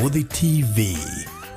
Mũhothi TV,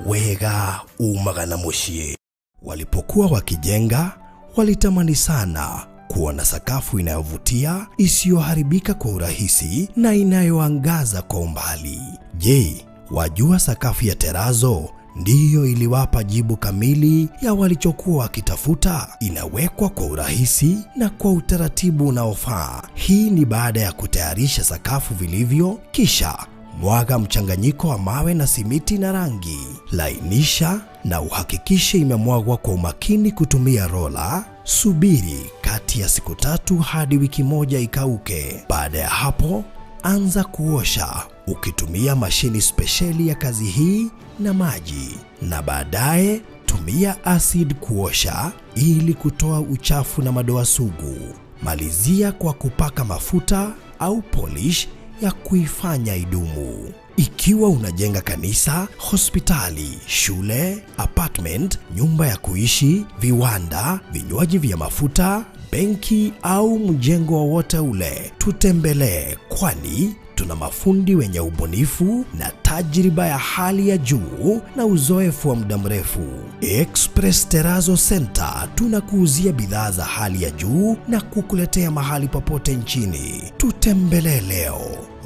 wega umaga na muciĩ. Walipokuwa wakijenga, walitamani sana kuwa na sakafu inayovutia, isiyoharibika kwa urahisi na inayoangaza kwa umbali. Je, wajua sakafu ya terazo ndiyo iliwapa jibu kamili ya walichokuwa wakitafuta? Inawekwa kwa urahisi na kwa utaratibu unaofaa. Hii ni baada ya kutayarisha sakafu vilivyo, kisha mwaga mchanganyiko wa mawe na simiti na rangi. Lainisha na uhakikishe imemwagwa kwa umakini kutumia rola. Subiri kati ya siku 3 hadi wiki 1 ikauke. Baada ya hapo, anza kuosha ukitumia mashini spesheli ya kazi hii na maji, na baadaye tumia acid kuosha ili kutoa uchafu na madoa sugu. Malizia kwa kupaka mafuta au polish ya kuifanya idumu. Ikiwa unajenga kanisa, hospitali, shule, apartment, nyumba ya kuishi, viwanda, vinywaji vya mafuta, benki au mjengo wowote ule, tutembelee, kwani tuna mafundi wenye ubunifu na tajriba ya hali ya juu na uzoefu wa muda mrefu. Express Terrazzo Center tunakuuzia bidhaa za hali ya juu na kukuletea mahali popote nchini. Tutembelee leo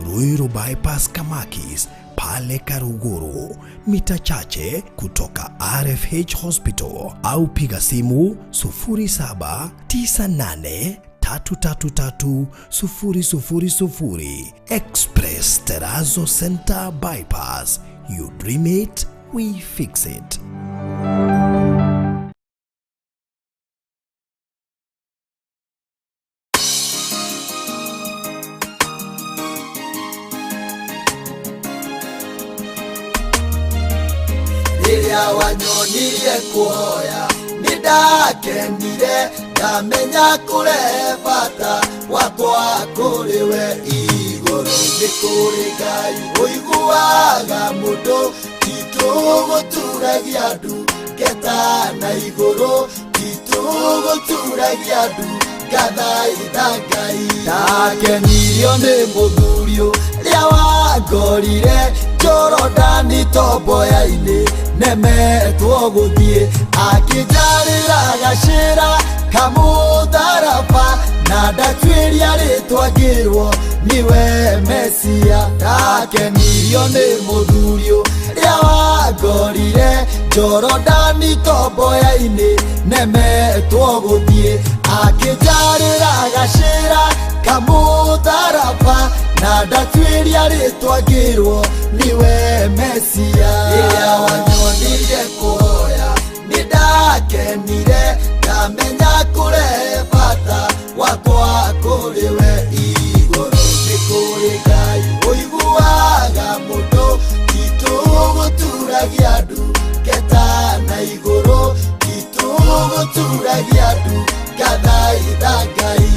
Ruiru Bypass Kamakis pale Karuguru, mita chache kutoka RFH Hospital, au piga simu 0798 333 000. Express Terrazzo Center Bypass. You dream it, we fix it. Rĩrĩa wanyonirie kuoya nĩ ndakenire, ndamenya kũrehe bata wakwa kũrĩ we igũrũ. Nĩ kũrĩ Ngai ũiguaga mũndũ, titũgũturagia ndu ngeta na igũrũ, titũgũturagia ndu ngathaitha Ngai. Ndakenirio nĩ mũthuri ũrĩa wangorire Jorodani tomboya-inĩ, nemetwo gũthiĩ, akĩnjarĩra gacĩra kamũtharaba, na ndatuĩria rĩtwa ngĩrwo niwe Mesia. Ndakenirio nĩ mũthuri ũrĩa wangorire Jorodani tomboya-inĩ, nemetwo gũthiĩ, akĩnjarĩra gacĩra kamũtharaba, na ndatuĩria rĩtwa ngĩrwo niwe Mesia. Rĩrĩa wanyonirie kuoya nĩ ndakenire, ndamenya kũrehe bata wakwa kũrĩ we igũrũ. Nĩ kũrĩ Ngai ũiguaga mũndũ, titũgũturagia ndu ngeta na igũrũ, titũgũturagia ndu ngathaitha Ngai.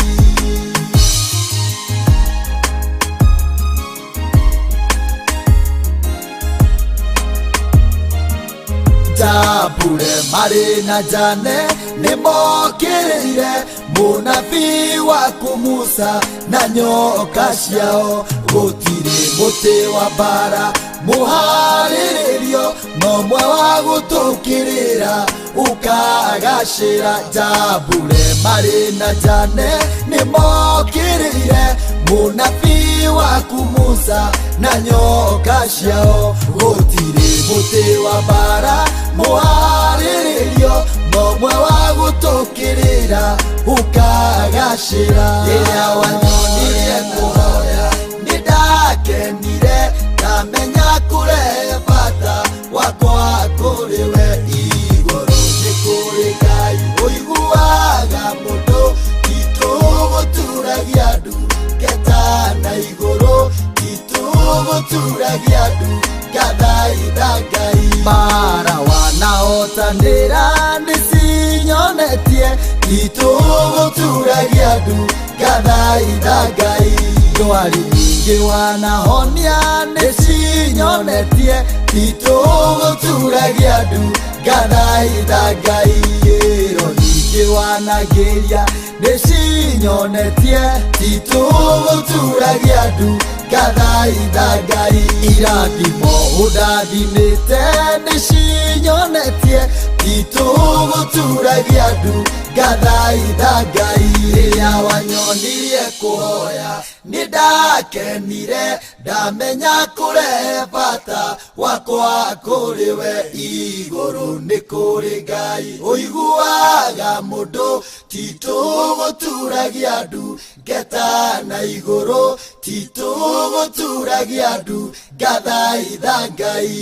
Jambure marĩ na Jane nĩmokĩrĩire mũnabii waku Musa na nyoka ciao. Gũtirĩ mũtĩ wa mbara mũharĩrĩrio, no mwe wa gũtũkĩrĩra ũkagacĩra. Jambure marĩ na Jane nĩmokĩrĩire mũnabii waku Musa na nyoka ciao. Gũtirĩ mũtĩ wa mbara mũharĩrĩrio, no mwe wa gũtũkĩrĩra ũkagacĩra. Rĩrĩa wanyonirie kũhoya nĩ ndakenire, ndamenya kũrehe bata wakwa kũrĩ we igũrũ. Nĩ kũrĩ Ngai ũiguaga mũndũ, titũgũturagia ndu ngeta na igũrũ, titũgũturagia ndu ngathaitha Ngai. Mara wanahotanĩra nĩcinyonetie, titũgũturagia ndu ngathaitha Ngai. Ndwari nyingĩ wanahonia nĩcinyonetie, titũgũturagia ndu ngathaitha Ngai. Ĩro nyingĩ wanagĩria nĩcinyonetie, titũgũturagia ndu Ngathaitha Ngai irathimo ũndathimĩte nĩcinyonetie titũgũturagia ndu ngathaitha Ngai rĩrĩa wanyonirie kũhoya nĩndakenire ndamenya kũrehe bata wakwa kũrĩ we igũrũ nĩ kũrĩ Ngai ũiguaga mũndũ titũgũturagia ndu ngeta na igũrũ titũgũturagia ndu ngathaitha Ngai.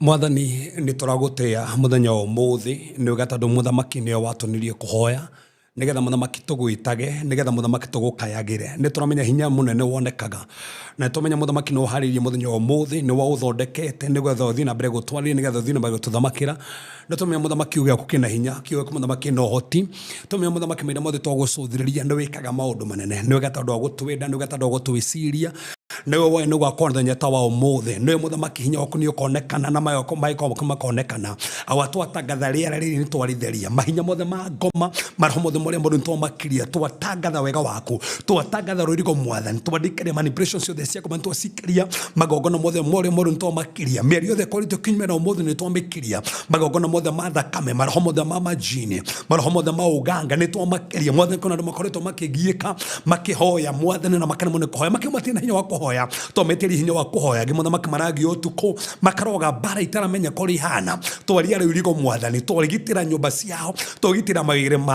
Mwathani nä tå ragå tä a må thenya wa må thä nä wega tondå må thamaki nä watonirie kå hoya nä getha må thamaki tå gwä tage nä getha må thamaki tå gå kayagä re nä tå ramenya hinya må nene wonekaga na nä tåmenya må thamaki nä waharä irie må thenya wa må thä nä waå nä getha å thiä na mbere gå twarä nä getha å thiä na mbere gå tå thamakä ra nä tåmenya må thamaki uge aku kä hinya kiugo gĩaku må thamaki na ũhoti tåmenya må thamaki mahinda mothe twagå cå thä rä ria nä wä kaga maå ndå manene nä wega tondå wa gå twenda nä wega tondå wa gå twä ciria nĩwe woe nĩ gwakorwo mũthenya ta wa ũmũthĩ nĩwe mũthamaki hinya waku nĩ ũkonekana na maĩko makonekana awa twatangatha rĩera rĩrĩ nĩ twarĩtheria mahinya mothe ma ngoma maroho mothe marĩa moru nĩ twamakiria twatangatha wega waku twatangatha rũirigo mwathani twandĩkĩria manipulation ciothe cia ngoma nĩ twacikaria magongona mothe marĩa moru nĩ twamakiria mĩario yothe ĩkoretwo kinyume na ũmũthĩ nĩ twamĩkiria magongona mothe ma thakame maroho mothe ma majini maroho mothe ma ũganga nĩ twamakiria mwathani kuna andũ makoretwo makĩgiĩka makĩhoya mwathani na makaremwo nĩ kũhoya makiuga matirĩ na hinya wa kũhoya twametĩria hinya wa kũhoya ngĩ mothamaki maragio ũtukũ makaroga mbara itaramenya kũrĩa ihana twaria rĩu rigo mwathani twagitĩra nyũmba ciao twagitĩra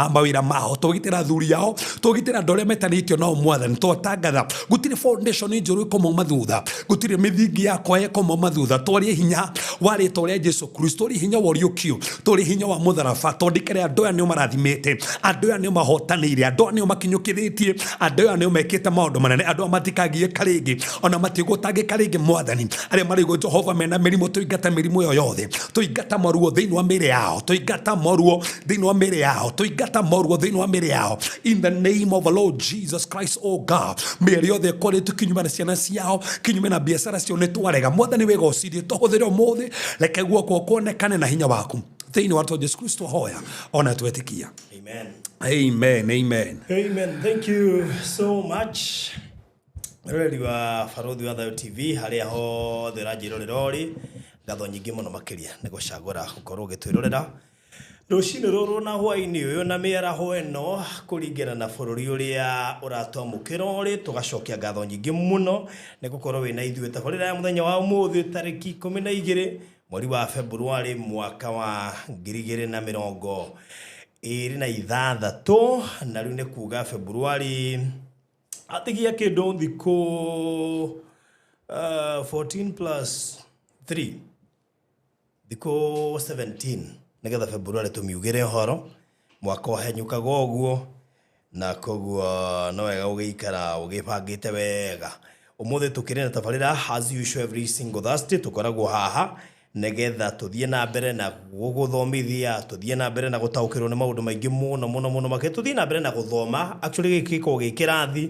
mawĩra mao twagitĩra athuri ao twagitĩra andũ arĩa metanĩtio nao mwathani twatangatha gũtirĩ foundation njũru ĩkũmauma thutha gũtirĩ mĩthingi yakwa ĩkũmauma thutha twarie hinya wa rĩtwa rĩa Jesu Kristo twarie hinya wa ũriũkio twarie hinya wa mũtharaba twandĩkĩre andũ aya nĩo marathimĩte andũ aya nĩo mahotanĩire andũ aya nĩo makinyũkithĩtie andũ aya nĩo mekĩte maũndũ manene andũ aya matikagiĩka rĩngĩ ona matigũtangĩka rĩngĩ mwathani arĩa marĩigwo Jehova mena mĩrimũ tũingata mĩrimũ ĩyo yothe tũingata moruo thĩinĩ wa mĩĩrĩ yao tũingata moruo thĩinĩ wa mĩĩrĩ yao tũingata moruo thĩinĩ wa mĩĩrĩ yao in the name of the Lord Jesus Christ oh God mĩĩrĩ yothe ĩkoretwo kinyume na ciana ciao kinyume na biacara ciao nĩ twarega mwathani wĩgocithie tũhũthĩre ũmũthĩ reke guoko kuonekane na hinya waku thĩinĩ wa rĩtwa Jesu Kristo hoya ona twetĩkia. Amen. Amen, amen. Amen. Thank you so much. Roreri wa Barũthi wa Thayũ TV harĩa hothe ũranjĩrorera ũrĩ, ngatho nyingĩ mũno makĩria nĩ gũcagũra gũkorwo ũgĩtwĩrorera rũcinĩ rũrũ na hwaĩ-inĩ ũyũ na mĩaraho ĩno kũringana na bũrũri ũrĩa ũratwamũkĩra ũrĩ, tũgacokia ngatho nyingĩ mũno nĩ gũkorwo wĩna ithuĩ tabarĩra ya mũthenya wa ũmũthĩ tarĩki 12 mweri wa Februarĩ mwaka wa 2026 na rĩu nĩ kuga Februarĩ atigia kĩndũ thikũ 14 plus 3 thikũ 17 nĩgetha Februarĩ tũmiugĩre ũhoro mwaka ũhenyũkaga ũguo na koguo no wega ũgĩikara ũgĩbangĩte wega ũmũthĩ tũkĩrĩ na tabarĩra as usual every single Thursday tũkoragwo haha nĩgetha tũthiĩ na mbere na gũgũthomithia tũthiĩ na mbere na gũtaũkĩrwo nĩ maũndũ maingĩ mũno mũno mũno makĩria tũthiĩ na mbere na gũthoma actually gĩkĩ gĩkoragwo gĩ kĩrathi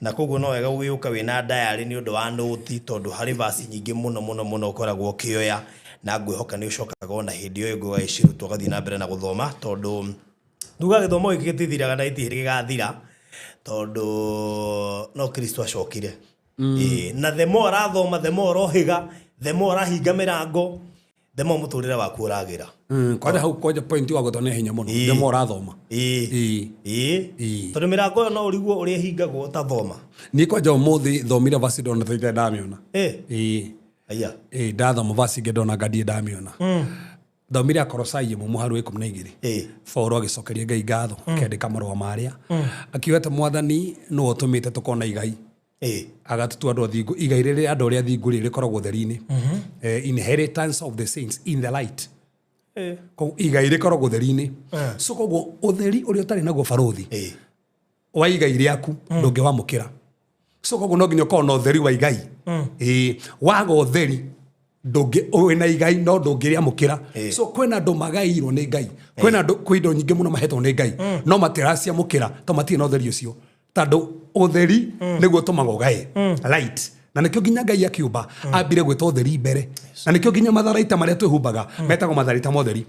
na koguo no wega ũgĩũka wĩna diary nĩ ũndũ wa nũti tondũ harĩ verse nyingĩ mũno mũno mũno ũkoragwo ũkĩoya na ngwĩhoka nĩ ũcokaga ona hĩndĩ ĩyo ĩngĩ ũgagĩciruta ũgathiĩ na mbere na gũthoma tondũ tuga gĩthomo gĩkĩ gĩtithiraga na gĩtirĩ gĩgathira tondũ no Kristo acokire. Na the more arathoma the more ũrohĩga the more ũrahinga mĩrango the more mũtũrĩre waku ũragĩra. Kwanja hau kwanja point wa gũthoma nĩ hinya mũno the more ũrathoma. Tondũ mĩrango ĩyo no ũrigwo ũrĩa ĩhingagwo ũtathoma. Niĩ kwanja ũmũthĩ thomire verse ndona ta itarĩ ndamĩona. Aya. Ndathoma verse ingĩ ndona anga ndirĩ ndamĩona. Thomire Akorosai ĩmwe mũhari wa 12. Paũlũ agĩcokeria Ngai ngatho akĩandĩka marũa marĩa akiuga atĩ mwathani nĩwe ũtũmĩte tũkona igai agatutua andũ athingu igai rĩrĩa andũ arĩa athingu rĩ rĩkoragwo ũtheri-inĩ. Inheritance of the saints in the light. Koguo igai rĩkoragwo ũtheri-inĩ. So koguo ũtheri ũrĩa ũtarĩ naguo barũthi wa igai rĩaku ndũngĩwamũkĩra. So koguo no nginya ũkorwo na ũtheri wa igai. Waga ũtheri ndũngĩ wĩna igai no ndũngĩrĩamũkĩra. So kwĩna andũ magaĩirwo nĩ Ngai kwĩna andũ kwĩ indo nyingĩ mũno mahetwo nĩ Ngai no matiraciamũkĩra tondũ matirĩ na ũtheri ũcio tondũ ũtheri nĩguo ũtũmaga ũgae light na Na nĩkĩo nginya Ngai akiũmba ambire gwĩta ũtheri mbere, na nĩkĩo nginya matharaita marĩa twĩhumbaga metagwo matharaita ma ũtheri.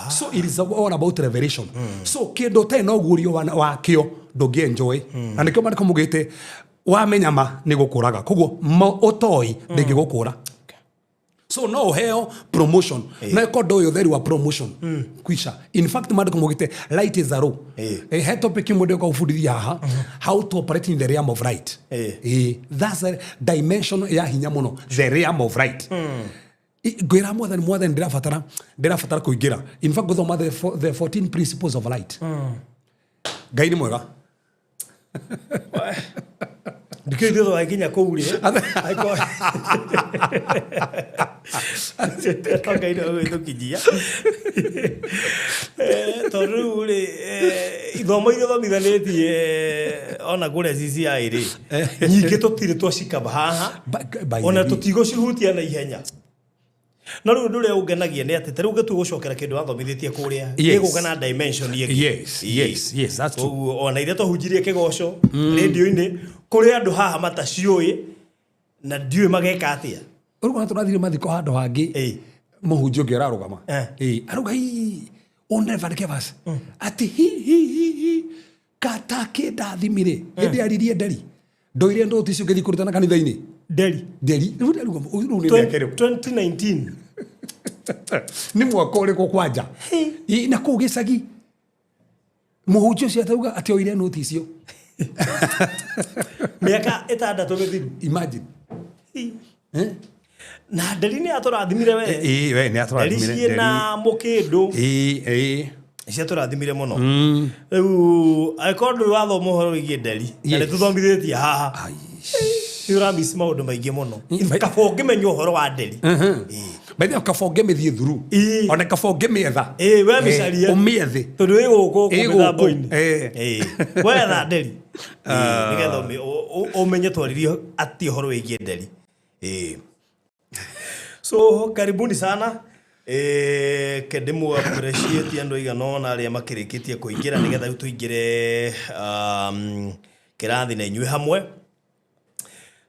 So it is all about revelation. So kĩndũ ũtarĩ na ũguũrio wakĩo ndũngĩ enjoy. Na nĩkĩo maandĩko maugĩte wamenya ma nĩ gũkũraga, koguo ma ũtoĩ ndĩngĩgũkũra. So no ũheo promotion no ĩko ndũĩ ũtheri wa promotion kwisha. In fact, maandĩko maugĩte light is a row. He topic imwe ndĩoka gũbundithia haha, how to operate in the realm of light. That's a dimension ya hinya mũno, the realm of light. Ngwĩra Mwathani, Mwathani, ndĩrabatara kũingĩra, in fact gũthoma the 14 principles of light. Ngai nĩ mwega. Ndikĩũĩ ithuĩ twakinya kũu rĩ, Ngai nĩwe ũgĩtũkinyia. Tondũ rĩu rĩ, ithomo iria ũthomithanĩtie ona kũrĩa CCI rĩ, nyingĩ tũtirĩ twacikaba haha. By Ona the way. Tũtigũcihutia na ihenya, no rĩu ũndũ ũrĩa ũngenagia nĩ atĩ ta rĩu ũngĩtua gũcokera kĩndũ wathomithĩtie kũrĩa, gĩgũka na dimension ĩngĩ. Yes, that's true. Koguo ona iria twahunjirie kĩgoco rĩndio-inĩ, kũrĩ andũ haha mataciũĩ na ndiũĩ mageka atĩa. Rĩu ona tũrathire mathiko handũ hangĩ, mũhunjia ũngĩ ararũgama. Arauga hii ũneva Kevas atĩ hi hi hi hi katakĩndathimire hĩndĩ aririe nderi ndoire ndũti icio ngĩthiĩ kũrutana kanitha-inĩ. Nderi. Nderi rĩu ndarauga rĩu nĩ mĩaka ĩrĩkũ? 2019. Nĩ mwaka ũrĩkũ kwanja? Na kũu gĩcagi mũhunjia ũcio atauga atĩ oire nũti icio. Mĩaka 6 mĩthiru. Imagine. Eh? Na nderi nĩ yatũrathimire we. Ĩĩ, we nĩ Nderi atũrathimire. ciĩna mũkĩndũ. Ĩĩ. Ciatũrathimire mũno. Rĩu angĩkorwo ndũrĩ wathoma ũhoro wĩgiĩ nderi na nĩ tũthomithĩtie haha, Ai. nĩ ũramiss maũndũ maingĩ mũno. Kaba ũngĩmenya ũhoro wa nderi. By the way, kaba ũngĩmĩthiĩ thuru. Ona kaba ũngĩmĩetha. Ĩĩ, we mĩcarie. Ũmĩethe. Tondũ ĩ gũkũ Ĩ gũkũ, mĩtambo-inĩ. Wetha nderi. Nĩgetha ũmenye twaririe atĩ ũhoro wĩgiĩ nderi. So karibuni sana. Ke ndĩmũ appreciate andũ aigana ũna arĩa makĩrĩkĩtie kũingĩra nĩgetha rĩu tũingĩre kĩrathi na inyuĩ hamwe.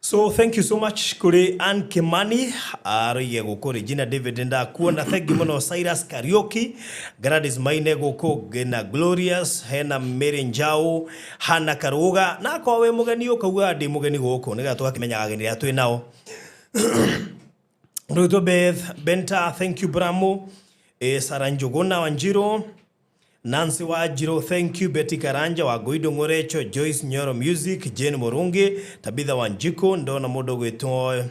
So thank you so much kũrĩ Ann Kimani aroige gũkũ, Regina David ndakuona, thank you mũno, Cyrus Kariuki, Gladys Maine gũkũ na Glorious, hena Mary Njau, Hana Karuga, na akorwo wĩ mũgeni ũkauga ndĩ mũgeni gũkũ nĩgetha tũgakĩmenyaga ageni arĩa twĩ nao. Rwĩtwo Beth Benta, thank you Bramo, Sara Njuguna Wanjiru, Nancy Wajiro, thank you Betty Karanja wa Goido Ngorecho, Joyce Nyoro Music, Jane Murungi, Tabitha Wanjiku, ndona mũndũ gwĩtwo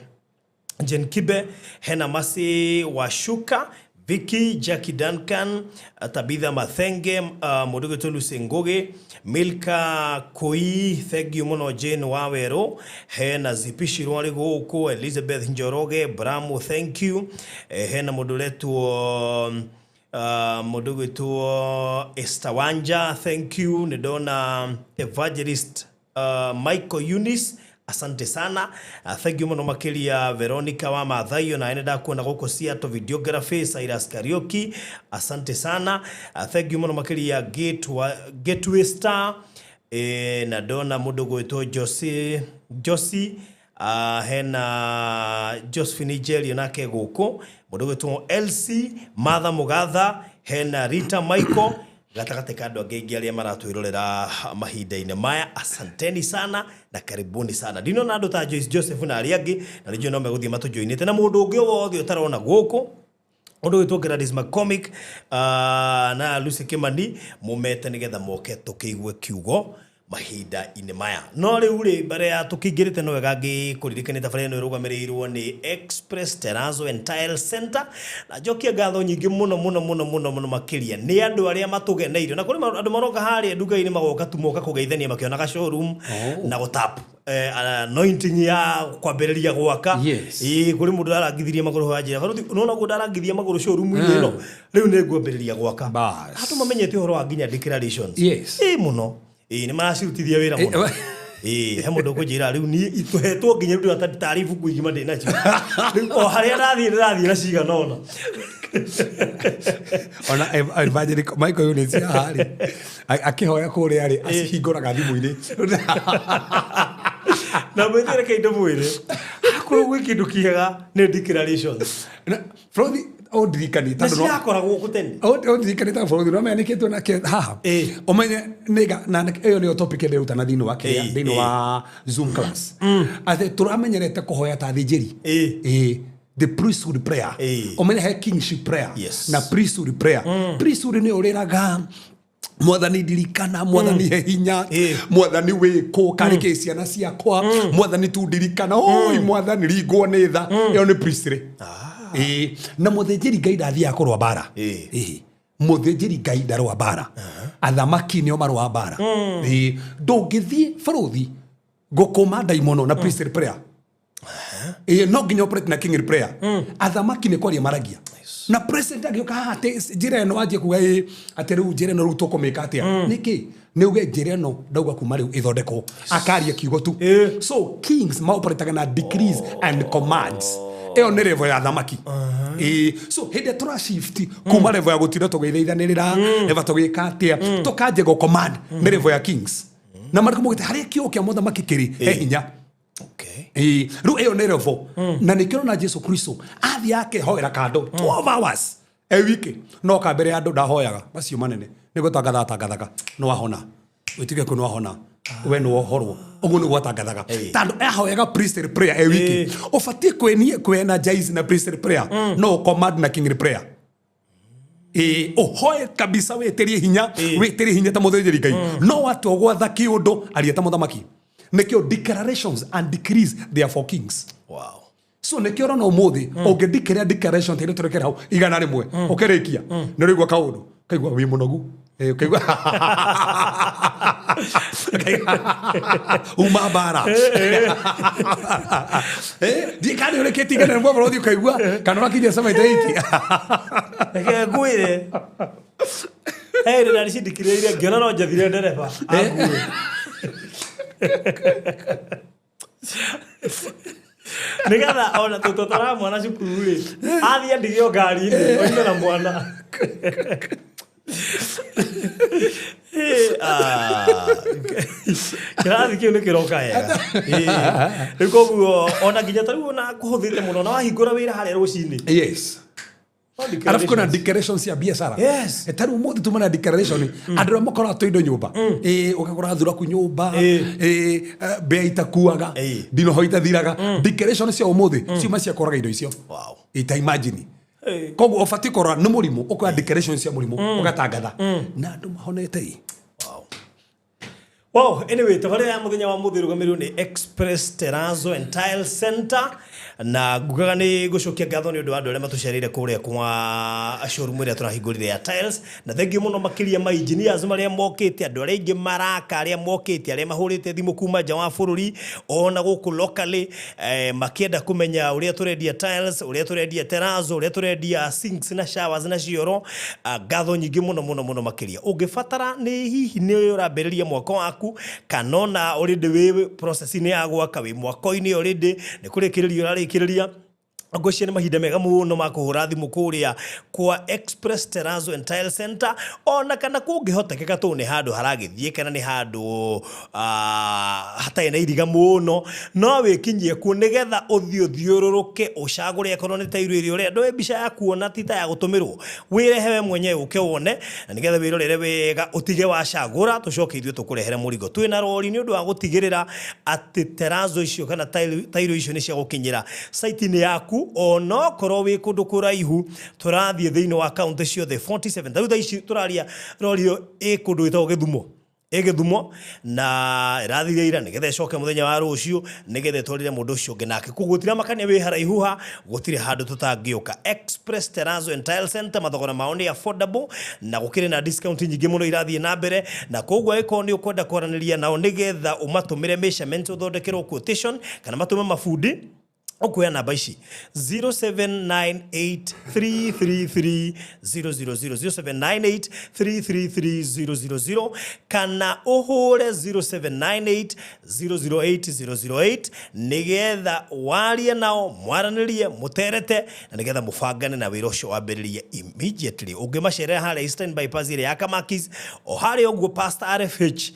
Jane Kibe, Hena Masi Washuka, Vicky, Jackie Duncan, Tabitha Mathenge, mũndũ gwĩtwo Lucy Ngugi, Milka Koi, thank you mũno Jane Waweru, hena Zipishi Rwari gũkũ, Elizabeth Njoroge, Bramo, thank you. Hena mũndũ ũretwo mũndũ gwĩtwo Esther Wanja, thank you. Nĩ ndona Evangelist Michael Eunice, asante sana. Thank you mũno makĩria Veronica wa Mathaio, na nĩ ndakuona gũkũ Seattle videography, Cyrus Kariuki, asante sana. Thank you mũno makĩria Gateway Star, na ndona mũndũ gwĩtwo Josie, Josie, hena Josephine Njeri nake gũkũ, mũndũ gwĩtwo Elsie Martha Mugatha, hena Rita Michael gatagatĩ ka andũ angĩ aingĩ arĩa maratwĩrorera mahinda-inĩ maya. Asanteni sana na karibuni sana. Ndinona andũ ta Joyce Joseph na arĩa angĩ na nĩnjũĩ no megũthiĩ matũjoinĩte na mũndũ ũngĩ o wothe ũtarona gũkũ, ũndũ wĩtwo Gladys McCormick na Lucy Kimani, mũmete nĩgetha moke tũkĩigue kiugo mahinda-inĩ maya. No rĩu rĩ, mbere ya tũkĩingĩrĩte, no wega ngĩkũririkania tabarĩra ĩno ĩrũgamĩrĩirwo nĩ Express Terrazzo and Tile Center, na njokie ngatho nyingĩ mũno mũno mũno mũno mũno makĩria nĩ andũ arĩa matũgeneire, na kũrĩ andũ maroka harĩa nduka-inĩ, magoka tu moka kũgeithania makĩonaga showroom na gũtap anointing ya kwambĩrĩria gwaka. Ĩĩ, kũrĩ mũndũ arangithirie magũrũ ho anjĩra, "Baruthi, nĩwona ũguo ndarangithia magũrũ showroom-inĩ ĩno, rĩu nĩ ngwambĩrĩria gwaka." Bas. Andũ mamenyete ũhoro wa nginya declarations. Ĩĩ mũno, ĩĩ, nĩ maracirutithia wĩra mũno. Ĩĩ, he mũndũ ũkũnjĩra rĩu niĩ itũhetwo nginya rĩu tarĩ ibuku igima ndĩ nacio rĩu, o harĩa ndathiĩ ndĩrathiĩ na cigana ũna. Ona Evangelist Michael Eunice haha rĩ, akĩhoya kũrĩa rĩ, acihingũraga thimũ-inĩ. Na mwĩthĩ reke ndĩmwĩre, hakorwo gwĩ kĩndũ kĩega nĩ declarations. Bũrũri ũndirikanie Na tondũ no cirakoragwo gũkũ tene. Ũndirikanie ta bũrũri no menĩkĩtwo nake haha. Ũmenye nĩga na ĩyo nĩyo topic ndĩrutana thĩinĩ wa kĩrĩa thĩinĩ wa Zoom class, atĩ tũramenyerete kũhoya ta athĩnjĩri. Ĩĩ, the priesthood prayer. Ũmenye he kingship prayer na priesthood prayer. Priesthood nĩ ũrĩraga, "Mwathani ndirikana, Mwathani he hinya, Mwathani wĩkũ karĩ kĩ ciana ciakwa, Mwathani tu ndirikana, oi Mwathani ringwo nĩ tha." Ĩyo nĩ priestly. Ĩĩ, na mũthĩnjĩri Ngai ndathiaga kũrũa mbara. Ĩĩ, mũthĩnjĩri Ngai ndarũa mbara, athamaki nĩo marũa mbara. Ĩĩ, ndũngĩthiĩ bũrũthi gũkũma ndaimono na priestly prayer. Ĩĩ, no nginya operate na kingly prayer. Athamaki nĩ kwaria maragia, na president agĩũka haha atĩ njĩra ĩno anjie kuga ĩ atĩ rĩu njĩra ĩno rĩu tũkũmĩka atĩa, nĩkĩ nĩ uge njĩra ĩno ndauga kuma rĩu ĩthondekwo, akaria kiugo tu. So kings maoperataga na decrees and commands. Ĩyo nĩ level ya athamaki. Ĩĩ, so hĩndĩ ĩrĩa tũra shift kuma level ya gũtinda tũgĩthaithanĩrĩra, level tũgĩka atĩa, tũkanjia gũ command, nĩ level ya kings. Na marĩkũ mũgĩte harĩa kiugo kĩa mũthamaki kĩrĩ he hinya. Ĩĩ, rĩu ĩyo nĩ level, na nĩkĩo na Jesu Kristo athiĩ akehoera kando 12 hours e wiki, no ka mbere ya andũ ndahoyaga macio manene, nĩ gũtangatha atangathaga no ahona, wĩtĩkie kũ no ahona, we nĩ wohorwo, ũguo nĩguo atangathaga, tondũ ahoyaga priestly prayer e wiki. Ũbatiĩ kwĩnie kwĩ-energize na priestly prayer, no command na kingly prayer. Ĩĩ, ũhoe kabisa, wĩtĩrie hinya, wĩtĩrie hinya ta mũthĩnjĩri Ngai, no watua gwatha kĩũndũ, aria ta mũthamaki. Nĩkĩo declarations and decrees, they are for kings. So nĩkĩo ũrona ũmũthĩ ũngĩndikĩrĩa declaration tĩrĩ tũrekere hau 100, ũkĩrĩkia nĩ ũraigua kaũndũ, ũkaigua wĩ mũnogu. Ũkaigua uma mbara. Ndiĩ kana nĩ ũrĩkĩtie 100 bũrũri, ũkaigua kana ũrakinyia 78. Reke ngwĩre, he rĩ nari cindikĩrĩire ngĩona no njathire ndereba angue nigetha ona tũtwara mwana cukuru rĩ, athiĩ andigio ngari-inĩ oime na mwana. Kĩrathi kĩu nĩ kĩroka wega. Rĩu koguo ona nginya ta rĩu ona kũhũthĩte mũno na wahingũra wĩra harĩa rũcinĩ. No Arabu kwĩna declarations. Declaration cia biacara. Ta rĩu ũmũthĩ tuma na declaration, andũ arĩa makoraga tũindo nyũmba. Ĩ, ũgakora thuraku nyũmba. Ĩ, mbĩa itakuaga, ndinoho itathiraga. Declaration cia ũmũthĩ ciuma cia kũraga indo icio. Ita imagine. Koguo ũbatiĩ kũrora nĩ mũrimũ, ũkoya declaration cia mũrimũ, ũgatangatha na andũ mahonete ĩ. Wow, anyway, tabarĩra ya mũthenya wa mũthĩ rũgamĩrĩirwo nĩ Express Terrazzo and Tile Center, na ngugaga nĩ gũcokia ngatho nĩ ũndũ wa andũ arĩa matũcereire kũrĩa kwa showroom ĩrĩa tũrahingũrire ya tiles, na thengiũ mũno makĩria ma engineers marĩa mokĩte, andũ arĩa aingĩ maraka arĩa mokĩte, arĩa mahũrĩte thimũ kuma nja wa bũrũri ona gũkũ locally, makĩenda kũmenya ũrĩa tũrendia tiles, ũrĩa tũrendia terrazzo, ũrĩa tũrendia sinks na showers na cioro. Ngatho nyingĩ mũno mũno mũno makĩria. Ũngĩbatara nĩ hihi nĩ ũrambĩrĩria mwako waku, kana ona already wĩ process-inĩ ya gwaka, wĩ mwako-inĩ already, nĩ kũrĩkĩrĩria ũrarĩkĩrĩria, ngwĩciria nĩ mahinda mega mũno ma kũhũra thimũ kũrĩa kwa Express Terrazzo and Tile Center, ona kana kũngĩhotekeka tũ nĩ handũ haragĩthiĩ kana nĩ handũ hatarĩ na iriga mũno, no wĩkinyie kuo nĩgetha ũthiĩ ũthiũrũrũke, ũcagũre akorwo nĩ tairo ĩrĩa ũrenda. Ndũĩ mbica ya kuona ti ta ya gũtũmĩrwo, wĩrehe we mwenyewe ũke wone, na nĩgetha wĩrorere wega, ũtige wacagũra, tũcoke ithuĩ tũkũrehere mũrigo. Twĩna rori nĩ ũndũ wa gũtigĩrĩra atĩ terrazzo icio kana tairo icio nĩ cia gũkinyĩra site-inĩ yaku, onokorwo wĩ kũndũ kũraihu. Tũrathiĩ thĩinĩ wa kaunti ciothe 47. Ta rĩu thaa ici tũraria, rori ĩyo ĩ kũndũ gwĩtagwo Gĩthumo, ĩ Gĩthumo, na ĩrathire ira nĩgetha ĩcoke mũthenya wa rũciũ nĩgetha ĩtwarĩre mũndũ ũcio ũngĩ nake. Koguo gũtiramakania wĩ haraihu ha, gũtirĩ handũ tũtangĩũka. Express Terrazzo and Tile Center, mathogora mao nĩ affordable na gũkĩrĩ na discount nyingĩ mũno irathiĩ na mbere, na koguo angĩkorwo nĩ ũkwenda kwaranĩria nao nĩgetha ũmatũmĩre measurement, ũthondekerwo quotation, kana matũme mabundi. Ũkuoya namba ici 0798333000, 0798333000, kana ũhũre 0798008008, nĩgetha warie nao, mwaranĩrie, mũterete, na nĩgetha mũbangane na wĩra ũcio wambĩrĩrie immediately. Ũngĩmacerera harĩa Eastern Bypass ĩrĩa ya Kamakis, o harĩa ũguo past RFH,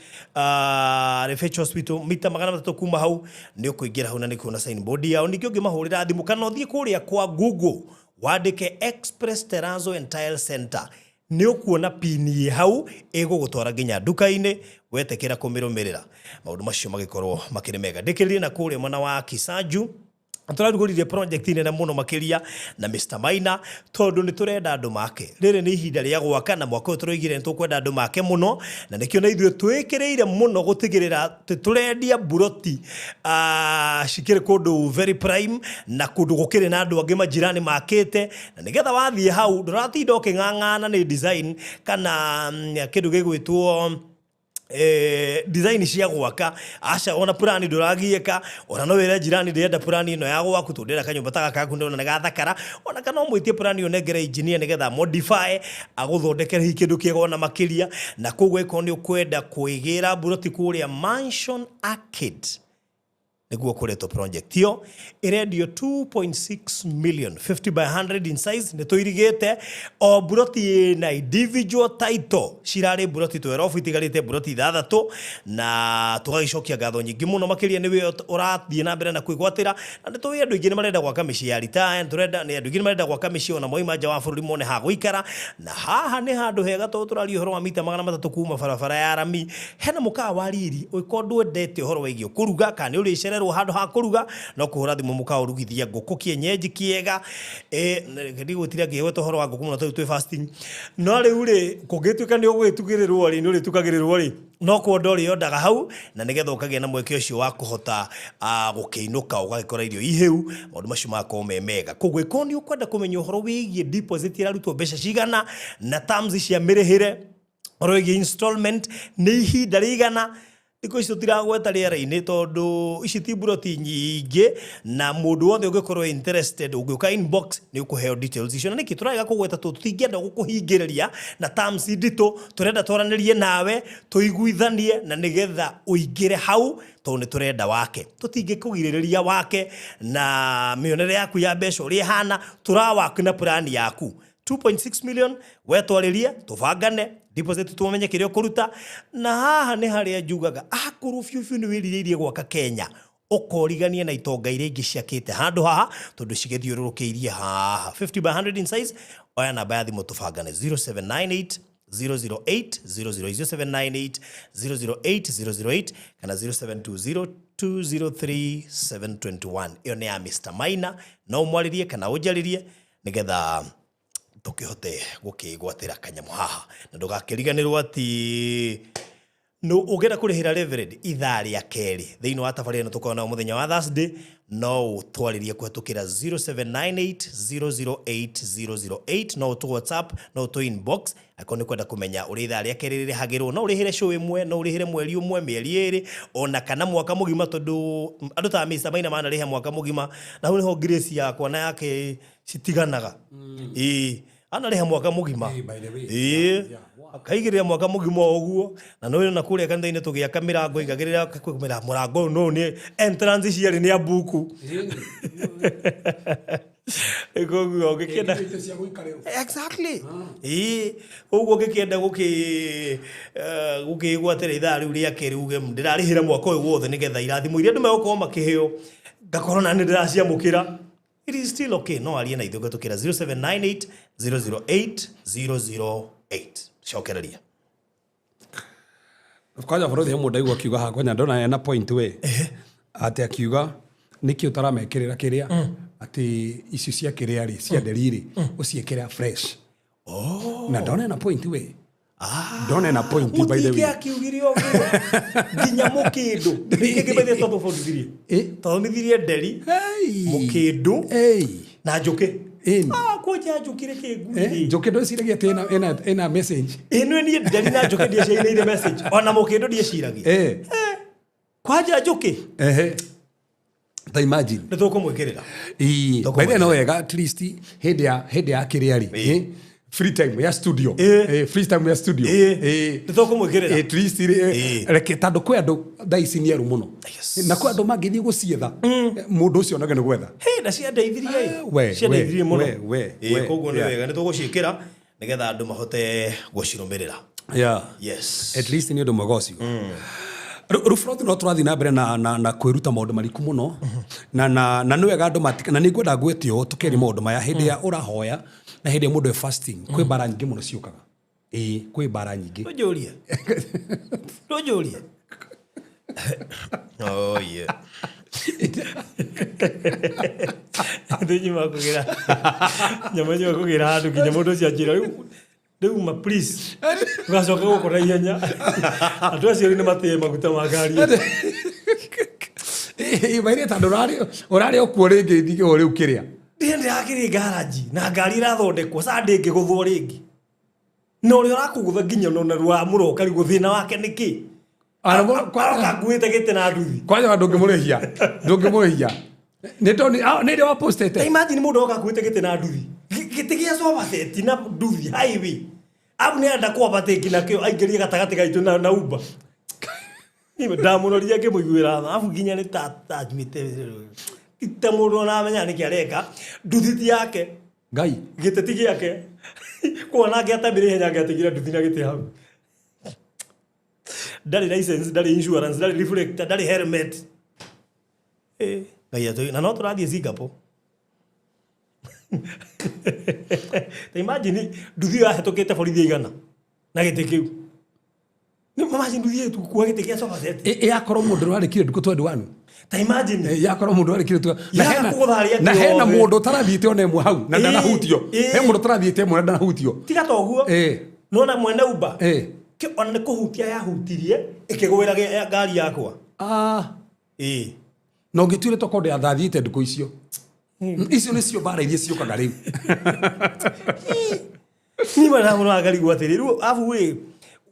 RFH Hospital, mita 300 kuma hau nĩ ũkũingĩra hau na nĩ kuona signboard yao. Ningĩ ũngĩmahũrĩra thimũ kana ũthiĩ kũrĩa kwa Google wandĩke Express Terrazzo and Tile Center, nĩ ũkuona pini ĩ hau ĩgũgũtwara nginya nduka-inĩ wetĩkĩra kũmĩrũmĩrĩra. Maũndũ macio magĩkorwo makĩrĩ mega. Ndĩkĩrĩrie na kũrĩa mwena wa Kisanju, tũrarugũririe project nene mũno makĩria na Mr Maina, tondũ nĩ tũrenda andũ make. Rĩrĩ nĩ ihinda rĩa gwaka, na mwaka ũyũ tũroigire nĩ tũkwenda andũ make mũno, na nĩkĩo na ithuĩ twĩkĩrĩire mũno gũtigĩrĩra atĩ tũrendia mburoti cikĩrĩ kũndũ very prime na kũndũ gũkĩrĩ na andũ angĩ majirani makĩte, na nĩgetha wathiĩ hau ndũratinda ũkĩng'ang'ana nĩ design kana kĩndũ gĩgwĩtwo design cia gwaka. Aca, ona purani ndũragiĩka. Ona no wĩre jirani, "Ndĩrenda purani ĩno ya gwaku, tondũ ndĩrenda kanyũmba ta gaka gaku, ndĩrona nĩ gathakara." Ona kana ũmwĩtie purani ũnengere engineer nĩgetha modify, agũthondekere hihi kĩndũ kĩega ona makĩria. Na koguo ĩkorwo nĩ ũkwenda kwĩgĩra mburoti kũrĩa Mansion Arcade, nĩguo kũretwo project ĩyo ĩrendio 2.6 million, 50 by 100 in size. Nĩ tũirigĩte o mburoti ĩna individual title. Cirarĩ mburoti 12, itigarĩte mburoti ithathatũ, na tũgagĩcokia ngatho nyingĩ mũno makĩria nĩ we ũrathiĩ na mbere na kwĩgwatĩra. Na nĩ tũĩ andũ aingĩ nĩ marenda gwaka mĩciĩ ya retire, tũrenda nĩ andũ aingĩ nĩ marenda gwaka mĩciĩ ona moima nja wa bũrũri mone ha gũikara, na haha nĩ handũ hega tondũ tũraria ũhoro wa mita 300 kuma barabara ya rami. Hena mũkawa wa riri. Ũngĩkorwo ndwendete ũhoro wĩgiĩ kũruga kana nĩ ũrĩcererwo handũ ha kũruga, no kũhũra thimũ mũkawa ũrugithie ngũkũ kienyeji kĩega. Ndigũtira ngĩgweta ũhoro wa ngũkũ mũno tondũ twĩ fasting, no rĩu rĩ, kũngĩtuĩka nĩ ũgũgĩtugĩrĩrwo rĩ, nĩ ũrĩtugagĩrĩrwo rĩ, no kwenda ũrĩondaga hau, na nĩgetha ũkagĩa na mweke ũcio wa kũhota gũkĩinũka ũgagĩkora irio ihĩu, maũndũ macio magakorwo me mega. Koguo ĩkorwo nĩ ũkwenda kũmenya ũhoro wĩgiĩ deposit ĩrarutwo mbeca cigana na terms cia mĩrĩhĩre, ũhoro wĩgiĩ installment nĩ ihinda rĩigana, thikũ ici tũtiragweta rĩera-inĩ tondũ ici ti mburoti nyingĩ, na mũndũ wothe ũngĩkorwo interested, ũngĩũka inbox nĩ ũkũheo details icio. Na nĩkĩ tũrarega kũgweta? Tondũ tũtingĩenda gũkũhingĩrĩria na terms nditũ. Tũrenda twaranĩrie nawe, tũiguithanie, na nĩgetha ũingĩre hau, tondũ nĩ tũrenda wake. Tũtingĩkũgirĩrĩria wake na mĩonere yaku ya mbeca ũrĩa ĩhana. Tũrawak na plan yaku. 2.6 million, wetwarĩrie, tũbangane deposit, tumenye kĩrĩa ũkũruta. Na haha nĩ harĩa njugaga, akorwo biũ biũ nĩ wĩrirĩirie gwaka Kenya, ũkorigania na itonga iria ingĩ ciakĩte handũ haha, tondũ cigĩthiũrũrũkĩirie haha, 50 by 100 in size. Oya namba ya thimũ tũbangane, 0798 008 000, 0798 008 008, kana 0720 203 721. Ĩyo nĩ ya Mr Maina. No ũmwarĩrie kana ũnjarĩrie nĩgetha tũkĩhote gũkĩgwatĩra kanyamũ haha. Na ndũgakĩriganĩrwo atĩ no ũngĩenda kũrĩhĩra Reverend ithaa rĩa kerĩ thĩinĩ wa tabarĩra ĩno tũkoragwo nayo mũthenya wa Thursday, no ũtwarĩrie kũhetũkĩra 0798 008 008. No ũtũ WhatsApp, no ũtũ inbox angĩkorwo nĩ kwenda kũmenya ũrĩa ithaa rĩa kerĩ rĩrĩhagĩrwo. No ũrĩhĩre show ĩmwe, no ũrĩhĩre mweri ũmwe, mĩeri 2, ona kana mwaka mũgima, tondũ andũ ta Mr Maina manarĩha mwaka mũgima, na hau nĩho grace yakwa na yake citiganaga. Ĩĩ, anarĩha mwaka mũgima. By the way. Ĩĩ, akaigĩrĩra mwaka mũgima o ũguo. Na nĩ na kũrĩa kanitha-inĩ tũgĩaka mĩrango, igagĩrĩra kwĩra mũrango ũyũ no nĩ entrance ciarĩ nĩ ambuku. Koguo ũngĩkĩenda Indo cia gũikarĩrwo. Exactly, ĩĩ, ũguo ũngĩkĩenda gũkĩgwatĩra ithaa rĩu rĩa kerĩ, uge ndĩrarĩhĩra mwaka ũyũ wothe nĩgetha irathimo iria andũ megũkorwo makĩheo ngakorwo na nĩ ndĩraciamũkĩra, it is still okay. No arie na ithuĩ kũhetũkĩra 0798 008 008. Cokereria. Kwanja bũrũri he mũndũ aigua akiuga haha, kwanja ndona ena point we, atĩ akiuga nĩkĩ ũtaramekĩrĩra kĩrĩa atĩ icio cia kĩrĩa rĩ, cia nderi rĩ, ũciĩkĩre fresh. Na ndona ena point we, ndona ena point, by the Mũtingĩ way. Akiugire ũguo nginya mũkĩndũ nĩkĩ baithe twatũbundithirie? Twathomithirie nderi, Hey! mũkĩndũ Hey! na njũkĩ. Ĩni. Ah, kwanja njũkĩ reke ngwire. Njũkĩ ndwĩciragia atĩ ĩna message. Ĩno niĩ nderi na njũkĩ ndieciranĩire message, ona mũkĩndũ ndieciragia. Kwanja njũkĩ. Ehe. Ta imagine. Nĩ tũkũmwĩkĩrĩra. Ii, Tũkũmwĩkĩrĩra. by the way, no wega at least hĩndĩ ya kĩrĩa rĩ, free time ya studio. Free time ya studio. Nĩ tũkũmwĩkĩrĩra. At least rĩ, reke tondũ kwĩ andũ thaa ici nĩ erũ mũno na kwĩ andũ mangĩthiĩ gũcietha, mũndũ ũcio onage nĩ gwetha. Hey, na ciandeithirie. We, Ciandeithirie we, mũno. we, we, we, Koguo nĩ wega nĩ tũgũciĩkĩra nĩgetha andũ mahote gũcirũmĩrĩra. Yes. At least nĩ ũndũ mwega ũcio. Rĩu Froth, no tũrathiĩ na mbere na kwĩruta maũndũ mariku mũno na nĩ wega andũ matika na nĩ ngwenda ngwĩte ũũ tũkĩaria maũndũ maya. Hĩndĩ ya ũrahoya na hĩndĩ ya mũndũ e fasting, kwĩ mbara nyingĩ mũno ciũkaga. Ĩĩ, kwĩ mbara nyingĩ. Ndũnjũrie, ndũnjũrie. Oh yeah, thĩinĩ wa kũgĩra nyama nyuma kũgĩra handũ nginya mũndũ ũcio anjĩra rĩu ma please ũgacoka gũkũ na ihenya, andũ acio rĩu nĩ matĩe maguta ma ngari. Maire tondũ ũrarĩ o kuo rĩngĩ o rĩu kĩrĩa. Ndiĩ ndĩrakĩrĩ ngaraji na ngari ĩrathondekwo ca ndĩngĩgũthwo rĩngĩ na ũrĩa ũrakũgũtha nginya ona rwa mũroka rĩu thĩna wake nĩ kĩ? Aroka nguĩte gĩtĩ na nduthi. Kwanja ndũngĩmũrĩhia nĩ ndoni nĩ ndĩ wa postete. Ta imagine mũndũ oka akuĩte gĩtĩ na nduthi. Gĩtĩ gĩa sofa set na nduthi highway abu nĩ arenda kwambatĩki nakĩo aingĩrie gatagatĩ gaitũ na Uber. Ndamũrorire ngĩmũiguĩra tha, abu nginya nĩ tanyuĩte ta mũndũ ona amenya nĩkĩ areka. Nduthi ti yake. Ngai. Gĩtĩ ti gĩake, kuona angĩatemire ihenya angĩatigire nduthi na gĩtĩ hau. Ndarĩ license, ndarĩ insurance, ndarĩ reflector, ndarĩ helmet. Ngai atũ na no tũrathiĩ Singapore. Ta imagine nduthi ĩyo yahetũkĩte borithi igana na gĩtĩ kĩu. Nĩ imagine nduthi ĩyo kuoa gĩtĩ kĩa sofa set. Yakorwo mũndũ ũrarĩkire ndukũ 21. Ta imagine. Yakorwo mũndũ ũrarĩkire tu na Yaga hena kũgũtha arĩa na angĩ hena othe. Mũndũ ũtarathiĩte ona ĩmwe hau na ndanahutio. He mũndũ ũtarathiĩte ĩmwe na ndanahutio. Tiga ta ũguo. Nona mwene Uber ona nĩ kũhutia yahutirie ĩkĩgwĩra ngari yakwa. Na ũngĩtuire tokorwo ndathiĩte ndukũ icio, icio nĩcio mbara iria ciũkaga rĩu. Niĩ mũno ngarigwo atĩrĩ, rĩu abu ĩ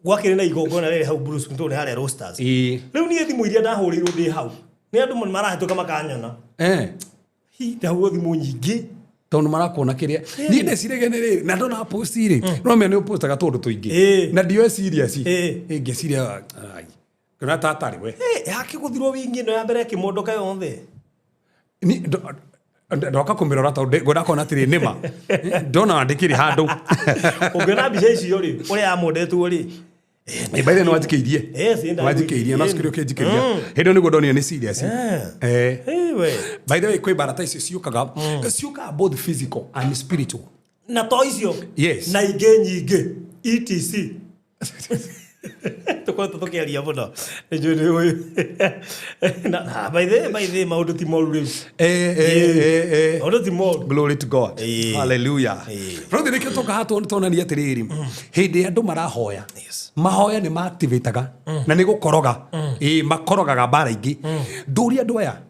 gwakĩrĩ na igongona rĩrĩ hau Bruce tondũ harĩa Roasters. Rĩu niĩ thimũ iria ndahũrĩirwo ndĩ hau nĩ andũ marahĩtũka makanyona. Hi, ndahũrwo thimũ nyingĩ. Tondũ marakuona kĩrĩa niĩ ndeciragia nĩ rĩrĩ na ndona post rĩ, no menya nĩ ũpostaga tũndũ tũingĩ na ndioe serious. Ngeciria ai kĩona tatarĩ we. Yakĩgũthirwo wingi ĩno ya mbere ĩkĩmondoka yothe. Ndoka kũmĩrora tondũ ngwenda kuona atĩrĩ nĩma ndona ndĩkĩrĩ handũ. Ũngĩona mbica icio rĩ, ũrĩa yamondetwo rĩ. By the way, nĩ wanjikĩirie. Yes, ĩ, Wanjikĩirie na cukuru ũkĩnjikĩria hĩndĩ ĩyo nĩguo ndonire nĩ serious. We. By the way, kwĩ mbara ta icio ciũkaga both physical and spiritual. Na to icio. Yes. Na ingĩ nyingĩ etc tũkoretwo tũkĩaria mũno nĩ njũĩ nĩ ũĩ na by the way, maũndũ ti moru rĩu. Maũndũ ti moru. Glory to God. Hallelujah. Rĩu nĩkĩo tũka haha tuonania atĩrĩrĩ, hĩndĩ ĩrĩa andũ marahoya, mahoya nĩ maactivataga na nĩ gũkoroga, ĩ makorogaga mbara ingĩ. Ndũria andũ aya,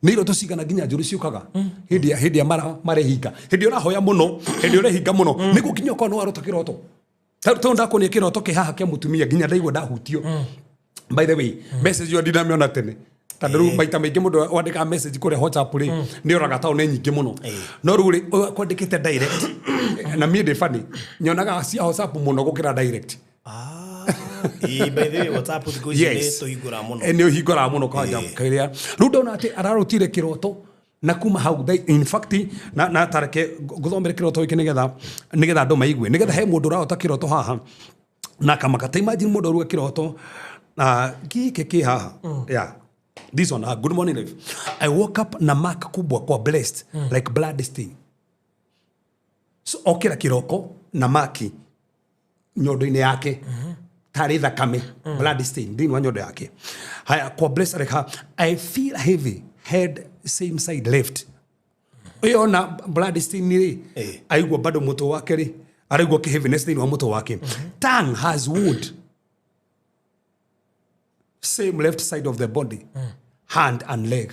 nĩ iroto cigana nginya njũru ciũkaga hĩndĩ ya marehinga, hĩndĩ ĩrĩa ũrahoya mũno, hĩndĩ ĩrĩa ũrehinga mũno, nĩguo nginya ũkorwo nĩ warota kĩroto. Tondũ ndakuonia kĩroto kĩ haha kĩa mũtumia nginya ndaigua ndahutio. By the way, message ĩyo ndinamĩona tene tondũ rĩu maita maingĩ mũndũ wandĩkaga message kũrĩa WhatsApp rĩ nĩ ũraga tondũ nĩ nyingĩ mũno, no rĩu rĩ ũyũ kwandĩkĩte direct na niĩ ndĩ funny, nyonaga cia WhatsApp mũno gũkĩra direct. Ah, ĩ, by the way, WhatsApp thikũ ici nĩ tũhingũraga mũno. Nĩ ũhingũraga mũno kwanja kĩrĩa rĩu ndona atĩ ararutire kĩroto na kuma hau in fact na tareke ngũthomere kĩroto gĩkĩ nĩgetha andũ maigue, nĩgetha he mũndũ ũrarota kĩroto haha na kamaka. Ta imagine mũndũ aruga kĩroto gĩkĩ kĩ haha. Yeah, this one. Good morning life, I woke up na mark kubwa kwa breast like blood stain. So okĩra kĩroko na maki nyondo-inĩ yake tarĩ thakame, blood stain thĩinĩ wa nyondo yake. Haya, kwa breast areka, I feel heavy head same side left. Ĩyo na blood stain rĩ, aigua bado mũtwe wake rĩ araigua kĩ heaviness thĩinĩ wa mũtwe wake. Tongue has wound same left side of the body, hand and leg.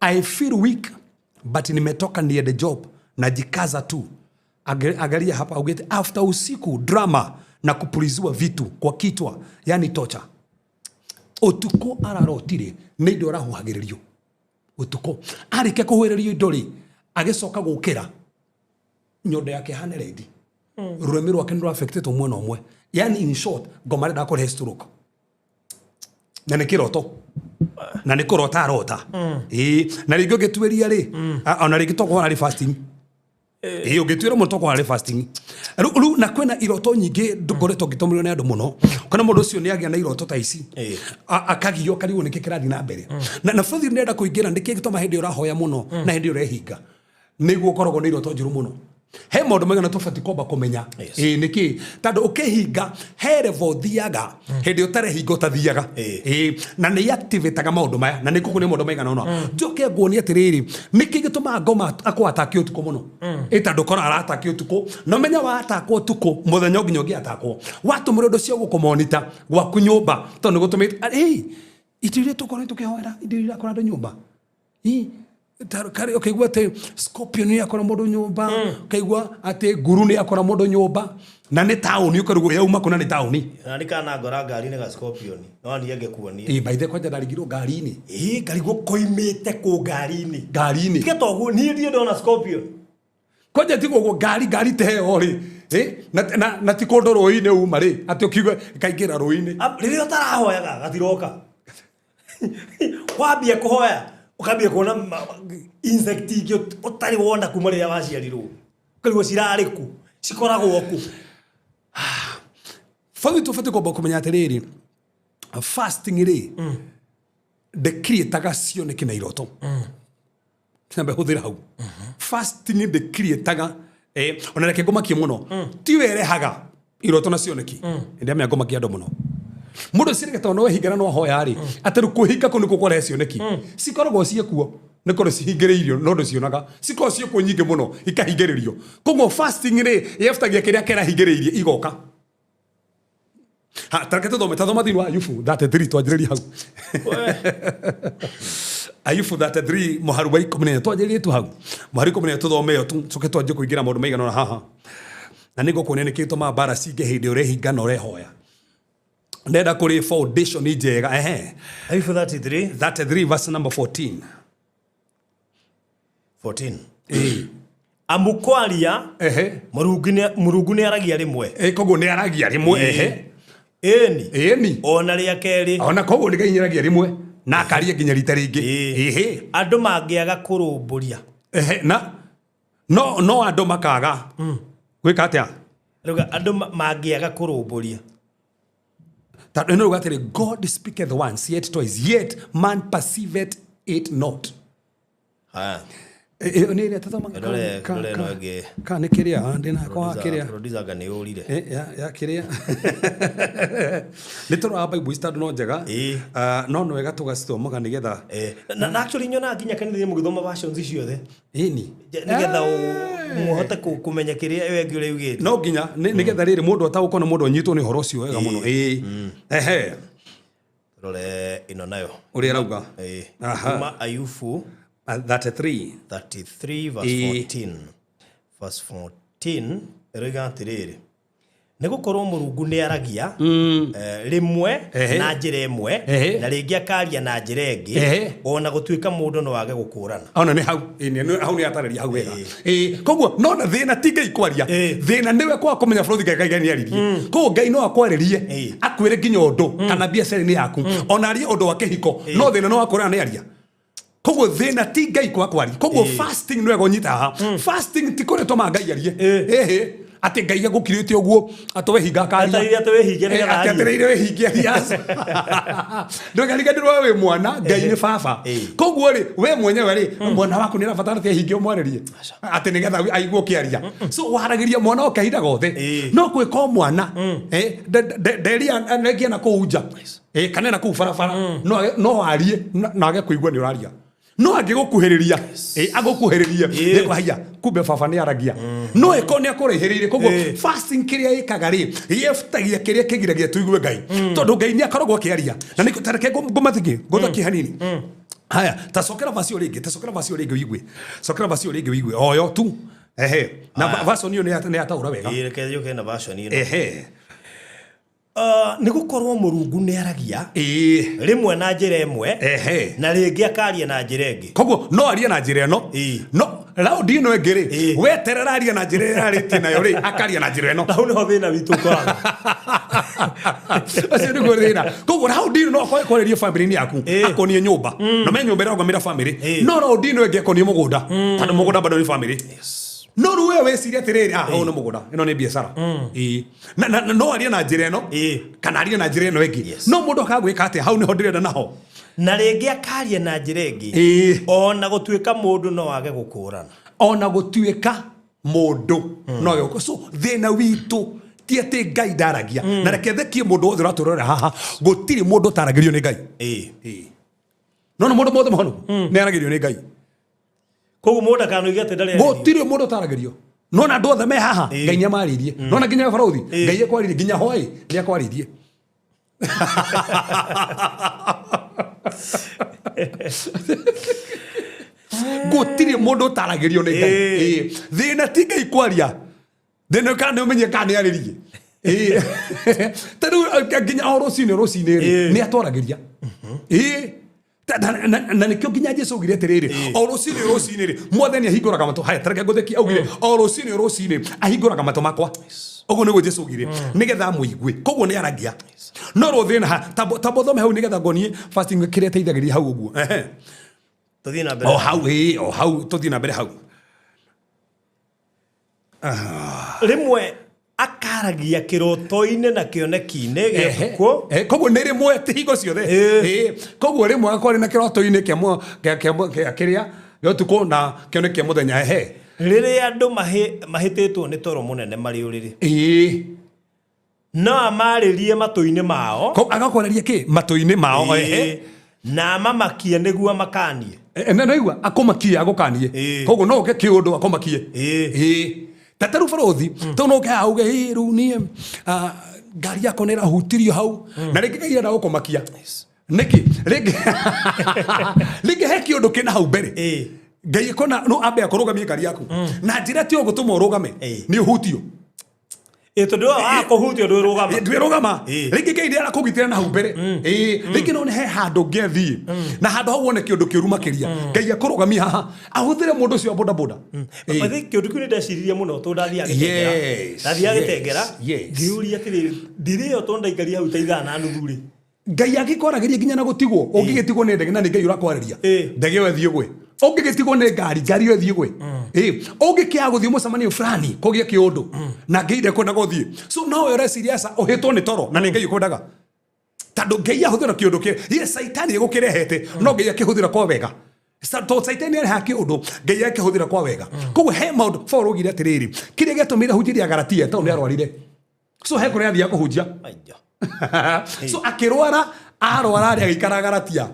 I feel weak but nimetoka niende job, najikaza tu. Angalia hapa augete after usiku drama na kupuliziwa vitu kwa kichwa, yani torture. Ũtukũ ararotire nĩ indo arahuhagĩrĩrio. Ũtukũ arĩkia kũhuhĩrĩrio indo rĩ, agĩcoka gũkĩra nyondo yake hane rendi. Rũrĩmĩ rwake nĩ rwa-affectĩtwo mwena ũmwe. Yani in short, ngoma arenda kũrehe stroke. Na nĩ kĩroto. Na nĩ kũrota arota. Ĩĩ, na rĩngĩ ũngĩtuĩria rĩ, ona rĩngĩ tokorwo arĩ fasting. Ĩĩ, ũngĩtuĩra mũno tokorwo arĩ fasting. Rĩu na kwĩna iroto nyingĩ ngoretwo ngĩtũmĩrwo nĩ andũ mũno. Kana mũndũ ũcio nĩ agĩa na iroto ta ici. Akagio akarigwo nĩkĩ kĩrathiĩ na mbere. Na bũthi nĩenda kũingĩra nĩkĩ gĩtũma hĩndĩ ĩyo ũrahoya mũno na hĩndĩ ĩyo ũrehinga. Nĩguo ũkoragwo na iroto njũru mũno. He maũndũ maigana tũbatiĩ kwamba kũmenya. Ĩĩ nĩkĩ? Tondũ ũkĩhinga he level ũthiaga hĩndĩ ĩyo ũtarehinga ũtathiaga. Ĩĩ, na nĩ activate-aga maũndũ maya na nĩ ngũkuonia maũndũ maigana ũna. Njoke nguonie atĩrĩrĩ, nĩkĩ gĩtũmaga ngoma akũ attack ũtukũ mũno? Ĩ tondũ ũkoraga ara attack ũtukũ, na ũmenye wa attack ũtukũ mũthenya nginya ũngĩ attackwo. Watũmĩrwo indo cia gũkũmonita gwaku nyũmba tondũ nĩ gũtũmĩte, ĩ, indo iria tũkoretwo tũkĩhoera, indo iria irakora andũ nyũmba. Ũkaigua atĩ scorpion nĩ yakora mũndũ nyũmba, ũkaigua atĩ nguru nĩ yakora mũndũ nyũmba, na nĩ taũni ũkarigwo yauma kũ na nĩ taũni. Na ndikana ngora ngari-inĩ ga scorpion, no niĩ ngĩkuonia. Ĩ, by the way, kwanja ndarigirwo ngari-inĩ. Ĩ, ngarigwo koimĩte kũ ngari-inĩ. Ngari-inĩ. Tiga toguo, niĩ ndirĩ ndona scorpion. Kwanja ti koguo ngari, ngari ta ĩyo rĩ, na ti kũndũ rũĩ-inĩ uma rĩ, atĩ ũkiuge ĩkaingĩra rũĩ-inĩ. Rĩrĩa ũtarahoyaga gatiroka. Wambia kũhoya, ũkambia kuona insect ingĩ ũtarĩ wona kuma rĩrĩa waciarirwo. Ũkarigwo cirarĩ kũ, cikoragwo kũ. Bamĩrĩ tũbatiĩ kwamba kũmenya atĩrĩrĩ, fasting rĩ, ndĩcreataga cioneki na iroto. Nyambe hũthĩra hau. Fasting ndĩcreataga, ona reke ngũmakie mũno. Tiwe ĩrehaga iroto na cioneki. Nĩndĩramenya ngũmakia andũ mũno. Mũndũ ũcio rĩngĩ tondũ no ehingana no ahoya rĩ, atĩ rĩu kũhinga kũu nĩkuo kũrehe cioneki. Cikoragwo ciĩkuo, nĩ korwo cihingĩrĩirio no ndũcionaga. Cikoragwo ciĩkuo nyingĩ mũno, ikahingĩrĩrio. Koguo fasting rĩ, yebutagia kĩrĩa kĩrahingĩrĩirie igoka. Ha, ta reke tũthome, ta thoma thĩinĩ wa Ayubu 33, twanjĩrĩrie hau. Ayubu 33 mũharu wa 14, twanjĩrĩrie tu hau. Mũharu 14 tũthome ĩyo tu, tũke twanjie kũingĩra maũndũ maigana ũna haha. Na nĩ ngũkuonia nĩkĩ gĩtũmaga mbara cingĩ hĩndĩ ĩrĩa ũrehinga na ũrehoya. Ndenda kũrĩ foundation njega, ehe. Ayubu 33. 33 verse number 14. 14. Amu kwaria, Ehe. Mũrungu nĩ aragia rĩmwe. Koguo nĩ aragia rĩmwe, ehe. Ĩni. Ĩni. Ona rĩa kerĩ. Ona koguo nĩ Ngai aragia rĩmwe na akaria nginya rita rĩngĩ. Ehe. Andũ mangĩaga kũrũmbũria. Ehe, na no andũ makaga. Gwĩka atĩa? Rĩu andũ mangĩaga kũrũmbũria. Tondũ ĩno rĩu atĩrĩ, God speaketh once, yet twice, yet man perceiveth it not. Haya. Nĩ ĩrĩa tũthomaga Ndore, ndore ĩno ĩngĩ. Ka nĩ kĩrĩa, ndĩna kwa kĩrĩa. Producer anga nĩ ũrire. Ya kĩrĩa. Nĩ tũroraga Bible ici tondũ no njega. No nĩ wega tũgacithomaga nĩgetha. Na actually nyonaga nginya kanitha-inĩ mũgĩthoma versions ciothe. Ĩni. Nĩgetha mũhote kũmenya kĩrĩa ĩyo ĩngĩ ũrĩa yugĩte. No nginya, nĩgetha rĩrĩ mũndũ ataũkwo na mũndũ anyitwo nĩ ũhoro ũcio wega mũno. Ehe. Rore ĩno nayo. Ũrĩa arauga. Aha. Kuma Ayubu 33. 33 verse 14. Verse 14 ĩroiga atĩrĩrĩ, nĩ gũkorwo Mũrungu nĩ aragia, rĩmwe na njĩra ĩmwe, na rĩngĩ akaria na njĩra ĩngĩ, ona gũtuĩka mũndũ no age gũkũrana. Ona nĩ hau, nĩ hau nĩ atarĩria hau wega. Koguo no na thĩna ti Ngai kwaria. Thĩna nĩwe kwaga kũmenya bũrũri Ngai Ngai nĩ aririe. Koguo Ngai no akwarĩrie, akwĩre nginya ũndũ kana biacara-inĩ yaku, ona arie ũndũ wa kĩhiko, no thĩna no akũrana nĩ aria. Koguo thĩna ti Ngai kwaga kwaria. Koguo fasting nĩ wega ũnyite haha. Fasting ti kũrĩa tũmaga Ngai arie. Ĩhĩ. Atĩ Ngai agũkirĩte ũguo, atĩ wehinga akaria. Etereire atĩ wĩhinge nĩgetha Atĩ arie. etereire wĩhinge arie. Ndũkariganĩrwo we wĩ mwana, Ngai nĩ baba. Koguo rĩ, we mwenyewe rĩ, mwana waku nĩ arabatara atĩ ehinge ũmwarĩrie. Atĩ nĩgetha aigue ũkĩaria. So waragĩria mwana o kahinda gothe. No gwĩka o mwana, nderia ndengia na kũu nja. Kana na kũu barabara. No arie, na age kũigua nĩ ũraria. No angĩgũkuhĩrĩria, agũkuhĩrĩrie, nĩ haiya, kumbe baba nĩ aragia. No ĩkorwo nĩ akũraihĩrĩirie. Koguo fasting kĩrĩa ĩkaga rĩ, yebutagia kĩrĩa kĩgiragia tũigue Ngai. Tondũ Ngai nĩ akoragwo akĩaria. Na nĩ ta reke ngũmathikie, ngũthakie hanini. Haya, ta cokera verse ĩyo rĩngĩ, ta cokera verse ĩyo rĩngĩ ũigue. Cokera verse ĩyo rĩngĩ ũigue. O yo tu. Ehe. Na version ĩyo nĩ yataũra wega. Reke njũke na version ĩno. Ehe. Nĩ gũkorwo Mũrungu nĩ aragia rĩmwe na njĩra ĩmwe na rĩngĩ akaria na njĩra ĩngĩ. Koguo no arie na njĩra ĩno, no raundi ĩno ĩngĩ rĩ, weterera arie na njĩra ĩrĩa arĩtie nayo rĩ, akaria na njĩra ĩno. Na hau nĩho thĩna witũ ũkoragwo. Ũcio nĩguo thĩna. Koguo raundi ĩno no akorwo akwarĩrie bamĩrĩ-inĩ yaku, akonie nyũmba, na me nyũmba ĩrarũgamĩrĩra bamĩrĩ, no raundi ĩno ĩngĩ akonie mũgũnda, tondũ mũgũnda bado nĩ bamĩrĩ. No rĩu we wĩcirie atĩrĩrĩ, ah, ũyũ nĩ mũgũnda, ĩno nĩ biacara. Na no arie na njĩra ĩno, kana arie na njĩra ĩno ĩngĩ. No mũndũ akaga gwĩka atĩa? Hau nĩho ndĩrenda naho. Na rĩngĩ akaria na njĩra ĩngĩ, ona gũtuĩka mũndũ no age gũkũrana. Ona gũtuĩka mũndũ no age gũkũrana. So thĩna witũ ti atĩ Ngai ndaragia. Na reke thekie mũndũ wothe ũratũrorera haha, gũtirĩ mũndũ ũtaragĩrio nĩ Ngai. No nĩ mũndũ mothe mũhonu nĩ aragĩrio nĩ Ngai. Koguo mũndũ ndakanoige atĩ ndarĩ arĩrio. Gũtirĩ mũndũ ũtaragĩrio. No na andũ othe me haha, Ngai nĩ amarĩirie. No na nginya barũthi, Ngai akwarĩirie, nginya hwaĩ nĩ akwarĩirie. Gũtirĩ mũndũ ũtaragĩrio nĩ Ngai. Thĩna ti Ngai kwaria, thĩna kana nĩ ũmenye kana nĩ arĩrie. Ta rĩu nginya o rũcinĩ rũcinĩ rĩ, nĩ atwaragĩria. Na nĩkĩo nginya Jesu augire atĩrĩrĩ, o rũcinĩ rũcinĩ rĩ, mwathani ahingũraga matũ. Haya, tareke ngũthekie, augire o rũcinĩ rũcinĩ ahingũraga matũ makwa. Ũguo nĩguo Jesu augire, nĩgetha amũigue. Koguo nĩ aragia. No rĩu thĩna ha, tamba ũthome hau nĩgetha ngonie fasting kĩrĩa ĩteithagĩrĩria hau ũguo. Tũthiĩ na mbere. O hau, o hau, tũthiĩ na mbere hau. Rĩmwe akaragia kĩroto-inĩ na kĩoneki-inĩ gĩa ũtukũ. Koguo nĩ rĩmwe, ti hingo ciothe. Koguo rĩmwe agakorwo na kĩroto-inĩ kĩa kĩrĩa gĩa ũtukũ na kĩoneki kĩa mũthenya. Rĩrĩa andũ mahĩtĩtwo nĩ toro mũnene marĩ ũrĩrĩ. No amarĩrie matũ-inĩ mao. Agakwarĩria kĩ? Matũ-inĩ mao. Na amamakie nĩguo amakanie. Na naigua akũmakie, agũkanie. Koguo no ũke kĩũndũ akũmakie. Ta rĩu barũthi, tondũ no ũke haha uge, rĩu niĩ, ngari yakwa nĩ ĩrahutirio hau. Na rĩngĩ Ngai arenda gũkũmakia. Nĩkĩ? Rĩngĩ rĩngĩ he kĩũndũ kĩna hau mbere. Ngai akona no ambe akũrũgamie ngari yaku. Na njĩra ti ũgũtũma ũrũgame, nĩ ũhutio. Tondũ akũhutio ndwĩrũgama. Ndwĩrũgama. Rĩngĩ Ngai nĩ arakũgitĩra na hau mbere. Rĩngĩ no he handũ ũngĩathiĩ, na handũ hau wone kĩũndũ kĩũru makĩria. Ngai akũrũgamie haha, ahũthĩre mũndũ ũcio wa bodaboda. By the way, kĩũndũ kĩu nĩ ndeciririe mũno tondũ ndathiaga gĩtengera. Ndathiaga gĩtengera, ngĩũria atĩrĩrĩ, ndirĩo tondũ ndaikarire hau ta ithaa na nuthu rĩ. Ngai angĩkwaragĩria nginya na gũtigwo, ũngĩgĩtigwo nĩ ndege na nĩ Ngai ũrakwarĩria, ndege ĩyo ĩthiĩ gwe. Ũngĩgĩtigwo nĩ ngari, ngari ĩyo ĩthiĩ gwe. Ũngĩkĩaga gũthiĩ mũcemanio fulani, kũgĩe kĩũndũ, na Ngai ndekwendaga ũthiĩ. So no we ũreciria aca, ũhĩtwo nĩ toro, na nĩ Ngai ũkwendaga. Tondũ Ngai ahũthĩra kĩũndũ kĩ, yes, Saitani egũkĩrehete, no Ngai akĩhũthĩra kwa wega. Tondũ Saitani arehaga kĩũndũ, Ngai akĩhũthĩra kwa wega. Koguo he maũndũ, Paul augire atĩrĩrĩ, kĩrĩa gĩatũmire ahunjĩrie Galatia, tondũ nĩ arwarire. So he kũrĩa athiaga kũhunjia. So akĩrwara, arwara arĩ agĩikara Galatia.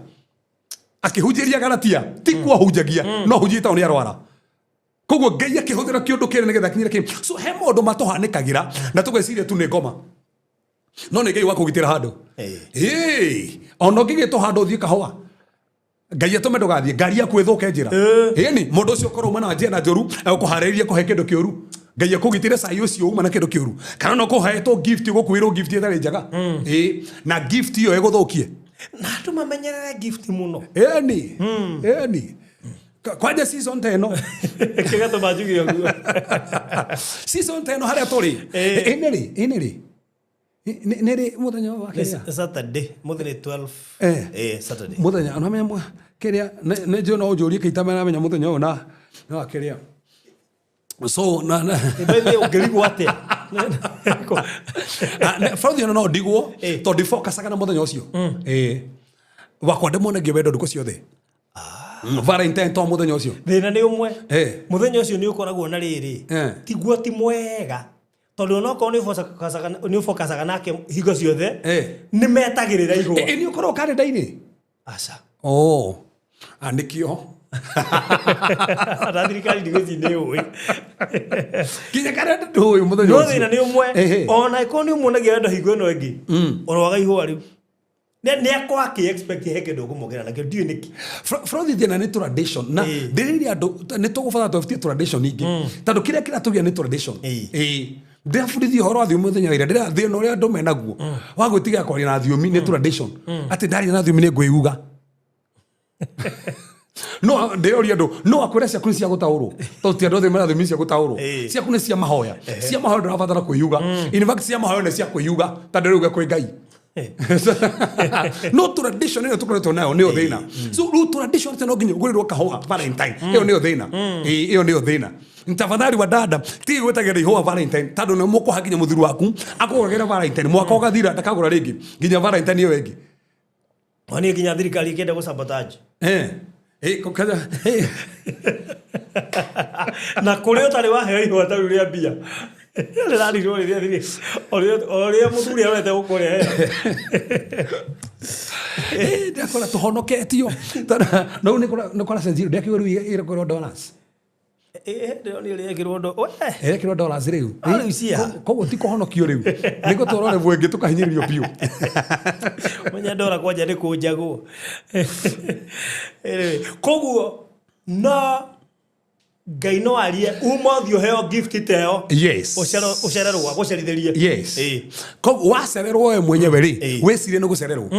Akĩhunjĩria Galatia, ti kuo ahunjagia, no ahunjĩtie tondũ nĩ arwara. Koguo Ngai akĩhũthĩra kĩũndũ kĩrĩa nĩgetha akinyĩre kĩ. So he maũndũ matũhanĩkagĩra na tũgeciria tu nĩ ngoma. No nĩ Ngai wa kũgitĩra handũ. Ona ũngĩgĩtwo handũ ũthiĩ kahũa, Ngai atũme ndũgathiĩ, ngari yaku ĩthũke njĩra. Ĩni, mũndũ ũcio ũkorwo uma na njĩra njũru, egũkũharĩrĩria kũhe kĩndũ kĩũru. Ngai akũgitĩre cai ũcio uma na kĩndũ kĩũru. Kana no kũheetwo gift, ũgũkuĩrwo gift ĩtarĩ njega. Na gift ĩyo ĩgũthũkie. Na andũ mamenyerere gift mũno. Ĩni. Ĩni. Kwanja season ta ĩno. Kĩgatũma njuge ũguo. Season ta ĩno harĩa tũrĩ. Ĩ nĩ rĩ? Ĩ nĩ rĩ? Nĩ rĩ mũthenya wa kĩrĩa? Saturday, mũthenya 12. Saturday. Mũthenya, ona menya kĩrĩa, nĩ njũĩ no ũnjũrie kĩita mena mũthenya ũyũ na wa kĩrĩa. So, na, na. By the way, ũngĩrigwo atĩa? Bũrũri ũyũ no ndigwo, tondũ ndifokacaga na mũthenya ũcio. Wakwa ndĩmuonagia wendo ndukũ ciothe. Valentine to mũthenya ũcio. Thĩna nĩ ũmwe. Mũthenya ũcio nĩ ũkoragwo na rĩrĩ. Tiguo ti mwega. Tondũ onokorwo nĩ ũbokacaga nake hingo ciothe, nĩ metagĩrĩra ihũa. Nĩ ũkoragwo karenda-inĩ? Aca. Oh. Nĩkĩo. Na thirikari ndigũci nĩ ũĩ. Nginya karenda ndũĩ mũthenya No thĩna nĩ ũmwe. Ona ĩkorwo nĩ ũmuonagia wendo hingo ĩno ĩngĩ, oroaga ihũa rĩu. Nĩ akorwo akĩ expect he kĩndũ ũkũmũgĩra nakĩo, ndiũĩ nĩkĩ. Frothi thĩna nĩ tradition. Na ndĩrĩire andũ, nĩ tũgũbatara tũbutie tradition ingĩ. Tondũ kĩrĩa kĩratũgia nĩ tradition. Ndĩrabundithia ũhoro wa thiomi mũthenya wa ira, ndĩra thĩna ũrĩa andũ menaguo wa gwĩtigĩra kwaria na thiomi nĩ tradition, atĩ ndaria na thiomi nĩ ngwĩuga. No ndĩroria andũ, no akwĩra ciaku nĩ cia gũtaũrwo, tondũ ti andũ othe mena thiomi cia gũtaũrwo. Ciaku nĩ cia mahoya. Cia mahoya ndũrabatara kwĩyuga. In fact, cia mahoya nĩ cia kwĩyuga, ta ndĩrauga kwĩ Ngai. No tradition ĩyo tũkoretwo nayo nĩyo thĩna. So rĩu tradition atĩ no nginya ũgũrĩrwo kahũa Valentine, ĩyo nĩyo thĩna. Ĩĩ, ĩyo nĩyo thĩna. Tafadhali wa dada, ti gwĩtagĩra ihũa Valentine, tondũ nĩ mũkũha nginya mũthuri waku akũgagĩra Valentine, mwaka ũgathira ndakagũra rĩngĩ nginya Valentine ĩyo ĩngĩ. Wani nginya thirikari ĩkĩenda gũ sabotage. Eh. Na kũrĩa ũtarĩ waheo ihũa ta rĩu rĩa mbia rĩrarirwo rĩrĩa o rĩrĩa mũthuri arorete gũkũrehe. Ndakora tũhonoketio. No nĩ kora sense ndĩrakiuga rĩu ĩrekĩrwo dollars. Ndĩronire rĩekĩrwo ndo we. Ĩrekĩrwo dollars rĩu. Ah, rĩu cia. Koguo ti kũhonokio rĩu, nĩ gũtwarwo level ĩngĩ tũkahinyĩrĩrio biũ. Menya ndora kwanja nĩ kũnjagwo. Anyway, koguo no Ngai no arie uma ũthiĩ ũheo gift ta ĩyo. Yes. Ũcererwo agũcerithĩrie. Yes. Koguo wacererwo we mwenyewe rĩ, wĩcirie nĩ gũcererwo.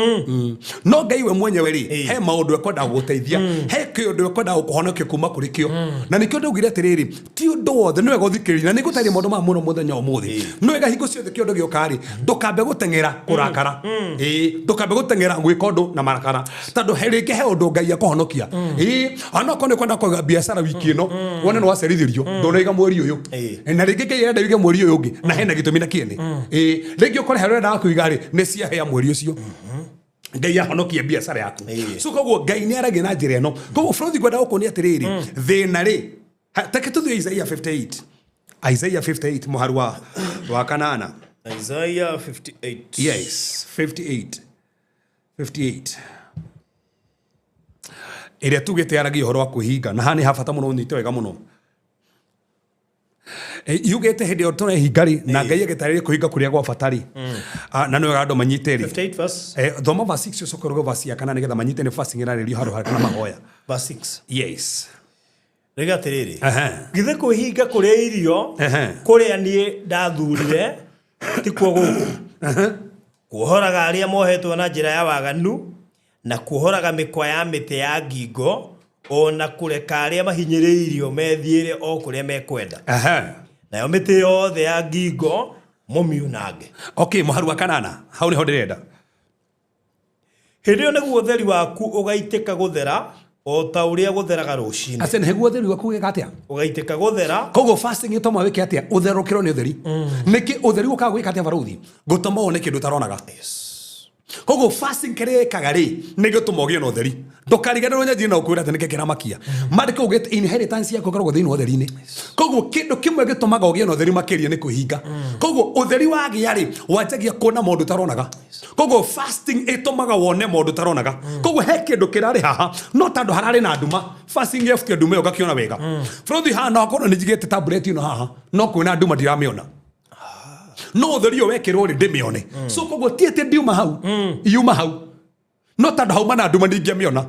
No Ngai we mwenyewe rĩ, he maũndũ ekwendaga gũgũteithia, he kĩũndũ ekwendaga gũkũhonokia kuma kũrĩ kĩo. Na nĩkĩo ndaugire atĩrĩrĩ, ti ũndũ wothe nĩ wega ũthikĩrĩrie, na nĩ ngũtarĩria maũndũ maya mũno mũthenya wa ũmũthĩ. Nĩ wega hingo ciothe kĩũndũ gĩoka rĩ, ndũkambe gũteng'era kũrakara. Ĩĩ, ndũkambe gũteng'era gwĩka ũndũ na marakara, tondũ he rĩngĩ he ũndũ Ngai akũhonokia. Ĩĩ, onokorwo nĩ ũkwenda kũiga biacara wiki ĩno, wone nĩ wacerithĩrio, ndũnaiga mweri ũyũ. Na rĩngĩ Ngai arenda wige mweri ũyũ ũngĩ, na hena gĩtũmi na kĩene. Ĩĩ, rĩngĩ ũkore harĩa ũrendaga kũiga rĩ, nĩ ciahĩa mweri ũcio. Ngai ahonokie biacara yaku. So koguo Ngai nĩ aragia na njĩra ĩno. Koguo bũrũri ngwenda gũkuonia atĩrĩrĩ, thĩna rĩ, take tũthiĩ Isaiah 58. Isaiah 58 mũhari wa kanana. Isaiah 58. Yes, 58. 58. Ĩrĩa tugĩte yaragia ũhoro wa kwĩhinga, na haha nĩ ha bata mũno ũnyite wega mũno. Yugĩte hĩndĩ ĩyo tũrehinga rĩ, na Ngai agĩtarĩria kwĩhinga kũrĩa gwa bata rĩ. Na nĩ wega andũ manyite rĩ. 58 verse. Thoma verse 6 ũcoke ũruge verse ya kana nĩgetha manyite nĩ fasting ĩrarĩrio handũ harĩa kana mahoya. Verse 6. Yes. Rĩga atĩrĩrĩ. Githĩ kwĩhinga kũrĩa irio kũrĩa niĩ ndathurire tikuo gũkũ. Kuohoraga arĩa mohetwo na njĩra ya waganu, na kuohoraga mĩkwa ya mĩtĩ ya ngingo, o na kũreka arĩa mahinyĩrĩirio methiĩre o kũrĩa mekwenda. Nayo mĩtĩ yothe ya ngingo mũmiunange. Okay, mũhari wa kanana, hau nĩho ndĩrenda. Hĩndĩ ĩyo nĩguo ũtheri waku ũgaitĩka gũthera o ta ũrĩa gũtheraga rũcinĩ. Ase nĩguo ũtheri waku ũgeka atĩa? Ũgaitĩka gũthera. Koguo fasting ĩtũmaga wĩke atĩa? Ũtherũkĩrwo nĩ ũtheri. Nĩkĩ ũtheri ũkaga gwĩka atĩa barũthi? Gũtũma wone kĩndũ ũtaronaga. Koguo fasting kĩrĩa ĩkaga rĩ, nĩ gũtũma ũgĩe na ũtheri. Ndũkariganĩrwo nyanjie na ũkwĩra atĩ nĩkĩ kĩramakia. Maandĩko augĩte inheritance yaku ĩkoragwo thĩinĩ wa ũtheri-inĩ. Koguo kĩndũ kĩmwe gĩtũmaga ũgĩe na ũtheri makĩria nĩ kwĩhinga. Koguo ũtheri wagĩa rĩ, wanjagia kuona maũndũ ũtaronaga. Koguo fasting ĩtũmaga wone maũndũ ũtaronaga. Koguo he kĩndũ kĩrarĩ haha, no tondũ hararĩ na nduma, fasting yebutia nduma ĩyo ũgakĩona wega. Bũrũthi haha no akorwo nĩ njigĩte tablet ĩno haha, no kwĩna nduma ndiramĩona. No ũtheri ũyũ wekĩrwo rĩ, ndĩmĩone. So koguo ti atĩ ndiuma hau, yuma hau. No tondũ hauma na nduma ndingĩamĩona.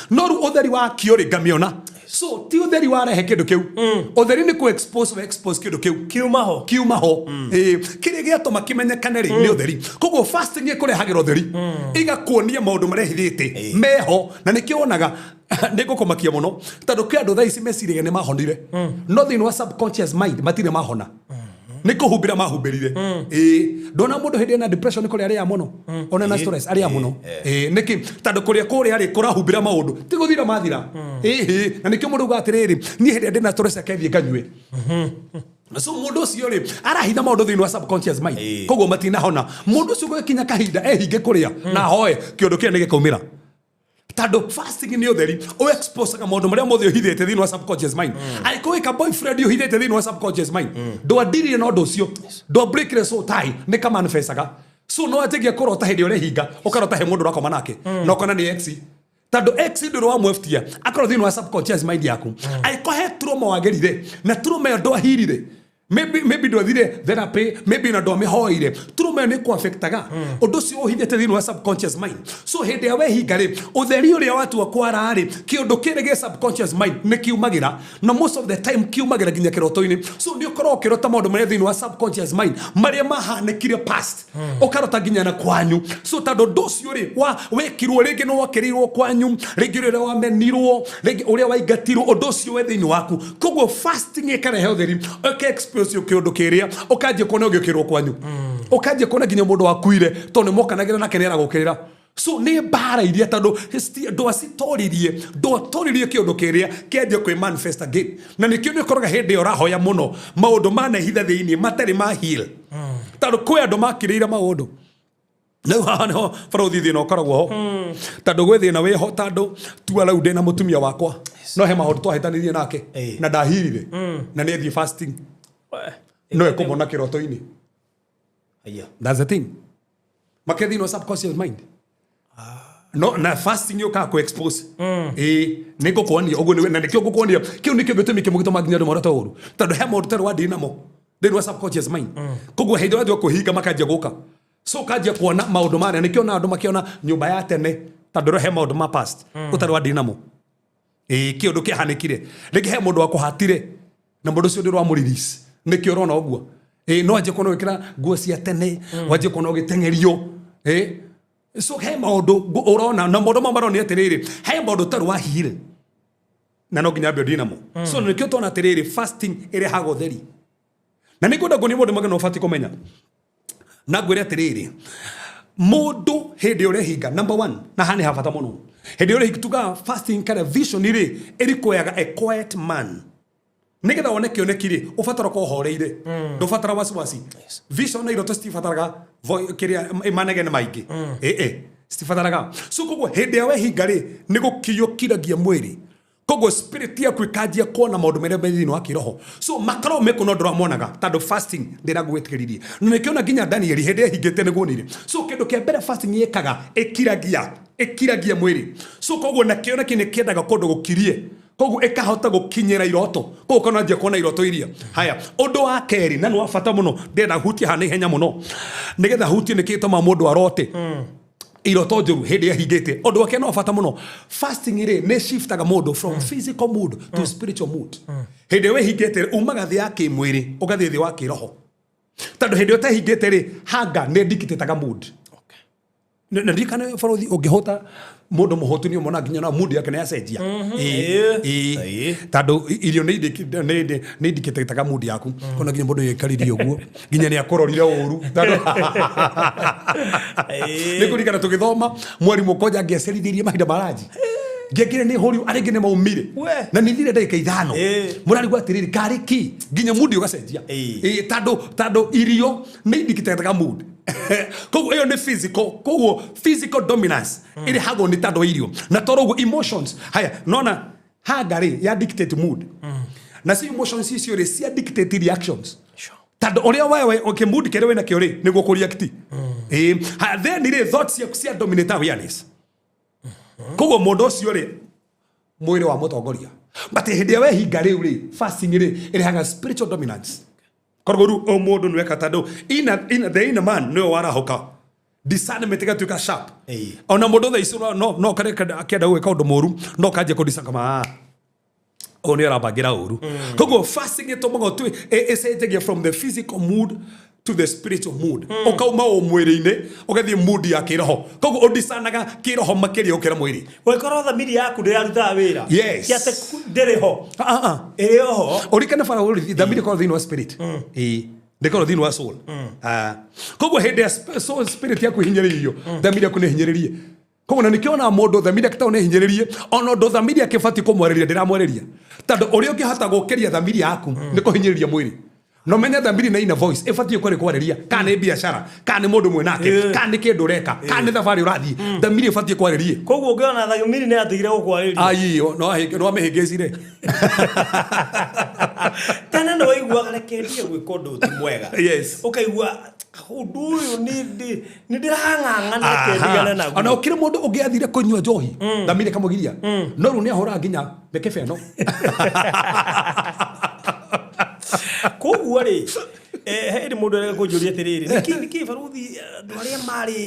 No rĩu ũtheri wakio rĩ, ngamĩona. So ti ũtheri warehe kĩndũ kĩu. Ũtheri nĩ kũ expose, wa expose kĩndũ kĩu. Kiuma ho. Kiuma ho. Kĩrĩa gĩatũma kĩmenyekane rĩ, nĩ ũtheri. Koguo fasting ĩkũrehagĩra ũtheri. Ĩgakuonia maũndũ marĩa hithĩte meho, na nĩkĩo wonaga nĩ ngũkũmakia mũno tondũ kwĩ andũ thaa ici meciragia nĩ mahonire. No thĩinĩ wa subconscious mind matirĩ mahona. Nĩ kũhumbĩra mahumbĩrire. Ndona mũndũ hĩndĩ ĩna depression kũrĩa arĩa mũno. Ona na stress arĩa mũno. Nĩkĩ? Tondũ kũrĩa kũrĩa rĩ kũrahumbĩra maũndũ. Ti gũthira mathira. Na nĩkĩo mũndũ augaga atĩrĩrĩ, niĩ hĩndĩ ĩrĩa ndĩna stress reke thiĩ nganyue. So mũndũ ũcio rĩ, arahitha maũndũ thĩinĩ wa subconscious mind. Koguo matinahona. Mũndũ ũcio gũgĩkinya kahinda ehinge kũrĩa na ahoe, kĩũndũ kĩrĩa nĩ gĩkaumĩra. Tondũ fasting nĩ ũtheri, ũ exposaga maũndũ marĩa mothe ũhithĩte thĩinĩ wa subconscious mind. Angĩkorwo wĩ ka boyfriend ũhithĩte thĩinĩ wa subconscious mind, ndwandirire na ũndũ ũcio, ndwabreakire soul tie, nĩ kamanifestaga. So no wanjagia kũrota hĩndĩ ĩrĩa ũrehinga, ũkarota he mũndũ ũrakoma nake, na ũkona nĩ ex. Tondũ ex ndũrĩ wamweftia, akorwo thĩinĩ wa subconscious mind yaku. Angĩkorwo he trauma wagerire, na trauma ĩyo ndwahirire, Maybe ndwathire therapy, maybe na ndwamĩhoire. Trauma ĩyo nĩ kũaffectaga ũndũ ũcio ũhithĩte thĩinĩ wa subconscious mind. So hĩndĩ ĩrĩa wehinga rĩ, ũtheri ũrĩa watua kwara rĩ, kĩũndũ kĩrĩ gĩ subconscious mind nĩ kiumagĩra, na most of the time kiumagĩra nginya kĩroto-inĩ. So nĩ ũkoragwo ũkĩrota maũndũ marĩa thĩinĩ wa subconscious mind marĩa mahanĩkire past, ũkarota nginya na kwanyu. So tondũ ũndũ ũcio rĩ wa wekirwo, rĩngĩ nĩ wokĩrĩirwo kwanyu, rĩngĩ ũrĩa wamenirwo, rĩngĩ ũrĩa waingatirwo, ũndũ ũcio we thĩinĩ waku. Koguo fasting ĩkarehe ũtheri, ũka expose kĩũndũ kĩrĩa, ũkanjia kuona ũgĩũkĩrwo kwanyu, ũkanjia kuona nginya mũndũ wakuire tondũ nĩ mokanagĩra nake nĩ aragũkĩrĩra. So nĩ mbara iria tondũ ndwacitoririe, ndwatoririe kĩũndũ kĩrĩa kĩanjia kwĩ manifest again. Na nĩkĩo nĩ ũkoraga hĩndĩ ĩyo ũrahoya mũno maũndũ manehitha thĩinĩ matarĩ ma heal, tondũ kwĩ andũ makĩrĩire maũndũ. Rĩu haha nĩho barũthi thĩna ũkoragwo ho, tondũ gwĩ thĩna wĩho, tondũ tua rĩu ndĩna mũtumia wakwa, no he maũndũ twahĩtanirie nake na ndahirire na nĩ athiĩ fasting, no ekũmona kĩroto-inĩ. Aya. That's the thing, make thĩinĩ wa subconscious mind. No na fasting yũkaga kũ expose. Ĩĩ, nĩ ngũkuonia ũguo na nĩkĩo ngũkuonia kĩu nĩkĩo gĩtũmi kĩmwe gĩtũmaga nginya andũ marote ũru, tondũ he maũndũ tarĩ wandiri namo thĩinĩ wa subconscious mind. Koguo hĩndĩ ĩrĩa wanjia kũhinga makanjia gũka, so ũkanjia kuona maũndũ marĩa. Nĩkĩo na andũ makĩona nyũmba ya tene, tondũ he maũndũ ma past ũtarĩ wandiri namo. Ĩĩ, kĩũndũ kĩahanĩkire, rĩngĩ he mũndũ wakũhatire na mũndũ ũcio ndĩ ũramũ-release, nĩkĩo ũrona ũguo. Ĩĩ, no wanjie kuona ũgĩkĩra nguo cia tene, wanjie kuona ũgĩteng'erio. Ĩĩ, so he maũndũ ũrona, na maũndũ mau maronania atĩrĩrĩ, he maũndũ ũtarĩ wa heal na no nginya ambe ũndii namo. So nĩkĩo tuona atĩrĩrĩ, fasting ĩrehaga ũtheri. Na nĩ ngwenda nguonie maũndũ mangĩ na ũbatiĩ kũmenya, na ngwĩre atĩrĩrĩ, mũndũ hĩndĩ ũrehinga, number one, na haha nĩ ha bata mũno, hĩndĩ ũrehinga, tugaga fasting kana vision rĩ, ĩrequiraga a quiet man. Nĩgetha wone kĩoneki rĩ, ũbatara ũkorwo ũhoreire, ndũbatara wasiwasi. Vision na iroto citibataraga kĩrĩa manegene maingĩ, ĩĩ, citibataraga. So koguo hĩndĩ ĩrĩa wehinga rĩ, nĩ gũkirio kiragia mwĩrĩ, koguo spirit yaku ĩkanjia kuona maũndũ marĩa me thĩinĩ wa kĩroho. So makoragwo mekuo no ndũramonaga, tondũ fasting ndĩragwĩtĩkĩririe. Na nĩkĩona nginya Danieli hĩndĩ ĩhingĩte nĩguo onire. So kĩndũ kĩa mbere fasting ĩkaga, ĩkiragia mwĩrĩ. So koguo na kĩoneki nĩ kĩendaga kũndũ gũkirie, koguo ĩkahota gũkinyĩra iroto, koguo ũkananjia kuona iroto iria. Haya, ũndũ wa kerĩ, na nĩ wa bata mũno, ndĩrenda hutie haha na ihenya mũno nĩgetha hutie nĩkĩ gĩtũmaga mũndũ arote iroto njũru hĩndĩ ĩhingĩte. Ũndũ wa kerĩ no wa bata mũno, fasting rĩ, nĩ shiftaga mũndũ from physical mood to spiritual mood. Hĩndĩ ĩrĩa wĩhingĩte rĩ, umaga thĩ ya kĩmwĩrĩ ũgathiĩ thĩ wa kĩroho, tondũ hĩndĩ ĩyo ũtehingĩte rĩ, hunger nĩ dictataga mood. Na ndirikane bũrũthi ũngĩhũta, mũndũ mũhũtu nĩ ũmona nginya na mood yake nĩ yacenjia. Ĩĩ. Ĩĩ. Ĩĩ. Tondũ irio nĩ indicataga mood yaku. Kona nginya mũndũ yaikarire ũguo nginya nĩ akũrorire ũru. Nĩ kũririkana tũgĩthoma, mwarimũ konja angĩacerithĩirie mahinda ma ranji, ngĩangire nĩ hũri arĩa angĩ nĩ maumire. We. Na nĩ thire ndagĩka 5. Mũrarigwo atĩrĩrĩ, karĩ ki nginya mood ũgacenjia. Ĩĩ, tondũ irio nĩ indicataga mood. Koguo ĩyo nĩ physical, koguo physical dominance ĩrehagwo nĩ tondũ wa irio na tondũ ũguo emotions. Haya, nona hunger rĩ ya dictate mood, nacio emotions icio rĩ cia dictate reactions, tondũ ũrĩa wewe okay, mood kĩrĩa wĩna kĩo rĩ, nĩguo kũ react. Ĩĩ. Ha, then rĩ, thoughts ciaku cia dominate awareness. Koguo mũndũ ũcio rĩ, mwĩrĩ wa mũtongoria. But hĩndĩ ĩrĩa wehinga rĩu rĩ, fasting rĩ ĩrehaga spiritual dominance. Koguo rĩu o mũndũ nĩweka, tondũ the inner man nĩwe warahũka, discernment ĩgatuĩka sharp. Ona mũndũ thaa ici no kare akĩenda gwĩka ũndũ mũru, no kanjia kũ kama ũyũ nĩ arabangĩra ũru. Koguo fasting ĩtũmaga ũtue ĩcenjagia from the physical mood to the spiritual mood, ũkauma o mwĩrĩ-inĩ ũgathiĩ mood ya kĩroho. Koguo ũdiscernaga kĩroho makĩria gũkĩra mwĩrĩ. Gũgĩkorwo thamiri yaku ndĩrarutaga wĩra. Yes. Ti atĩ ndĩrĩ ho. Ah, ah, ah. Ĩrĩ o ho. Ũrikane bara thamiri ĩkoragwo thĩinĩ wa spirit, ĩĩ, ndĩkoragwo thĩinĩ wa soul. Ah. Koguo hĩndĩ ya soul spirit yaku ĩhinyĩrĩirio, thamiri yaku nĩ hinyĩrĩrie. Koguo na nĩkĩo ona mũndũ thamiri yake tondũ nĩ hinyĩrĩrie, ona ũndũ thamiri yake ĩbatiĩ kũmwarĩria ndĩramwarĩria, tondũ ũrĩa ũngĩhota gũkĩria thamiri yaku nĩ kũhinyĩrĩria mwĩrĩ. No menye thamiri na ina voice ĩbatiĩ kũrĩ kwarĩria, kana nĩ biacara, kana nĩ mũndũ mwĩnake, kana nĩ kĩndũ ũreka, kana nĩ thabarĩ ũrathiĩ, thamiri ĩbatiĩ kwarĩrie. Koguo ũngĩona thamiri nĩ yatigire gũkwarĩria, Ai, no amĩhĩngĩcire. Tene nĩ waiguaga reke ndige gwĩka ũndũ ti mwega. Ũkaigua ũndũ ũyũ nĩ ndĩrang'ang'ana, reke ndigane naguo. Ona ũkĩrĩ mũndũ ũngĩathire kũnyua njohi, thamiri ĩkamũgiria, no rĩu nĩ ahũraga nginya mĩkebe ĩno. Koguo rĩ, he hĩndĩ mũndũ erega kũnjũria atĩrĩrĩ, nĩkĩ baruthi andũ arĩa marĩ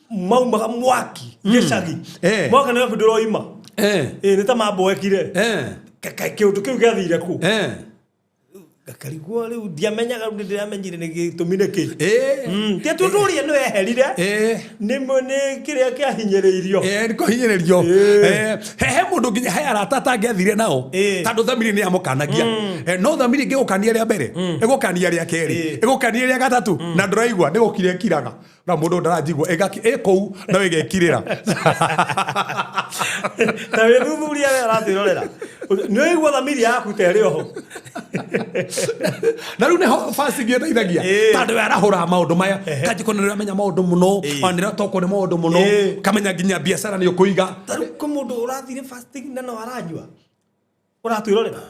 maumaga mwaki gĩcagi moka Nairobi ndũroima? Nĩ ta mamboekire. Kĩũndũ kĩu gĩathire kũ? Ngakarigwo rĩu, ndiamenyaga, rĩu nĩndĩramenyire nĩ gĩtũmi nĩ kĩ. Ti atĩ ũndũ ũrĩa nĩ weherire, nĩ kĩrĩa kĩahinyĩrĩirio. Nĩ kũhinyĩrĩrio. He mũndũ nginya he arata atangĩathire nao tondũ thamiri nĩ yamũkanagia. No thamiri ĩngĩgũkania rĩa mbere, ĩgũkania rĩa kerĩ, ĩgũkania rĩa gatatũ, na ndũraigua nĩ gũkira ĩkiraga na mũndũ ndarajigua ĩ kũu no ĩgekirĩra. Ta wĩthuthuria we ũratwĩrorera, nĩ ũigua thamiri yaku ta ĩrĩ oho? Na rĩu nĩho fasting ĩteithagia, tondũ we arahũraga maũndũ maya kanjĩko nĩ ũramenya maũndũ mũno, ona nĩ ũratokwo nĩ maũndũ mũno, kamenya nginya biacara nĩ ũkũiga. Ta rĩu kwĩ mũndũ ũrathire fasting na no aranyua ũratwĩrorera?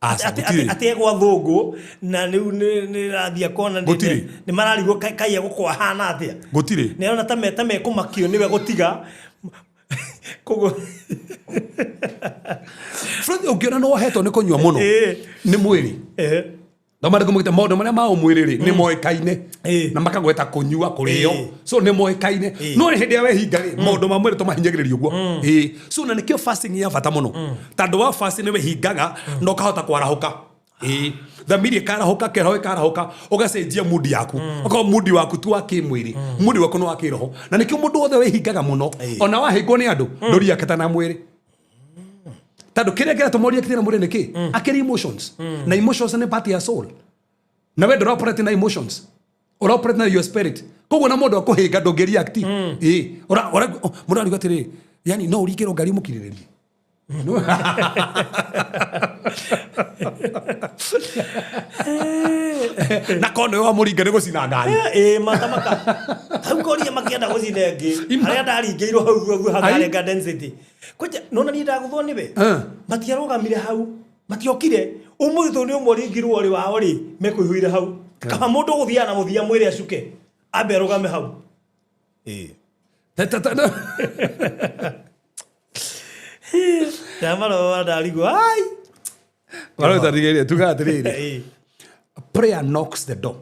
Aca, Atĩ gũtirĩ. atĩ egwa thũngũ na rĩu nĩ rathiĩ akona Gũtirĩ. Nĩ mararigwo kai egũkorwo ahana atĩa. Gũtirĩ. Nĩ arona ta mekũmakio nĩwe gũtiga koguo. Fred, ũngĩona nĩ wohetwo nĩ kũnyua mũno, nĩ mwĩrĩ. No marĩ kũmũgĩte maũndũ marĩa ma ũmwĩrĩ rĩ, nĩ moĩkaine, na makagweta kũnyua, kũrĩo, so nĩ moĩkaine. No hĩndĩ ĩrĩa wehinga rĩ, maũndũ ma mwĩrĩ tũmahinyagĩrĩria ũguo. So na nĩkĩo fasting ya bata mũno, tondũ wa fasting nĩ wĩhingaga na ũkahota kwarahũka. Thamiri ĩkarahũka, kĩroho ĩkarahũka, ũgacenjia mood yaku. Okorwo mood waku ti wa kĩmwĩrĩ, mood waku nĩ wa kĩroho. Na nĩkĩo mũndũ wothe wĩhingaga mũno, ona wahĩngwo nĩ andũ, ndũriakĩta na mwĩrĩ, tondũ kĩrĩa kĩratũma ũriakĩte na mwĩrĩ nĩ kĩ? Akĩrĩ emotions, na emotions nĩ part ya soul, na we ndũra operate na emotions, ũra operate na your spirit. Koguo na mũndũ akũhĩnga ndũngĩ react. Mũndũ ariuga atĩrĩ, yani no ũringĩrwo ngari ũmũkirĩrĩrie. No. Na korwo nĩwe wamũringa nĩ gũcina ngari. Ĩ matamaka hau koria makĩenda gũcina ĩngĩ harĩa ndaringĩirwo hau guo Hangare Garden City kwanja nona niĩ ndagũthwo nĩwe. Matiarũgamire hau, matiokire ũmũthĩ tondũ nĩ ũmwe ũringirwo rĩ wao rĩ mekũihũire hau. Kaba mũndũ ũgũthiaga na mũthia mwĩrĩ acuke ambe arũgame hau. Ndamarora ndarigwo ai. Marautarigĩrĩria tuga atĩrĩrĩ, prayer knocks the door.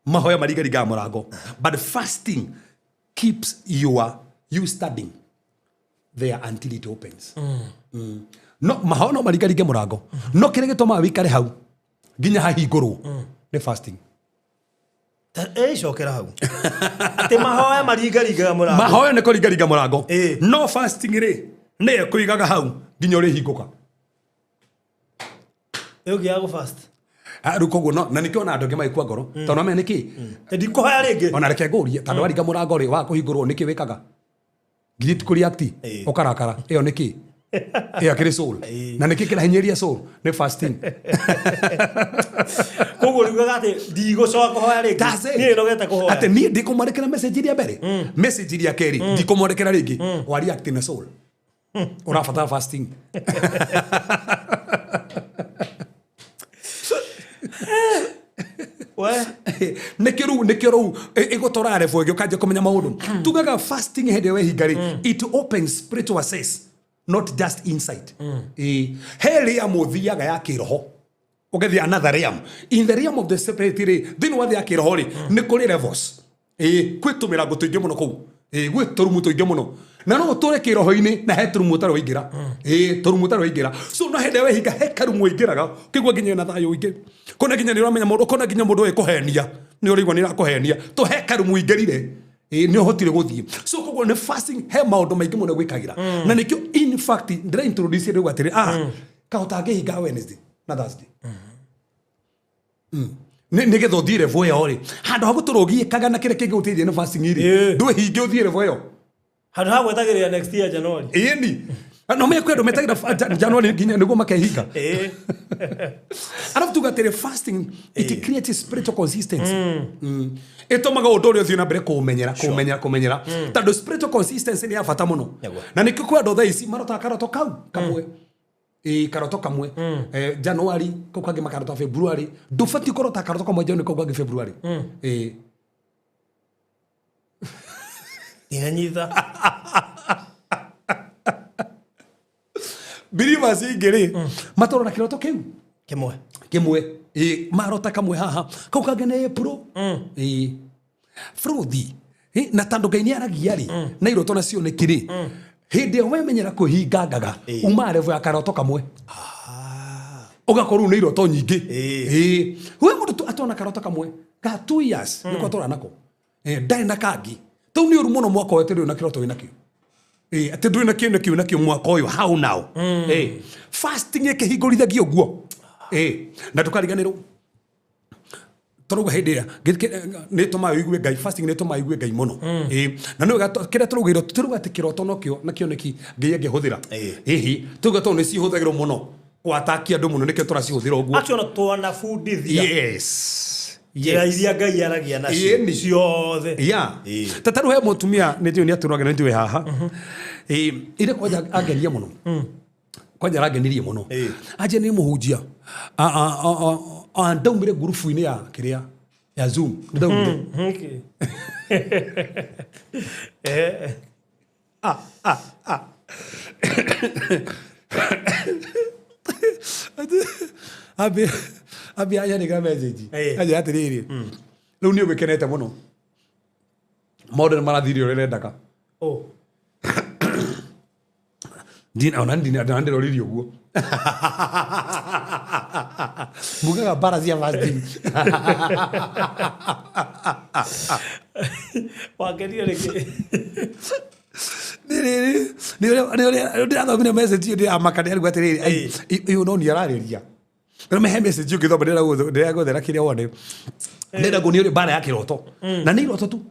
Mahoya maringaringaga mũrango, but fasting keeps you standing there until it opens. No mahoya no maringaringe mũrango, no kĩrĩa gĩtũmaga wĩikare hau nginya hahingũrwo nĩ fasting. Ĩ cokera hau, atĩ mahoya maringaringaga mũrango? Mahoya nĩ kũringaringa mũrango, no fasting rĩ, nĩyo ĩkũigaga hau nginya ũrĩhingũka. Ĩ ũngĩaga gũ fast? Ah, rĩu koguo no na nĩkĩo ona andũ angĩ magĩkua ngoro, tondũ namenya nĩkĩ. Ndikũhoya rĩngĩ. Ona reke ngũrie, tondũ waringa mũrango rĩ, waga kũhingũrwo, nĩkĩ wĩkaga nginya ti kũreact? Ũkarakara. Ĩyo nĩkĩ? Ĩyo akĩrĩ soul. Na nĩkĩ kĩrahinyĩrĩria soul? Nĩ fasting. Koguo riugaga atĩ ndigũcoka kũhoya rĩngĩ. That's it. Niĩ nogete kũhoya. Atĩ niĩ ndikũmwandĩkĩra message iria mbere, message iria kerĩ ndikũmwandĩkĩra rĩngĩ. Wa react na soul, ũrabatara fasting. We. Nĩkĩo rĩu ĩgũtwara level ĩngĩ, ũkanjia kũmenya maũndũ. Tugaga fasting hĩndĩ ĩrĩa wehinga rĩ, it opens spiritual access, not just insight. He realm ũthiaga ya kĩroho, ũgathiĩ another realm. In the realm of the spirit rĩ, thĩinĩ wa thĩ ya kĩroho rĩ, nĩ kũrĩ levels. Kwĩ tũmĩrango tũingĩ mũno kũu. Gwĩ tũrumu tũingĩ mũno, na no ũtũre kĩroho-inĩ na he tũrumu ũtarĩ waingĩra. Tũrumu ũtarĩ waingĩra. So no hĩndĩ ĩrĩa wehinga, he karumu ũingĩraga ũkĩigua nginya wĩna thayũ ũingĩ, kũna nginya nĩ ũramenya mũndũ, ũkona nginya mũndũ ĩkũhenia nĩ ũraigua nĩ ĩrakũhenia, to he karumu ũingĩrire. Nĩ ũhotire gũthiĩ. So koguo nĩ fasting, he maũndũ maingĩ mũno gwĩkagĩra, na nĩkĩo in fact ndĩra introduce rĩu atĩrĩ, kaĩ ũtangĩhinga Wednesday na Thursday nĩgetha ũthiĩ level ĩyo rĩ, handũ ha gũtũra ũgiĩkaga na kĩrĩa kĩngĩgũteithia nĩ fasting rĩ, ndwĩhinge ũthiĩ level ĩyo. Handũ ha gwetagĩrĩra next year January. Ĩni no menye kwĩ andũ metagĩra January nginya nĩguo makehinga. Arabu tuga atĩrĩ, fasting, it creates spiritual consistency. Ĩtũmaga ũndũ ũrĩa ũthiĩ na mbere kũũmenyera, kũũmenyera, kũmenyera, tondũ spiritual consistency nĩ ya bata mũno. Na nĩkĩo kwĩ andũ thaa ici marotaga karoto kau kamwe. Karoto kamwe January, kau kangĩ makarota February. Ndũbatiĩ kũrota karoto kamwe January, kau kangĩ February. Ndinanyita. Believers ingĩ rĩ, matũra na kĩroto kĩu kĩmwe. Kĩmwe. Ĩ, marota kamwe haha kau kangĩ nĩ April. Ĩ, Fruthi. Ĩ, na tondũ Ngai nĩ aragia rĩ, na iroto nacio nĩ kĩrĩ, hĩndĩ ĩyo wemenyera kwĩhingangaga, uma level ya karoto kamwe, ũgakorwo nĩ iroto nyingĩ. Ĩ, we mũndũ tu atona karoto kamwe ka 2 years nĩko atũra nako. Ĩ, ndarĩ na kangĩ. Tau nĩ ũru mũno mwaka ũyũ atĩ ndũrĩ na kĩroto wĩnakĩo. Ĩ, atĩ ndũrĩ na kĩo nakĩo nakĩo mwaka ũyũ, how now? Ĩ, fasting ĩkĩhingũrithagia ũguo. Ĩ, na ndũkariganĩrwo tũrauga hĩndĩ ĩrĩa nĩ ĩtũmaga ũigue Ngai. Fasting nĩ ĩtũmaga ũigue Ngai mũno. Ĩ, na nĩ wega kĩrĩa tũraugĩrwo, tũrauga atĩ kĩroto nokĩo nakĩo nĩkĩ Ngai angĩhũthĩra. Hihi tũrauga tondũ nĩ cihũthagĩrwo mũno gwatakia andũ mũno, nĩkĩo tũracihũthĩra ũguo. Acio twanabundithia njĩra iria Ngai aragia nacio Ĩni. ciothe. Ta tarĩu he mũtumia nĩ njũĩ nĩ atũragĩra, nĩ njũĩ haha. Ĩ, ire kwanja angenia mũno, kwanja arangenirie mũno. Anje nĩ mũhunjia. Ndaumire ngurubu-inĩ ya kĩrĩa ya Zoom, nĩ ndaumire. Ambi anyandĩkĩra message. Anjĩra atĩrĩrĩ, rĩu niĩ ũgĩkenete mũno, maũndũ nĩ marathire ũrĩa ũrendaga. Oh. Ona ndina ndĩroririe ũguo mugaga mbara cia fasting. Wakenire nĩkĩ? Nĩ ũrĩa ndĩrathomire message ĩyo, ndĩramaka, ndĩrarigwo atĩrĩrĩ, ai, ũyũ no niĩ ararĩria. Rĩu he message ũngĩthoma, ndĩragũthera kĩrĩa wone, ndĩrenda nguonie ũrĩa mbara ya kĩroto, na nĩ iroto tu,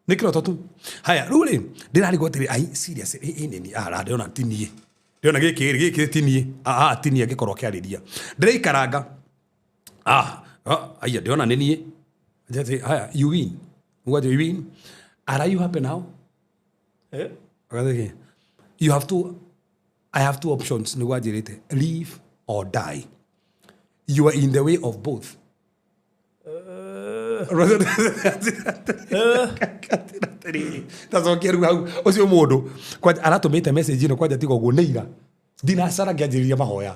nĩ kĩroto tu. Haya, rĩu rĩ, ndĩrarigwo atĩrĩ, ai, serious? Ĩ nĩ niĩ ndĩrona ti niĩ, ndĩrona gĩkĩ rĩ, gĩkĩ ti niĩ. Ah, ti niĩ angĩkorwo akĩarĩria. Ndĩraikaranga, aya, ndĩrona nĩ niĩ. Njatĩ, haya, you win. What do you win? Are you happy now? Agathĩ, you have two I have two options, nĩguo anjĩrĩte: live or die. You are in the way of both. Tacokia rĩu hau ũcio mũndũ kwanja aratũmĩte message ĩno, kwanja tiga ũguo nĩ ira ndinacara ngĩanjĩrĩria mahoya.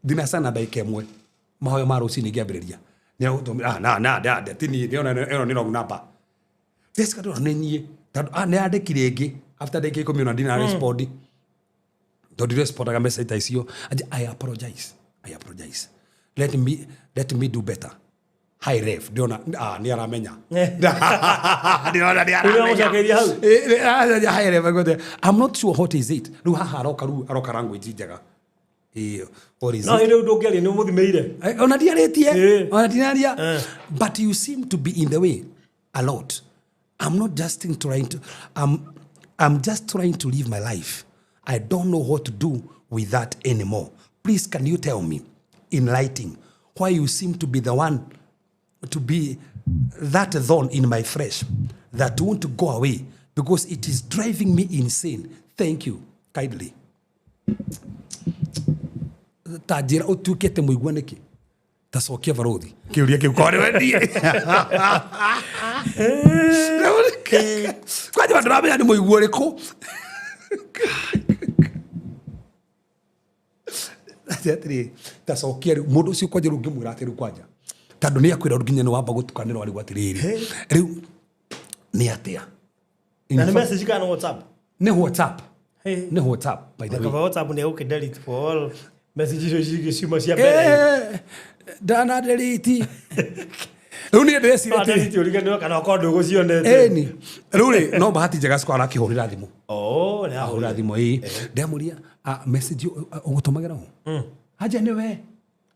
Ndinacara na ndagĩka ĩmwe mahoya ma rũcinĩ ngĩambĩrĩria, nĩ ah, na na na ti niĩ, ndĩrona ĩno nĩ wrong number. Jessica, ndĩrona nĩ niĩ tondũ nĩ yandĩkire ĩngĩ after ndagĩka 10, ona ndina respond tondũ ndirespondaga message ta icio. Anje, "I apologize, I apologize, let me do better. Hi Rev." Ndĩrona nĩ aramenya, ndĩrona nĩ aramenya. Ũramũcokeria hau? Hi Rev, agwete, "I'm not sure what is it." Rĩu haha aroka, rĩu aroka language njega. What is No it? Hĩndĩ rĩu ndũngĩaria nĩ ũmũthimĩire. Ona ndiarĩtie. Ona ndinaria. "But you seem to be in the way a lot. I'm not just trying to I'm just trying to live my life. I don't know what to do with that anymore. Please can you tell me in writing why you seem to be the one to be that thorn in my flesh that won't go away, because it is driving me insane. Thank you kindly." Ta njĩra ũtuĩkĩte mũigua nĩkĩ? Tacokia barothi kĩũria kĩu, korwo nĩwe niĩ kwanja ndũramenya nĩ mũigua ũrĩkũ. Atĩ atĩrĩ, tacokia rĩu mũndũ ũcio kwanja, rĩu ngĩmwĩra atĩ rĩu kwanja tondũ nĩ akwĩra nginya nĩ wamba gũtukanĩrwo, arigwo atĩrĩrĩ, rĩu nĩ atĩa? Na nĩ message kana nĩ WhatsApp? Nĩ WhatsApp. Nĩ WhatsApp, by the way. Kaba WhatsApp nĩ egũkĩ delete for all message icio cingĩ ciuma cia mbere. Ndana delete rĩu niĩ ndĩreciria No atĩrĩ, delete ũriganĩrwo kana ũkorwo ndũgũcionete. Ĩni rĩu rĩ, no bahati njega cikwa arakĩhũrĩra thimũ. Oh, nĩ ahũrĩra ahũrĩra. Thimũ ĩĩ, ndamũria, "Message ũgũtũmagĩra ũ?" Anja nĩwe.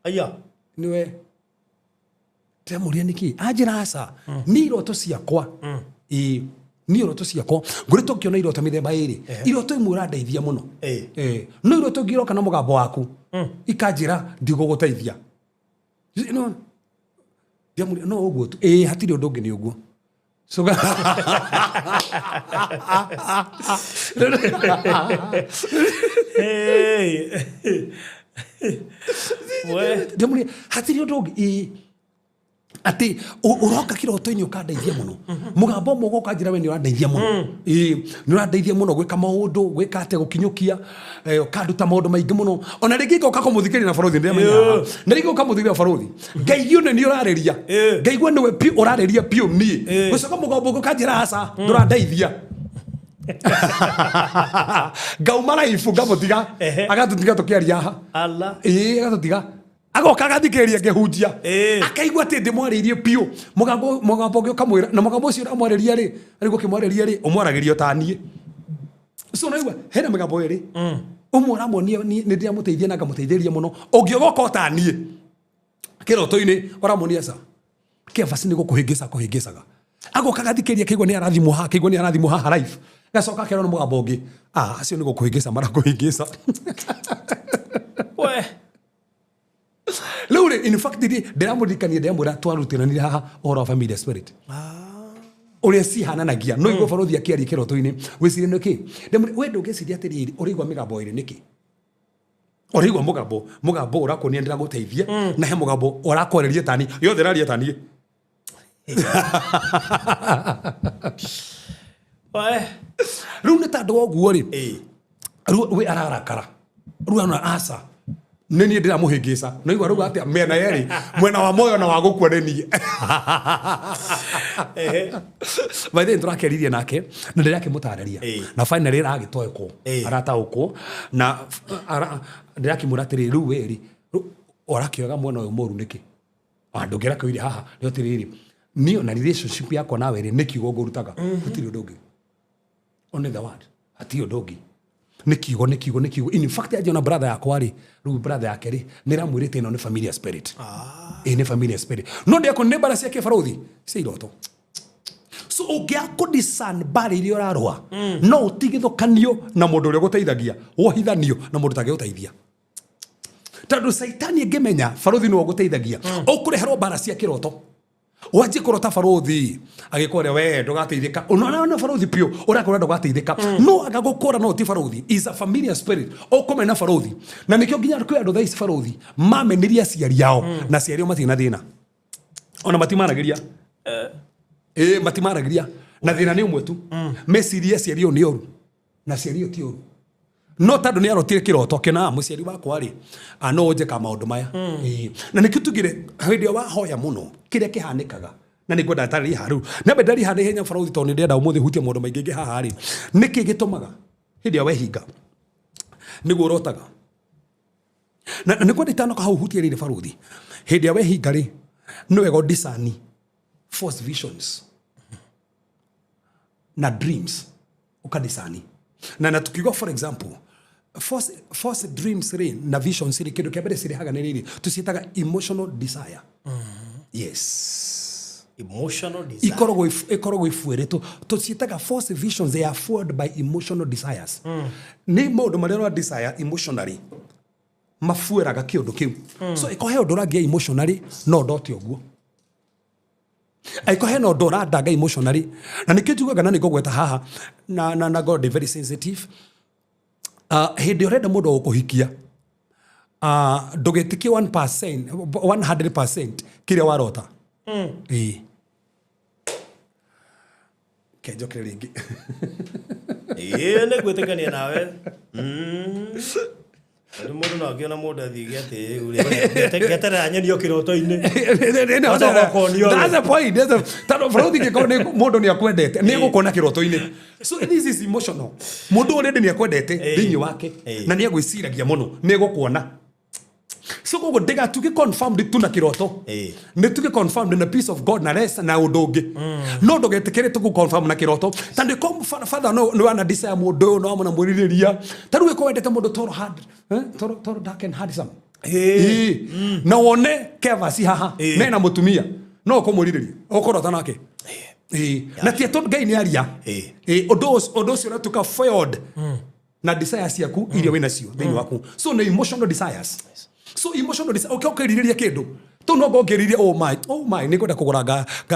Aya. Nĩwe. Ndĩramũria nĩkĩ, anjĩra aca, nĩ iroto ciakwa. Ĩĩ, nĩ iroto ciakwa. Ngoretwo ngĩona iroto mĩthemba ĩrĩ. Iroto imwe ũrandeithia mũno. No iroto ingĩ iroka na mũgambo waku, ikanjĩra ndigũgũteithia. No ndĩramũria, no ũguo tu? Ĩĩ, hatirĩ ũndũ ũngĩ, nĩ ũguo. So Hey. We. Ndĩramũria, hatirĩ ũndũ ũngĩ? Ĩĩ. Atĩ ũroka kĩroto-inĩ ũkandeithia mũno. Mũgambo ũmwe ũgoka njĩra we nĩ ũrandeithia mũno. Ĩĩ, nĩ ũrandeithia mũno gwĩka maũndũ, gwĩka atĩa, gũkinyũkia, ũkanduta maũndũ maingĩ mũno. Ona rĩngĩ ngoka kũmũthikĩrĩria na barothi ndĩramenya haha. Na rĩngĩ ngoka kũmũthikĩrĩria na barothi. Ngaigua nĩ niĩ ũrarĩria. Ngaigua nĩwe piũ ũrarĩria piũ niĩ. Gũcoka mũgambo ũngĩ ũkanjĩra aca, ndũrandeithia. Ngauma raibu ngamũtiga. Agatũtiga tũkĩaria haha. Allah. Ĩĩ, agatũtiga. Agoka agathikĩrĩria ngĩhunjia. Akaigua atĩ ndĩmwarĩirie piũ. Mũgambo mũgambo ũngĩ ũkamwĩra, na mũgambo ũcio ũramwarĩria rĩ, arĩguo ũkĩmwarĩria rĩ, ũmwaragĩria o ta niĩ. So ũraigua hena mĩgambo ĩrĩ. Ũmwe ũramuonia nĩ ndĩramũteithia na ngamũteithĩrĩria mũno, ũngĩ ũgoka o ta niĩ kĩroto-inĩ ũramuonia ca kĩabaci nĩ gũkũhĩngĩca kũhĩngĩcaga. Agoka agathikĩrĩria akaigua nĩ arathimwo haha, akaigua nĩ arathimwo haha live. Gacoka akerwo nĩ mũgambo ũngĩ, ah, acio nĩ gũkũhĩngĩca marakũhĩngĩca. We. Rĩu rĩ, in fact rĩ, ndĩramũririkania ndĩramwĩra twarutĩranire haha ũhoro wa familiar spirit. Ũrĩa cihananagia, no igue barothi akĩaria kĩroto-inĩ, wĩcirie nĩ kĩ? Ndĩmwĩre, we ndũngĩciria atĩrĩrĩ, ũraigua mĩgambo ĩrĩ nĩkĩ? Ũraigua mũgambo, mũgambo ũrakuonia ndĩragũteithia, na he mũgambo ũrakwarĩria tani, yothe ĩraria taniĩ. We. Rĩu nĩ tondũ wa ũguo rĩ, rĩu we ararakara. Rĩu arona aca, nĩ niĩ ndĩramũhĩngĩca. No igua rĩu atĩa mĩena yerĩ, mwena wa muoyo na wa gũkua nĩ niĩ. By the way, nĩtũrakĩaririe nake na ndĩrakĩmũtarĩria. Na finally aragĩtoekwo, arataũkwo na ndĩrakĩmwĩra atĩrĩrĩ, rĩu we rĩ, ũrakĩoyaga mwena ũyũ mũru nĩkĩ? Ona ndũngĩra kĩũria haha nĩ atĩrĩrĩ, niĩ ona relationship yakwa nawe rĩ, nĩ kiugo ngũrutaga. Gũtirĩ ũndũ ũngĩ. Only the word. Hatirĩ ũndũ ũngĩ. Nĩ kiugo, nĩ kiugo, nĩ kiugo. In fact, anjia ona brother yakwa rĩ, rĩu brother yake rĩ, nĩ ĩramwĩrĩte ĩno nĩ familiar spirit. Ĩĩ nĩ familiar spirit. No ndĩakũ nĩ mbara cia kĩbarũthi, cia iroto. So ũngĩaga kũ discern mbara iria ũrarũa, no ũtigithũkanio na mũndũ ũrĩa ũgũteithagia, wohithanio na mũndũ ũtangĩgũteithia. Tondũ Caitani ĩngĩmenya barũthi nĩwe ũgũteithagia, ũkũreherwo mbara cia kĩroto. Wanjie kũrota barũthi agĩkwĩra we ndũgateithĩka, unaona barũthi piũ ũrakwĩra ndũgateithĩka, no agagũkũra no ti barũthi, is a familiar spirit, ũkũmena barũthi. Na nĩkĩo nginya kwĩ andũ thaa ici barũthi mamenirie aciari ao, na aciari ao matirĩ na thĩna, ona matimaragĩria. Ĩĩ, matimaragĩria na thĩna nĩ ũmwe tu, mecirie aciari ao nĩ oru na aciari ao ti oru. No tondũ nĩ arotire kĩroto akĩona, ah, mũciari wakwa rĩ, ah, no ũnjĩka maũndũ maya. Ĩĩ. Na nĩkĩo tugire hĩndĩ ĩrĩa wahoya mũno kĩrĩa kĩhanĩkaga, na nĩ ngwenda ndarĩrie haha rĩu, nyambe ndarĩrie haha na ihenya barũthi tondũ nĩ ndĩrenda ũmũthĩ hutie maũndũ maingĩ ingĩ haha rĩ, nĩkĩ gĩtũmaga hĩndĩ ĩrĩa wehinga nĩguo ũrotaga? Na nĩ ngwenda itanoka hau hutie rĩrĩ barũthi, hĩndĩ ĩrĩa wehinga rĩ, nĩ wega ũdiscern false visions na dreams ukadisani. Na tukiuga for example false dreams rĩ na visions rĩ, kĩndũ kĩa mbere cirehaga nĩ rĩrĩ, tũciĩtaga emotional desire. Yes. Emotional desire. Ikoragwo ikoragwo ibuĩrĩtwo, tũciĩtaga false visions, they are fueled by emotional desires. Nĩ maũndũ marĩa ũra desire emotionally mabuĩraga kĩũndũ kĩu. So ĩkorwo he ũndũ ũrangia emotionally no ndote ũguo. Angĩkorwo hena ũndũ ũrandanga emotionally, na nĩkĩo njugaga na nĩngũgweta haha, na God is very sensitive. Hĩndĩ ũrenda mũndũ wa gũkũhikia, ndũgetĩkie 1%, 100% kĩrĩa warota. Ĩĩ. Ke njokere rĩngĩ. Ĩĩ, nĩ ngwĩtĩkania nawe. Tondũ mũndũ no akĩona mũndũ athiĩ atĩ ngeterera nyoni o kĩroto-inĩ. That's the point. That's the, tondũ bũrũri ingĩkorwo nĩ mũndũ nĩ akwendete, nĩ egũkuona kĩroto-inĩ. So this is emotional. Mũndũ already nĩ akwendete thĩinĩ wake na nĩ agwĩciragia mũno, nĩ egũkuona. So koguo ndĩgatuĩke confirmed tu na kĩroto. Nĩ tuge confirmed na peace of God na rest na ũndũ ũngĩ. No ndũgetĩkĩre tu confirm na kĩroto. Tondũ ĩkorwo father no nĩ wana desire mũndũ ũyũ, no wamũna mwĩrirĩria. Ta rĩu ĩkorwo wendete mũndũ toro hard, toro, toro dark and handsome. Na wone kevasi haha, mena mũtumia, no ũkũmwĩrirĩria, ũkũrota nake. Na ti atĩ Ngai nĩ aria. Ũndũ ũcio ũratuĩka foiled na desires ciaku iria wĩ nacio thĩinĩ waku. So nĩ emotional desires. So emotional desire, ũkĩrirĩria kĩndũ tu no ngĩrirĩria, oh my, oh my, nĩ ngwenda kũgũra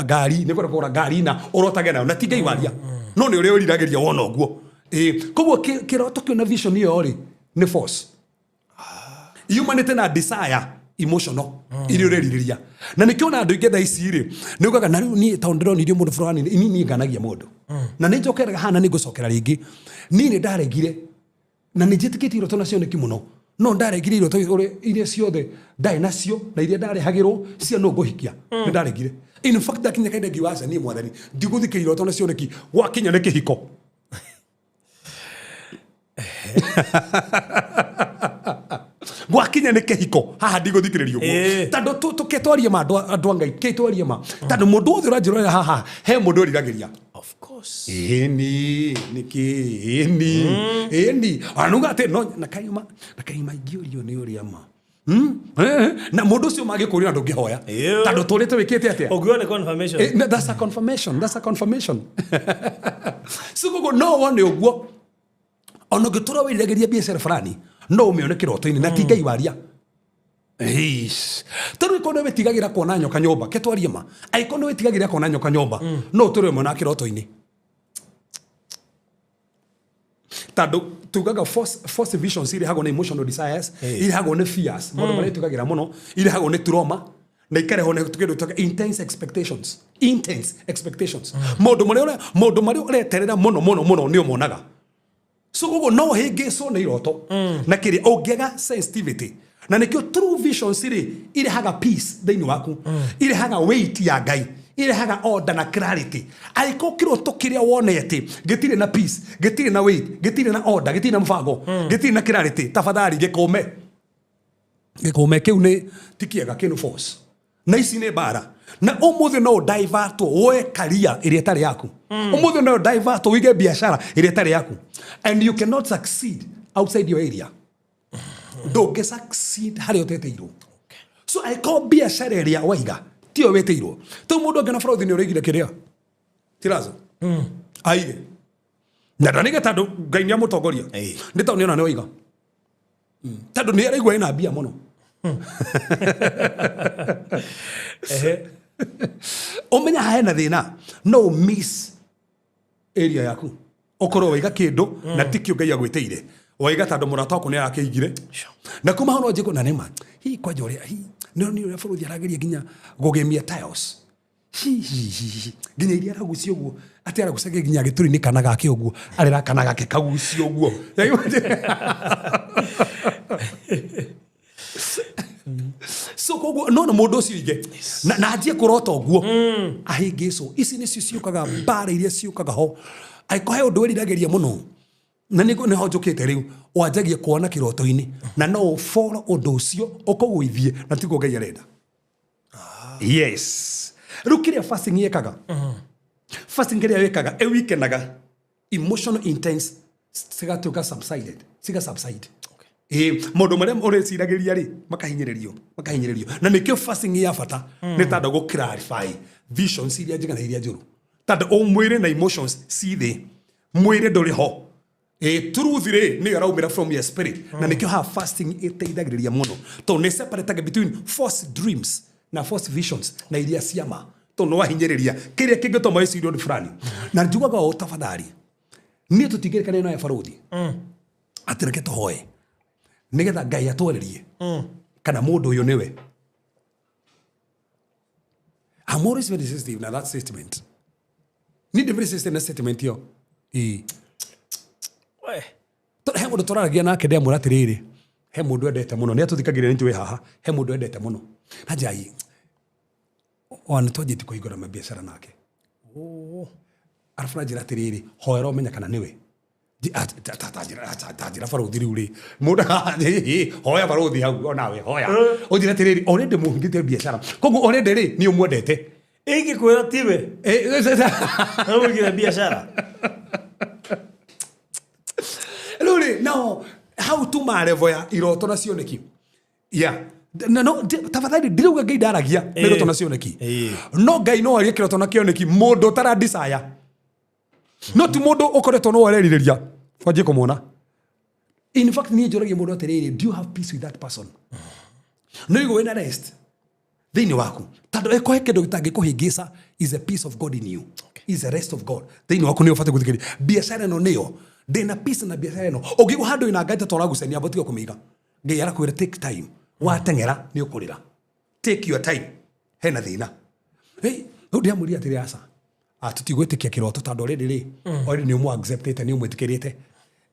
ngari, nĩ ngwenda kũgũra ngari na ũrotage nayo, na ti Ngai waria, no nĩ ũrĩa wĩriragĩria wona ũguo. Koguo kĩroto kĩu na vision ĩyo rĩ, nĩ force yumanĩte na desire. Emotional iria ũrerirĩria, na nĩkĩo ona andũ aingĩ thaa ici rĩ, nĩ ugaga na rĩu niĩ tondũ ndĩronirie mũndũ fulani, niĩ niĩ nganagia mũndũ na nĩ njokeraga haha na nĩ ngũcokera rĩngĩ. Niĩ nĩ ndaregire na nĩ njĩtĩkĩtie iroto na cioneki mũno, no ndaregire iroto iria ciothe ndarĩ nacio na iria ndarehagĩrwo cia nũ ngũhikia. Nĩ ndaregire. In fact, ndakinya kahinda ngiuga, "Aca, niĩ Mwathani ndigũthikĩria iroto na cioneki gwakinya nĩ kĩhiko." Gwakinya nĩ kĩhiko haha ndigũthikĩrĩria ũguo. Tondũ tũkĩtwarie ma, andũ a Ngai, kĩtwarie ma, tondũ mũndũ wothe ũranjĩrorera haha he mũndũ ĩriragĩria. Of course. Ĩni nĩkĩ ĩni ĩni ona atĩ no na kaima na kaima ingĩũrio nĩ ũrĩa ma. Na mũndũ ũcio mangĩkũria na ndũngĩhoya. Tondũ tũrĩte wĩkĩte atĩa? Ũguo nĩ confirmation. No, that's a confirmation, that's a confirmation. So koguo no wone ũguo ona ũngĩtũra wĩriragĩria biacara fulani, no ũmĩone kĩroto-inĩ na ti Ngai waria. Eish. Tondũ ĩkorwo nĩ wĩtigagĩra kuona nyoka nyũmba, ke twarie ma, angĩkorwo nĩ wĩtigagĩra kuona nyoka nyũmba, no ũtũre ũmĩonaga kĩroto-inĩ, tondũ tugaga false visions irehagwo nĩ emotional desires, irehagwo nĩ fears, maũndũ marĩa tugagĩra mũno, irehagwo nĩ trauma na ikarehwo nĩ kĩndũ tugaga intense expectations, intense expectations, maũndũ marĩa ũreterera mũno mũno mũno nĩ ũmonaga. So koguo no hĩngĩcwo nĩ iroto na kĩrĩa ũngĩaga sensitivity, na nĩkĩo true visions rĩ irehaga peace thĩinĩ waku, irehaga weight ya Ngai, irehaga order na clarity. Angĩkorwo kĩroto kĩrĩa wonete gĩtirĩ na peace, gĩtirĩ na weight, gĩtirĩ na order, gĩtirĩ na mũbango, gĩtirĩ na clarity, tafadhali gĩkũme, gĩkũme. Kĩu nĩ ti kĩega, kĩnu force na ici nĩ mbara. Na ũmũthĩ no ũdaivatwo woe karia ĩrĩa ĩtarĩ yaku, ũmũthĩ no ũdaivatwo wĩige biacara ĩrĩa ĩtarĩ yaku, and you cannot succeed outside your area. Ndũngĩ succeed harĩa ũtetĩirwo. So angĩkorwo biacara ĩrĩa waiga tiyo wĩtĩirwo, tau mũndũ angĩona bũrũthi nĩ ũrĩigire kĩrĩa tirazo aige na ndanige, tondũ Ngai nĩ amũtongoria. Nĩ tondũ nĩona nĩ waiga, tondũ nĩ araigua ĩna mbia mũno. Ũmenya haha hena thĩna, no miss area yaku, ũkorwo waiga kĩndũ na tikĩo Ngai agwĩtĩire, waiga tondũ mũrata waku nĩ arakĩigire. Na kuma hau no njĩkwo na nĩma hihi kwanja ũrĩa hi nĩ nĩ ũrĩa bũrũri arageria nginya kũgemia tiles, hi hi hi hi, nginya iria aragucia ũguo, atĩ aragucagia nginya gĩturi-inĩ kana gake ũguo, arera kana gake kagucio ũguo. So koguo no na mũndũ ũcio ige na anjie kũrota ũguo ahĩngĩcwo. Ici nĩcio ciũkaga, mbara iria ciũkaga ho. Angĩkorwo he ũndũ wĩriragĩria mũno na nĩguo nĩho njũkĩte rĩu, wanjagia kuona kĩroto-inĩ na no ũboro ũndũ ũcio ũkũgũithie na tiguo Ngai arenda. Yes, rĩu kĩrĩa fasting yĩkaga, fasting kĩrĩa wĩkaga, ĩwikenaga emotional intense cigatuĩka subsided, ciga subside. Ĩĩ, maũndũ marĩa ũreciragĩria rĩ makahinyĩrĩrio, makahinyĩrĩrio. Na nĩkĩo fasting ya bata, nĩ tondũ gũ clarify visions iria njega na iria njũru, tondũ ũmwĩrĩ na emotions ci thĩ, mwĩrĩ ndũrĩ ho. Ĩ truth rĩ nĩyo ĩraumĩra from your spirit, na nĩkĩo haha fasting ĩteithagĩrĩria mũno, tondũ nĩ separate between false dreams na false visions na iria ciama, tondũ nĩ wahinyĩrĩria kĩrĩa kĩngĩtũma wĩcirie ũndũ fulani. Na njugaga ũũ, tafadhali, niĩ tũtingĩrĩkania nawe barũthi atĩ reke tũhoe nĩgetha Ngai atwarĩrie kana mũndũ ũyũ nĩwe. I'm always very sensitive na that statement. Ni very sensitive na statement ĩyo. Ĩĩ. We. He mũndũ tũraragia nake, ndĩamwĩra atĩrĩrĩ, he mũndũ endete mũno, nĩ atũthikagĩrĩria, nĩ njũĩ haha he mũndũ endete mũno na njai ona nĩ twanjĩtie kũhingũra mabiacara nake. Arabu ranjĩra atĩrĩrĩ, hoera ũmenya kana nĩwe. Tanjĩra barũthi rĩu rĩ mũndũ, hoya barũthi hau onawe, hoya ũnjĩre atĩrĩrĩ, already mũhingĩte biacara, koguo already rĩ nĩ ũmwendete. Ingĩkwĩra tiwe na ũigire biacara. Rĩu rĩ nao hau tuma level ya iroto na cioneki ya na no tafadhali, ndirauga Ngai ndaragia na iroto na cioneki. No Ngai no arie kĩroto na kĩoneki mũndũ ũtara desire, no ti mũndũ ũkoretwo no arerirĩria wanjie kũmwona. In fact, niĩ njũragia mũndũ atĩrĩrĩ, do you have peace with that person? No igũ wĩna rest thĩinĩ waku, tondũ ĩkohe kĩndũ gĩtangĩkũhĩngĩca is a peace of God in you, is a rest of God thĩinĩ waku. Nĩ ũbatiĩ gũthikĩrĩria biacara ĩno, nĩyo ndĩna peace na biacara ĩno. Ũngĩgwa handũ ĩna Ngai tatwara gucania, amba tiga kũmĩiga. Ngai arakwĩra take time. Wateng'era nĩ ũkũrĩra. Take your time. Hena thĩna. Hey, rĩu ndĩramwĩrire atĩrĩ aca. Ah, tũtigwĩtĩkia kĩroto tondũ already rĩ, already nĩ ũmũ acceptĩte, nĩ ũmwĩtĩkĩrĩte.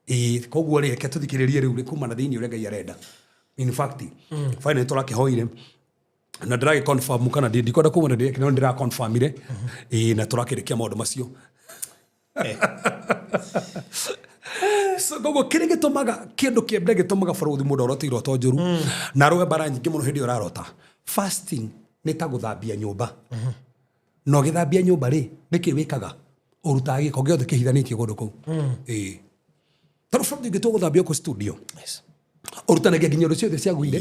Ĩĩ, koguo rĩ, reke tũthikĩrĩrie rĩu rĩ kuma na thĩinĩ ũrĩa Ngai arenda. In fact, finally tũrakĩhoire na ndĩragĩ confirm kana ndikwenda kuma na ndĩreke no ndĩra confirmire. Ĩĩ, na tũrakĩrĩkia maũndũ macio. So koguo kĩrĩa gĩtũmaga kĩndũ kĩa mbere gĩtũmaga barũthi mũndũ arote iroto njũru na arũe mbara nyingĩ mũno hĩndĩ ĩyo ũrarota fasting nĩ ta gũthambia nyũmba na ũgĩthambia nyũmba rĩ nĩkĩ wĩkaga ũrutaga gĩko gĩothe kĩhithanĩtie kũndũ kũu. Ĩĩ, tondũ barũthi ũngĩtua gũthambia gũkũ studio ũrutanagia nginya indo ciothe ciagũire,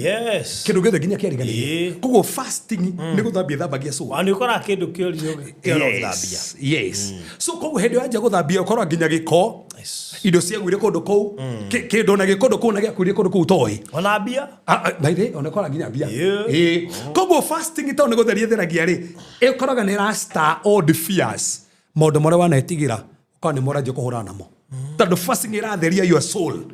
kĩndũ gĩothe nginya kĩariganĩire. Koguo fasting nĩ gũthambia ĩthambagia soul. Ona nĩ ũkoraga kĩndũ kĩorio kĩora gũthambia. Yes. So koguo hĩndĩ ĩyo yanjia gũthambia ũkora nginya gĩko, indo ciagũire kũndũ kũu, kĩndũ ona gĩkũndũ kũu na gĩakuire kũndũ kũu toĩ. Ona mbia. Ah, ah, by the way, ona ũkora nginya mbia. Ĩĩ. Koguo fasting tondũ nĩ gũtheria ĩtheragia rĩ, ĩkoraga nĩ ĩra all the fears, maũndũ marĩa wanetigĩra ũkora nĩ moranjia kũhũrana namo, tondũ fasting ĩratheria your soul,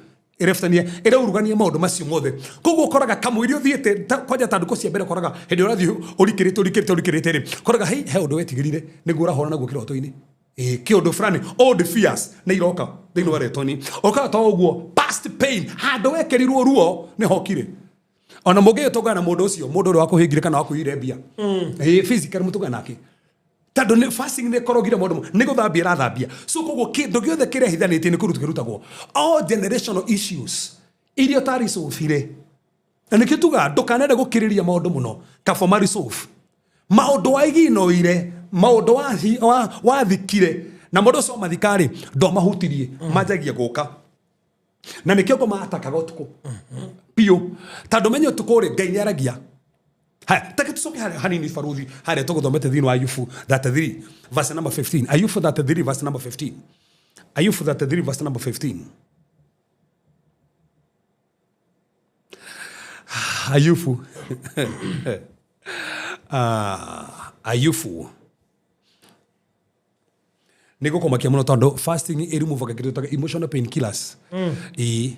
ĩrebutania ĩraurugania maũndũ macio mothe. Koguo ũkoraga kamũiria ũthiĩte kwanja ta ndukũ cia mbere, ũkoraga hĩndĩ ĩrĩa ũrathiĩ ũrikĩrĩte ũrikĩrĩte ũrikĩrĩte rĩ, ũkoraga hei, he ũndũ wetigĩrire nĩguo ũrahũrana naguo kĩroto-inĩ. Ĩĩ, kĩũndũ fulani, old fears nĩ iroka thĩinĩ wa retoni. Ũkoraga to ũguo past pain, handũ wekĩrirwo ruo nĩ hokire. Ona mũngĩgĩtũngana na mũndũ ũcio, mũndũ ũrĩa wakũhĩngire kana wakũiyire mbia, ĩĩ, physically mũtũngana nake, tondũ nĩ fasting nĩ ĩkorogire maũndũ nĩ gũthambia ĩrathambia. So koguo kĩndũ gĩothe kĩrĩa hithanĩtie nĩ kũrutwo kĩrutagwo, all generational issues iria ũtaricũbire. Na nĩkĩo tugaga ndũkanende gũkĩrĩria maũndũ mũno, kaba maresolve maũndũ waiginoire, maũndũ wathikire na mũndũ ũcio mathika-rĩ ndomahutirie, manjagia gũka. Na nĩkĩo ngoma atakaga ũtukũ biũ, tondũ menye ũtukũ rĩ Ngai nĩ aragia. Haya, take tucoke harĩa hanini baruthi, harĩa tũgũthomete thĩinĩ wa Ayubu 33 verse number 15. Ayubu 33 verse number 15. Ayubu 33 verse number 15. Ayubu. Ah, Ayubu nä gå kåmakia må no tondå fasting ĩrimuvaga kĩndũ gĩtagwo emotional pain killers. Ĩĩ,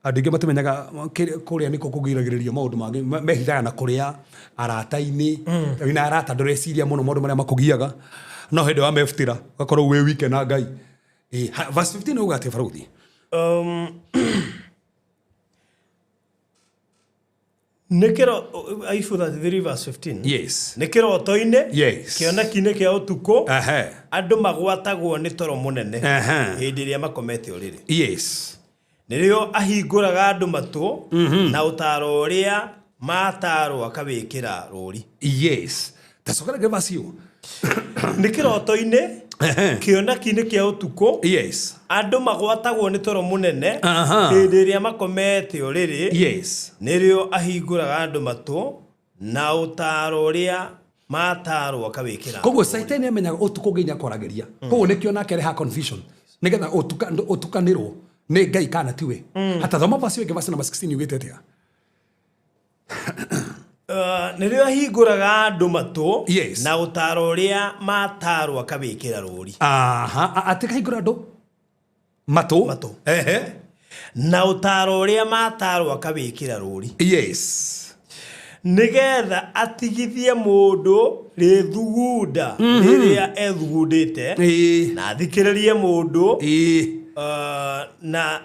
andũ aingĩ matimenyaga kũrĩa nĩko kũgiragĩrĩria maũndũ mangĩ. Mehithaga na kũrĩa arata-inĩ. Wĩna arata ndũreciria mũno maũndũ marĩa makũgiaga, no hĩndĩ wa mebutĩra ũgakorwo wĩ wike na Ngai. Ĩĩ, verse 15 uga atĩa baruthi? Nĩ kĩro Ayubu 33 verse 15. Yes. Nĩ kĩroto-inĩ, kĩoneki-inĩ kĩa ũtukũ, andũ magwatagwo nĩ toro mũnene hĩndĩ ĩrĩa makomete ũrĩrĩ. Nĩrĩo ahingũraga andũ matũ na ũtaaro ũrĩa matarwo akawĩkĩra rũri. Yes, tacokera verse ĩyo. Nĩ kĩroto-inĩ, kĩoneki-inĩ kĩa ũtukũ, andũ magwatagwo nĩ toro mũnene hĩndĩ ĩrĩa makomete ũrĩrĩ. Nĩrĩo ahingũraga andũ matũ na ũtaaro ũrĩa matarwo akawĩkĩra. Koguo Saitani amenyaga ũtukũ nginya kwaragĩria. Koguo nĩkĩo nake arehaga confusion nĩgetha ũtukanĩrwo nĩ Ngai kana tiwe. Hatathoma verse ĩyo ĩngĩ, verse number 16 yugĩte atĩa? Nĩrĩo ahingũraga andũ matũ na ũtaaro ũrĩa matarwo akawĩkĩra rũri. Aha, atĩ kahingũra andũ matũ. Matũ. Na ũtaaro ũrĩa matarwo akawĩkĩra rũri. Nĩgetha atigithie mũndũ rĩthugunda rĩrĩa ethugundĩte, na athikĩrĩrie mũndũ, na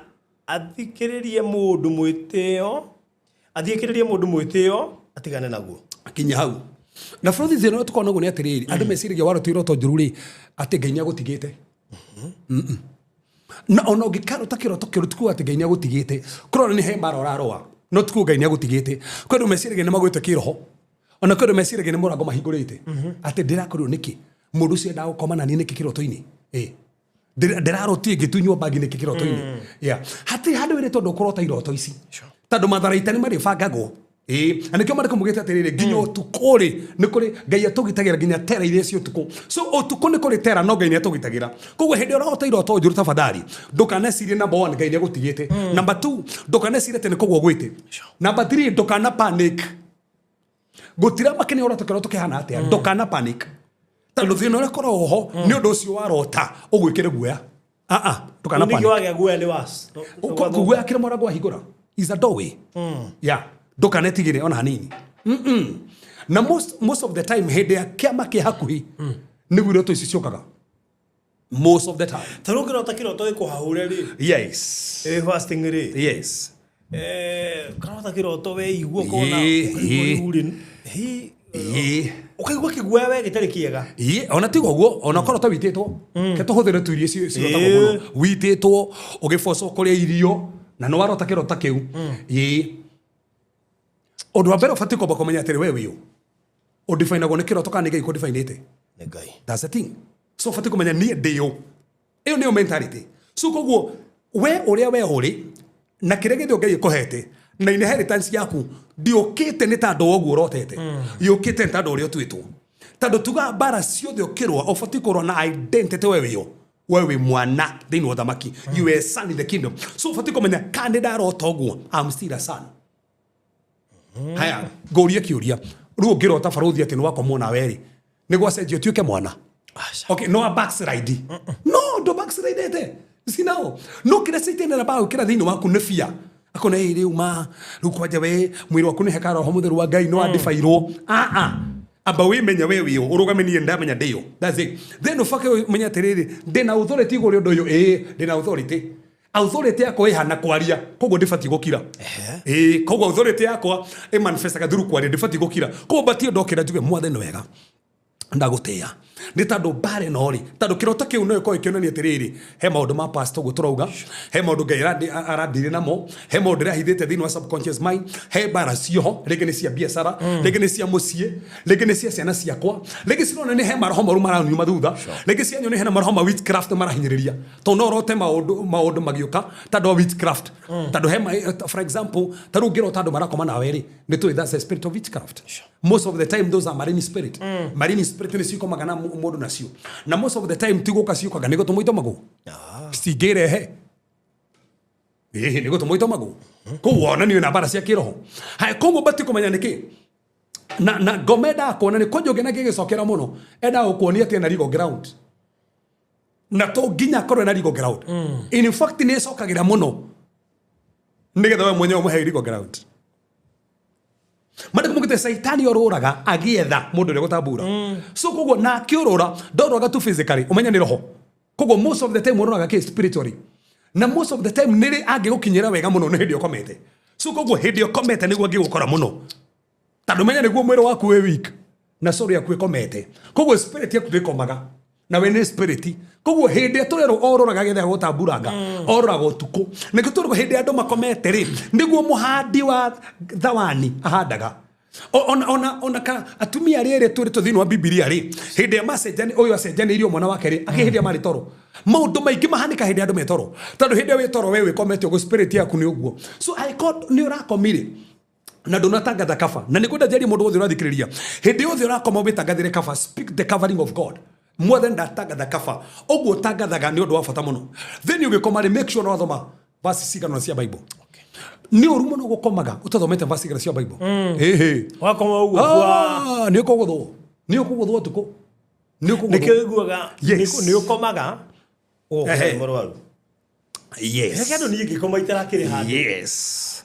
athikĩrĩrie mũndũ mwĩtĩo, athikĩrĩrie mũndũ mwĩtĩo atigane naguo. Kinya hau na bũrũri thĩna ũrĩa tũkoragwo naguo nĩ atĩrĩrĩ, andũ meciragia warota iroto njũru rĩ atĩ Ngai nĩ agũtigĩte. Na ona ũngĩkarota kĩroto kĩũru ti kuga atĩ Ngai nĩ agũtigĩte. Kũrora nĩ he mbara ũrarũa, no ti kuga Ngai nĩ agũtigĩte. Kwĩ andũ meciragia nĩ magwĩte kĩroho, ona kwĩ andũ meciragia nĩ mũrango mahingũrĩte, atĩ ndĩrakorirwo nĩkĩ mũndũ ũcio endaga gũkoma na niĩ nĩkĩ kĩroto-inĩ. Ndĩrarotire ngĩtunywo bagi nĩkĩ kĩroto-inĩ. Yeah. Hatirĩ handũ wĩrĩtwo ndũkũrota iroto ici, tondũ matharaita nĩ marĩbangagwo. Ĩĩ, na nĩkĩo marĩkũ mugĩte atĩrĩrĩ, nginya ũtukũ rĩ nĩ kũrĩ Ngai atũgitagĩra, nginya tera iria cia ũtukũ. So ũtukũ nĩ kũrĩ tera, no Ngai nĩ atũgitagĩra. Koguo hĩndĩ ĩrĩa ũrarota iroto njũru, tafadhali ndũkanecirie number 1 Ngai nĩ agũtigĩte. Number 2 ndũkanecirie atĩ nĩ kũgwa ũgwĩte. Number 3 ndũkana panic. Gũtira makenia ũrota kĩroto kĩhana atĩa, ndũkana panic, tondũ thĩna ũrĩa ũkoragwo ho nĩ ũndũ ũcio warota ũgwĩkĩre guoya. Ah ah, ndũkana Ningĩ panic. Wagĩa guoya nĩ was Guoya kĩrĩa mũrango wahingũra is a doorway. Yeah. Ndũkanetigĩre ona hanini. Na most of the time hĩndĩ ya kĩama kĩ hakuhĩ nĩguo iroto ici ciũkaga most of the time. Ta rĩu kĩrota kĩroto gĩkũhahũre rĩ, Yes. ĩ fasting rĩ, Yes. Karota kĩroto weigua ũkona Ĩĩ, ũkaigua rĩu rĩ, hi, Ĩĩ. ũkaigua kĩguoya we gĩtarĩ kĩega. Ĩĩ, ona tiga ũguo ona korwo ta witĩtwo ke tũhũthĩre tu irio cirotagwo Ĩĩ. mũno witĩtwo ũgĩbocwo kũrĩa irio na nĩ warota kĩrota kĩu. Ĩĩ, ũndũ wa mbere ũbatiĩ kwamba kũmenya atĩrĩ we wĩũ ũdifainagwo nĩ kĩroto kana nĩ Ngai kũdifainĩte. Nĩ Ngai. That's the thing. So ũbatiĩ kũmenya niĩ ndĩ ũ. Ĩyo nĩyo mentality. So koguo we ũrĩa we ũrĩ na kĩrĩa gĩothe Ngai ĩkũhete na inheritance yaku ndĩũkĩte nĩ tondũ wa ũguo ũrotete, yũkĩte nĩ tondũ ũrĩa ũtuĩtwo. Tondũ tuga mbara ciothe ũkĩrũa ũbatiĩ kũrũa na identity we wĩyo. We wĩ mwana thĩinĩ wa ũthamaki. You are a son in the kingdom. So ũbatiĩ kũmenya kana nĩ ndarota ũguo, I'm still a son. Haya, ngũrie kĩũria. Rĩu ũngĩrota barũthi atĩ nĩ wakomwo nawe rĩ, nĩ gwacenjia ũtuĩke mwana? Okay, no a backslide. No, ndo backslide. See now. No kĩrĩa Satan aramba gwĩkĩra thĩinĩ waku nĩ fear. Akona ĩ rĩu ma, rĩu kwanja we mwĩrĩ waku nĩ hekaru Roho Mũtheru wa Ngai no andibairwo. Amba wĩmenye we wĩũ, ũrũgame niĩ ndamenya ndĩũ. That's it. Then ũbake ũmenye atĩrĩrĩ, ndĩna authority igũrũ rĩa ũndũ ũyũ. Ĩĩ, ndĩna authority. Authority yakwa ĩhana kwaria, koguo ndĩbatiĩ gũkira. Ĩĩ, koguo authority yakwa ĩmanifestaga through kwaria, ndĩbatiĩ gũkira. Koguo batiĩ ndokĩra njuge mwathani wega ndagũtĩĩa nĩ tondũ mbara ĩno rĩ, tondũ kĩroto kĩu no gĩkorwo gĩkĩonania atĩrĩrĩ, he maũndũ ma past ũguo tũrauga, he maũndũ Ngai arandire namo, he maũndũ ndĩrahithĩte thĩinĩ wa subconscious mind, he mbara cioho, rĩngĩ nĩ cia biacara, rĩngĩ nĩ cia mũciĩ, rĩngĩ nĩ cia ciana ciakwa, rĩngĩ cirona nĩ he maroho moru maranyuma thutha, rĩngĩ cianyu nĩ hena maroho ma witchcraft marahinyĩrĩria, tondũ no ũrote maũndũ magĩũka tondũ wa witchcraft. Tondũ he for example, ta rĩu ũngĩrota andũ marakoma nawe rĩ, nĩ tũĩ that's a spirit of witchcraft. Most of the time those are marine spirit. Marine spirit nĩ cikomaga na mũndũ nacio. Na most of the time ti gũka ciũkaga nĩ gũtũmwo itũmagwo. Citingĩrehe. Ĩĩ, nĩ gũtũmwo itũmagwo. Koguo wonanio na mbara cia kĩroho. Haya, koguo batiĩ kũmenya nĩkĩ. Na ngoma endaga kuonania, kwanja ũngĩona gĩgĩcokera mũno, endaga gũkuonia atĩ ena legal ground. Na to nginya akorwo ena legal ground. In fact nĩ ĩcokagĩra mũno nĩgetha we mwenyewe ũmũhe legal ground. Mandĩko maugĩte Caitani orũraga agĩetha mũndũ ũrĩa gũtambura. So koguo na akĩũrũra ndorũraga tu physically, ũmenye nĩ roho. Koguo most of the time ũroraga kĩ spiritually. Na most of the time nĩrĩ angĩgũkinyĩra wega mũno nĩ hĩndĩ ũkomete. So koguo hĩndĩ ũkomete nĩguo angĩgũkora mũno. Tondũ menya nĩguo mwĩrĩ waku wĩ weak na soul yaku ĩkomete. Koguo spirit yaku ndĩkomaga. Na we nĩ spirit. Koguo hĩndĩ ĩrĩa tũrerwo orũraga agĩetha gũtamburanga, orũraga ũtukũ. Nĩkĩo tũrerwo hĩndĩ ĩrĩa andũ makomete rĩ, nĩguo mũhandi wa thawani ahandaga. Ona ka atumia arĩa erĩ twĩrĩtwo thĩinĩ wa Bibilia rĩ, hĩndĩ ĩrĩa ũyũ acenjanĩirio mwana wake rĩ, akĩ hĩndĩ ĩrĩa marĩ toro. Maũndũ maingĩ mahanĩka hĩndĩ ĩrĩa andũ me toro. Tondũ hĩndĩ ĩrĩa wĩ toro we wĩkomete ũguo spirit yaku nĩ ũguo. So angĩkorwo nĩ ũrakomire na ndũnatangatha kaba, na nĩngwenda njarie mũndũ wothe ũrathikĩrĩria, hĩndĩ yothe ũrakoma wĩtangathĩre kaba, speak the covering of God. Mwathani ndatangatha kaba, ũguo ũtangathaga nĩ ũndũ wa bata mũno. Then ũgĩkoma rĩ, make sure nĩwathoma verse cigana cia Bible. Nĩ ũru mũno gũkomaga ũtathomete verse cigana cia Bible. Ĩhĩ. Wakoma ũguo kwa Nĩ ũkũgũthwo. Nĩ ũkũgũthwo ũtukũ. Nĩ ũkũgũthwo. Nĩkĩo ũiguaga Yes. nĩ ũkomaga ũgoka Ehe. mũrwaru. Yes. Reke andũ niĩ ngĩkoma itarakĩrĩ handũ. Yes.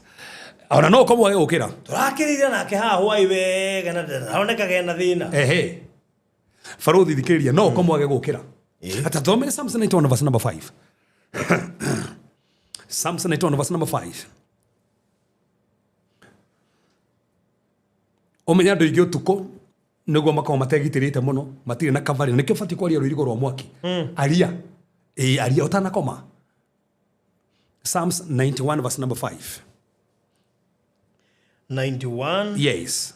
Ona no ũkomwo wage gũkĩra. Tũrakĩrĩire nake haha hwaĩ wega na ndaronekaga ena thĩna. Ehe. Barũthi thikĩrĩria, no ũkomwo wage gũkĩra. Ata thomere Psalms 91 verse number 5. Psalms 91 verse number 5. Ũmenye andũ aingĩ ũtukũ nĩguo makoragwo mategitĩrĩte mũno, matirĩ na covering. Nĩkĩo ũbatiĩ kwaria rũirigo rwa mwaki. Aria. Ĩĩ, aria ũtanakoma. Psalms 91 verse number 5. 91 Yes.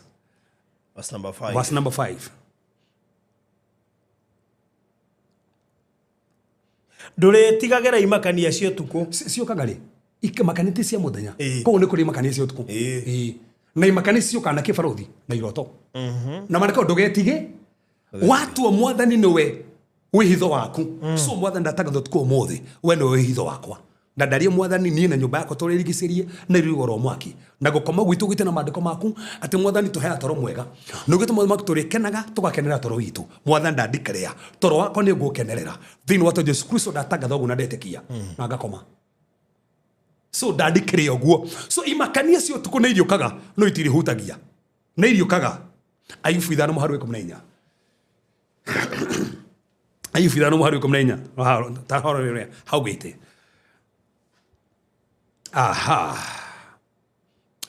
verse number 5. Verse number 5. Ndũrĩtigagĩra imakania cia ũtukũ. Ciũkaga rĩ? Imakania ti cia mũthenya. Koguo nĩ kũrĩ imakania cia ũtukũ. Na imakania ciũkaga na kĩbarũthi na iroto. Na maandĩko ndũgetige. Watua mwathani nĩwe wĩhitho waku. So mwathani ndatangatha ũtukũ ũmũthĩ, we nĩwe wĩhitho wakwa. Na ndarie mwathani niĩ na nyũmba yakwa tũrĩrigicĩrie na rũirigo rwa mwaki. Na gũkoma gwitũ gwitũ na maandĩko maku atĩ mwathani tũheaga toro mwega. Na ũgĩtũma maũndũ maku tũrĩkenaga tũgakenera toro witũ. Mwathani ndandikerea. Toro wakwa nĩ ngũkenerera. Thĩinĩ wa Jesu Kristo ndatangatha ũguo na ndetĩkia. Na ngakoma. So ndandikire ũguo. So imakania cia ũtukũ nĩ iriũkaga no itirihutagia, nĩ iriũkaga. Ayubu 5 mũhari wa 14. Ayubu 5 mũhari wa 14. Ta horo rĩrĩa haugĩte. Aha,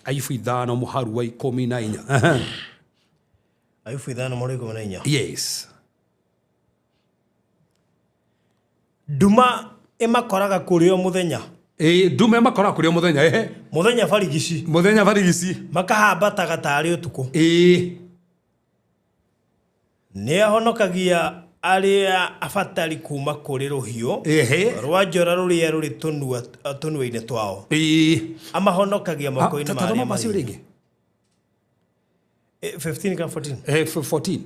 Ayubu 5 mũhari wa 14. Aha. Ayubu 5 mũhari wa 14. Yes. Nduma ĩmakoraga kũrĩ o mũthenya. Ĩ, ndume makoraga kũrĩ o mũthenya, ehe. Mũthenya barigici. Mũthenya barigici. Makahambataga tarĩ ũtukũ. Ĩ. Nĩ ahonokagia arĩa abatari kuma kũrĩ rũhiũ Ehe. rwa njora rũrĩa rũrĩ tũnua-inĩ twao. Ĩ. Amahonokagia moko-inĩ ma Tathoma arĩa macio marĩ rĩngĩ. 15 kana 14. 14.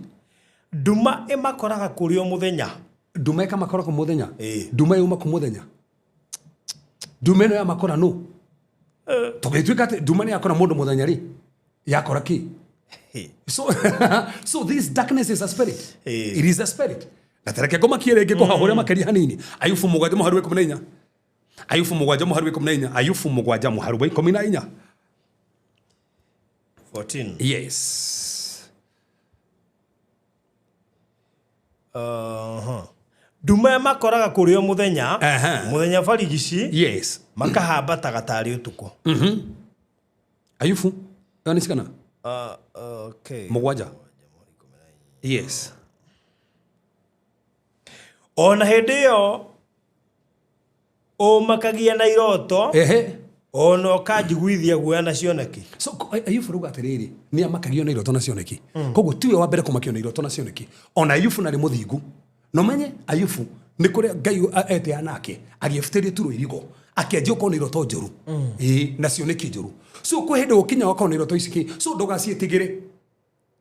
Nduma ĩmakoraga kũrĩ o mũthenya. Nduma ĩkamakora kũ mũthenya. Ĩ. Nduma yuma kũ mũthenya. Nduma ĩno yamakora nũ? Tũgĩtuĩka atĩ nduma nĩ yakora mũndũ mũthenya rĩ, yakora kĩ? So, so this darkness is a spirit. It is a spirit. Na tareke ngũmakie rĩngĩ ngũhahũre makĩria hanini. Ayubu 7 mũhari wa 14. Ayubu 7 mũhari wa 14. Ayubu 7 mũhari wa 14. 14. Yes. Nduma ĩmakoraga kũrĩ o mũthenya. Aha. Mũthenya barigici. Yes. Makahambataga tarĩ ũtukũ. Ayubu ĩyo nĩ cigana? Okay. 7. Yes. Ona hĩndĩ ĩyo ũmakagia na iroto. Ehe. Ona ũkanjiguithia guoya na cioneki. So Ayubu rauga atĩrĩrĩ, nĩ amakagio na iroto na cioneki. Koguo tiwe wa mbere kũmakio na iroto na cioneki. Ona Ayubu narĩ mũthingu. No menye Ayubu nĩ kũrĩa Ngai eteaga nake agĩebutĩria tu rũirigo akĩanjia gũkorwo na iroto njũru. Ĩĩ, na cioneki njũru. So kwĩ hĩndĩ gũkinya ũgakorwo na iroto ici kĩ. So ndũgaciĩtigĩre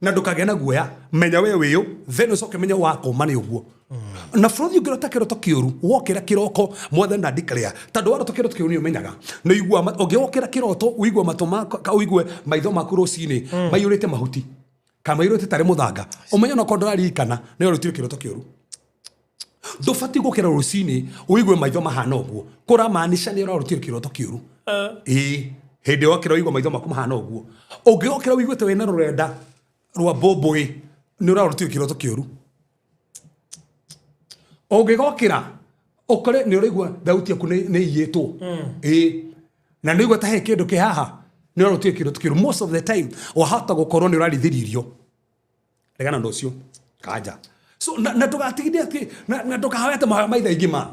na ndũkagĩe na guoya. Menya we wĩũ, then ũcoke menye wakoma nĩ ũguo. Na bũrũri ũngĩrota kĩroto kĩũru, wokĩra kĩroko, mwathani na ndikaria. Tondũ warota kĩroto kĩũru nĩ ũmenyaga. Nĩ ũiguaga ũngĩwokĩra kĩroto, ũigue matũ maku, ka ũigue maitho maku rũcinĩ, maiyũrĩte mahuti. Kana maiyũrĩte tarĩ mũthanga. Ũmenye onakorwo ndũraririkana, nĩ warotire kĩroto kĩũru. Ndũbatiĩ gũkĩra rũcinĩ, ũigue maitho mahana ũguo. Kũramaanisha nĩ ũrarotire kĩroto kĩũru. Ĩĩ, hĩndĩ wokĩra ũigue maitho maku mahana ũguo. Ũngĩokĩra ũiguĩte wĩna rũrenda rwa mbũmbũĩ, nĩ ũrarotire kĩroto kĩũru. Ũngĩgokĩra ũkore nĩ ũraigua thauti yaku nĩ iyĩtwo. Ĩĩ, na nĩ ũraigua ta he kĩndũ kĩ haha, nĩ ũrarotire kĩroto kĩũru. Most of the time wahota gũkorwo nĩ ũrarithĩrio irio. Regana na ũcio kanja. So na ndũgatigithie atĩ, na ndũkahoe atĩ mahoya maitha ingĩ ma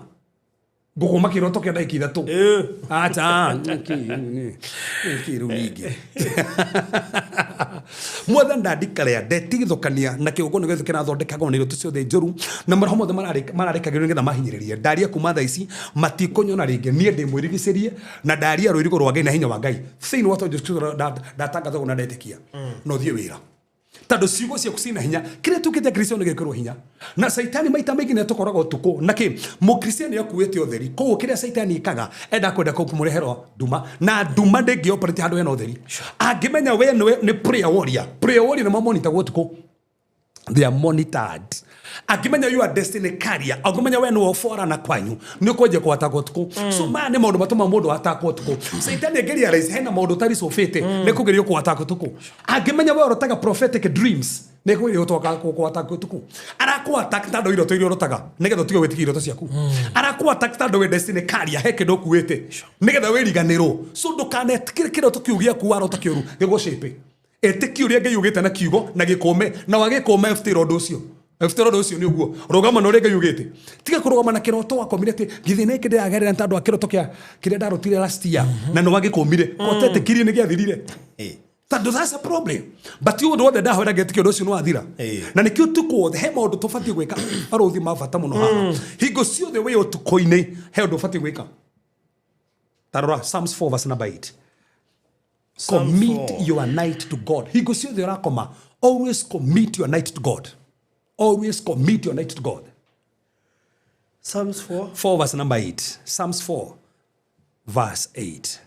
ngũkũma kĩroto kĩa ndagĩka 3. Acha, nĩkĩ rĩu ningĩ? Mwathani ndandikaria ndetigithũkania na kĩgongona gĩothe kĩrathondekagwo na iroto ciothe njũru na maroho mothe mararĩkagĩrwo nĩgetha mahinyĩrĩrie. Ndaria kuma thaa ici matikũnyona rĩngĩ, niĩ ndĩmwĩrigicĩrie na ndaria rũirigo rwa Ngai na hinya wa Ngai thĩinĩ wa Jesu Kristo ndatangatha ũguo na ndetĩkia. Na ũthiĩ wĩra. Tondũ ciugo ciaku ciĩna hinya, kĩrĩa tuĩkĩte Kristiano gĩkĩrwo hinya. Na Caitani maita maingĩ nĩ atũkoraga ũtukũ. Na kĩ? Mũkristiano nĩ akuĩte ũtheri. Koguo kĩrĩa Caitani ekaga, endaga kwenda kũmũrehera nduma. Na nduma ndĩngĩ operate handũ hena ũtheri. Angĩmenya we nĩ prayer warrior. Prayer warrior nĩ mamonitagwo ũtukũ. They are monitored. Angĩmenya you are destiny carrier, angĩmenya we nĩwe ũborana kwanyu, nĩ ũkwanjia kũatakwo ũtukũ. So maya nĩ maũndũ matũmaga mũndũ atakwo ũtukũ. Caitani angĩrealize hena maũndũ ũtaricũbĩte, nĩ kũgeria kũatakwo ũtukũ. Angĩmenya we ũrotaga prophetic dreams, nĩ kũgeria gũatakwo ũtukũ. Arakũattack tondũ iroto iria ũrotaga, nĩgetha ũtige gwĩtĩkia iroto ciaku. Arakũattack tondũ wĩ destiny carrier, he kĩndũ ũkuĩte, nĩgetha wĩriganĩrwo. So ndũkanetĩkĩre kĩroto kĩu gĩaku warota kĩũru gĩgũcĩpe. Ĩtĩkia ũrĩa Ngai augĩte na kiugo na gĩkũme, na wagĩkũma eftĩra ũndũ ũcio. Eftĩra ũndũ ũcio nĩ ũguo. Rũgama na ũrĩa Ngai augĩte. Tiga kũrũgama na kĩroto wakomire atĩ githĩ nĩ kĩndĩragerera nĩ tondũ wa kĩroto kĩa kĩrĩa ndarotire last year, na nĩ wagĩkũmire. Ũtetĩkirie nĩ gĩathirire. Tondũ that's a problem. But ũndũ wothe ndahoera ngetĩkia ũndũ ũcio nĩ wathira. Na nĩkĩo ũtukũ wothe he maũndũ tũbatiĩ gwĩka barũthi ma bata mũno haha. Hingo ciothe wĩ ũtukũ-inĩ he ũndũ ũbatiĩ gwĩka. Ta rora Psalms 4 verse number 8. Commit your night to God. Hingo ciothe ũrakoma, always commit your night to God. Always commit your night to God. Psalms 4. 4 verse number 8. Psalms 4 verse 8.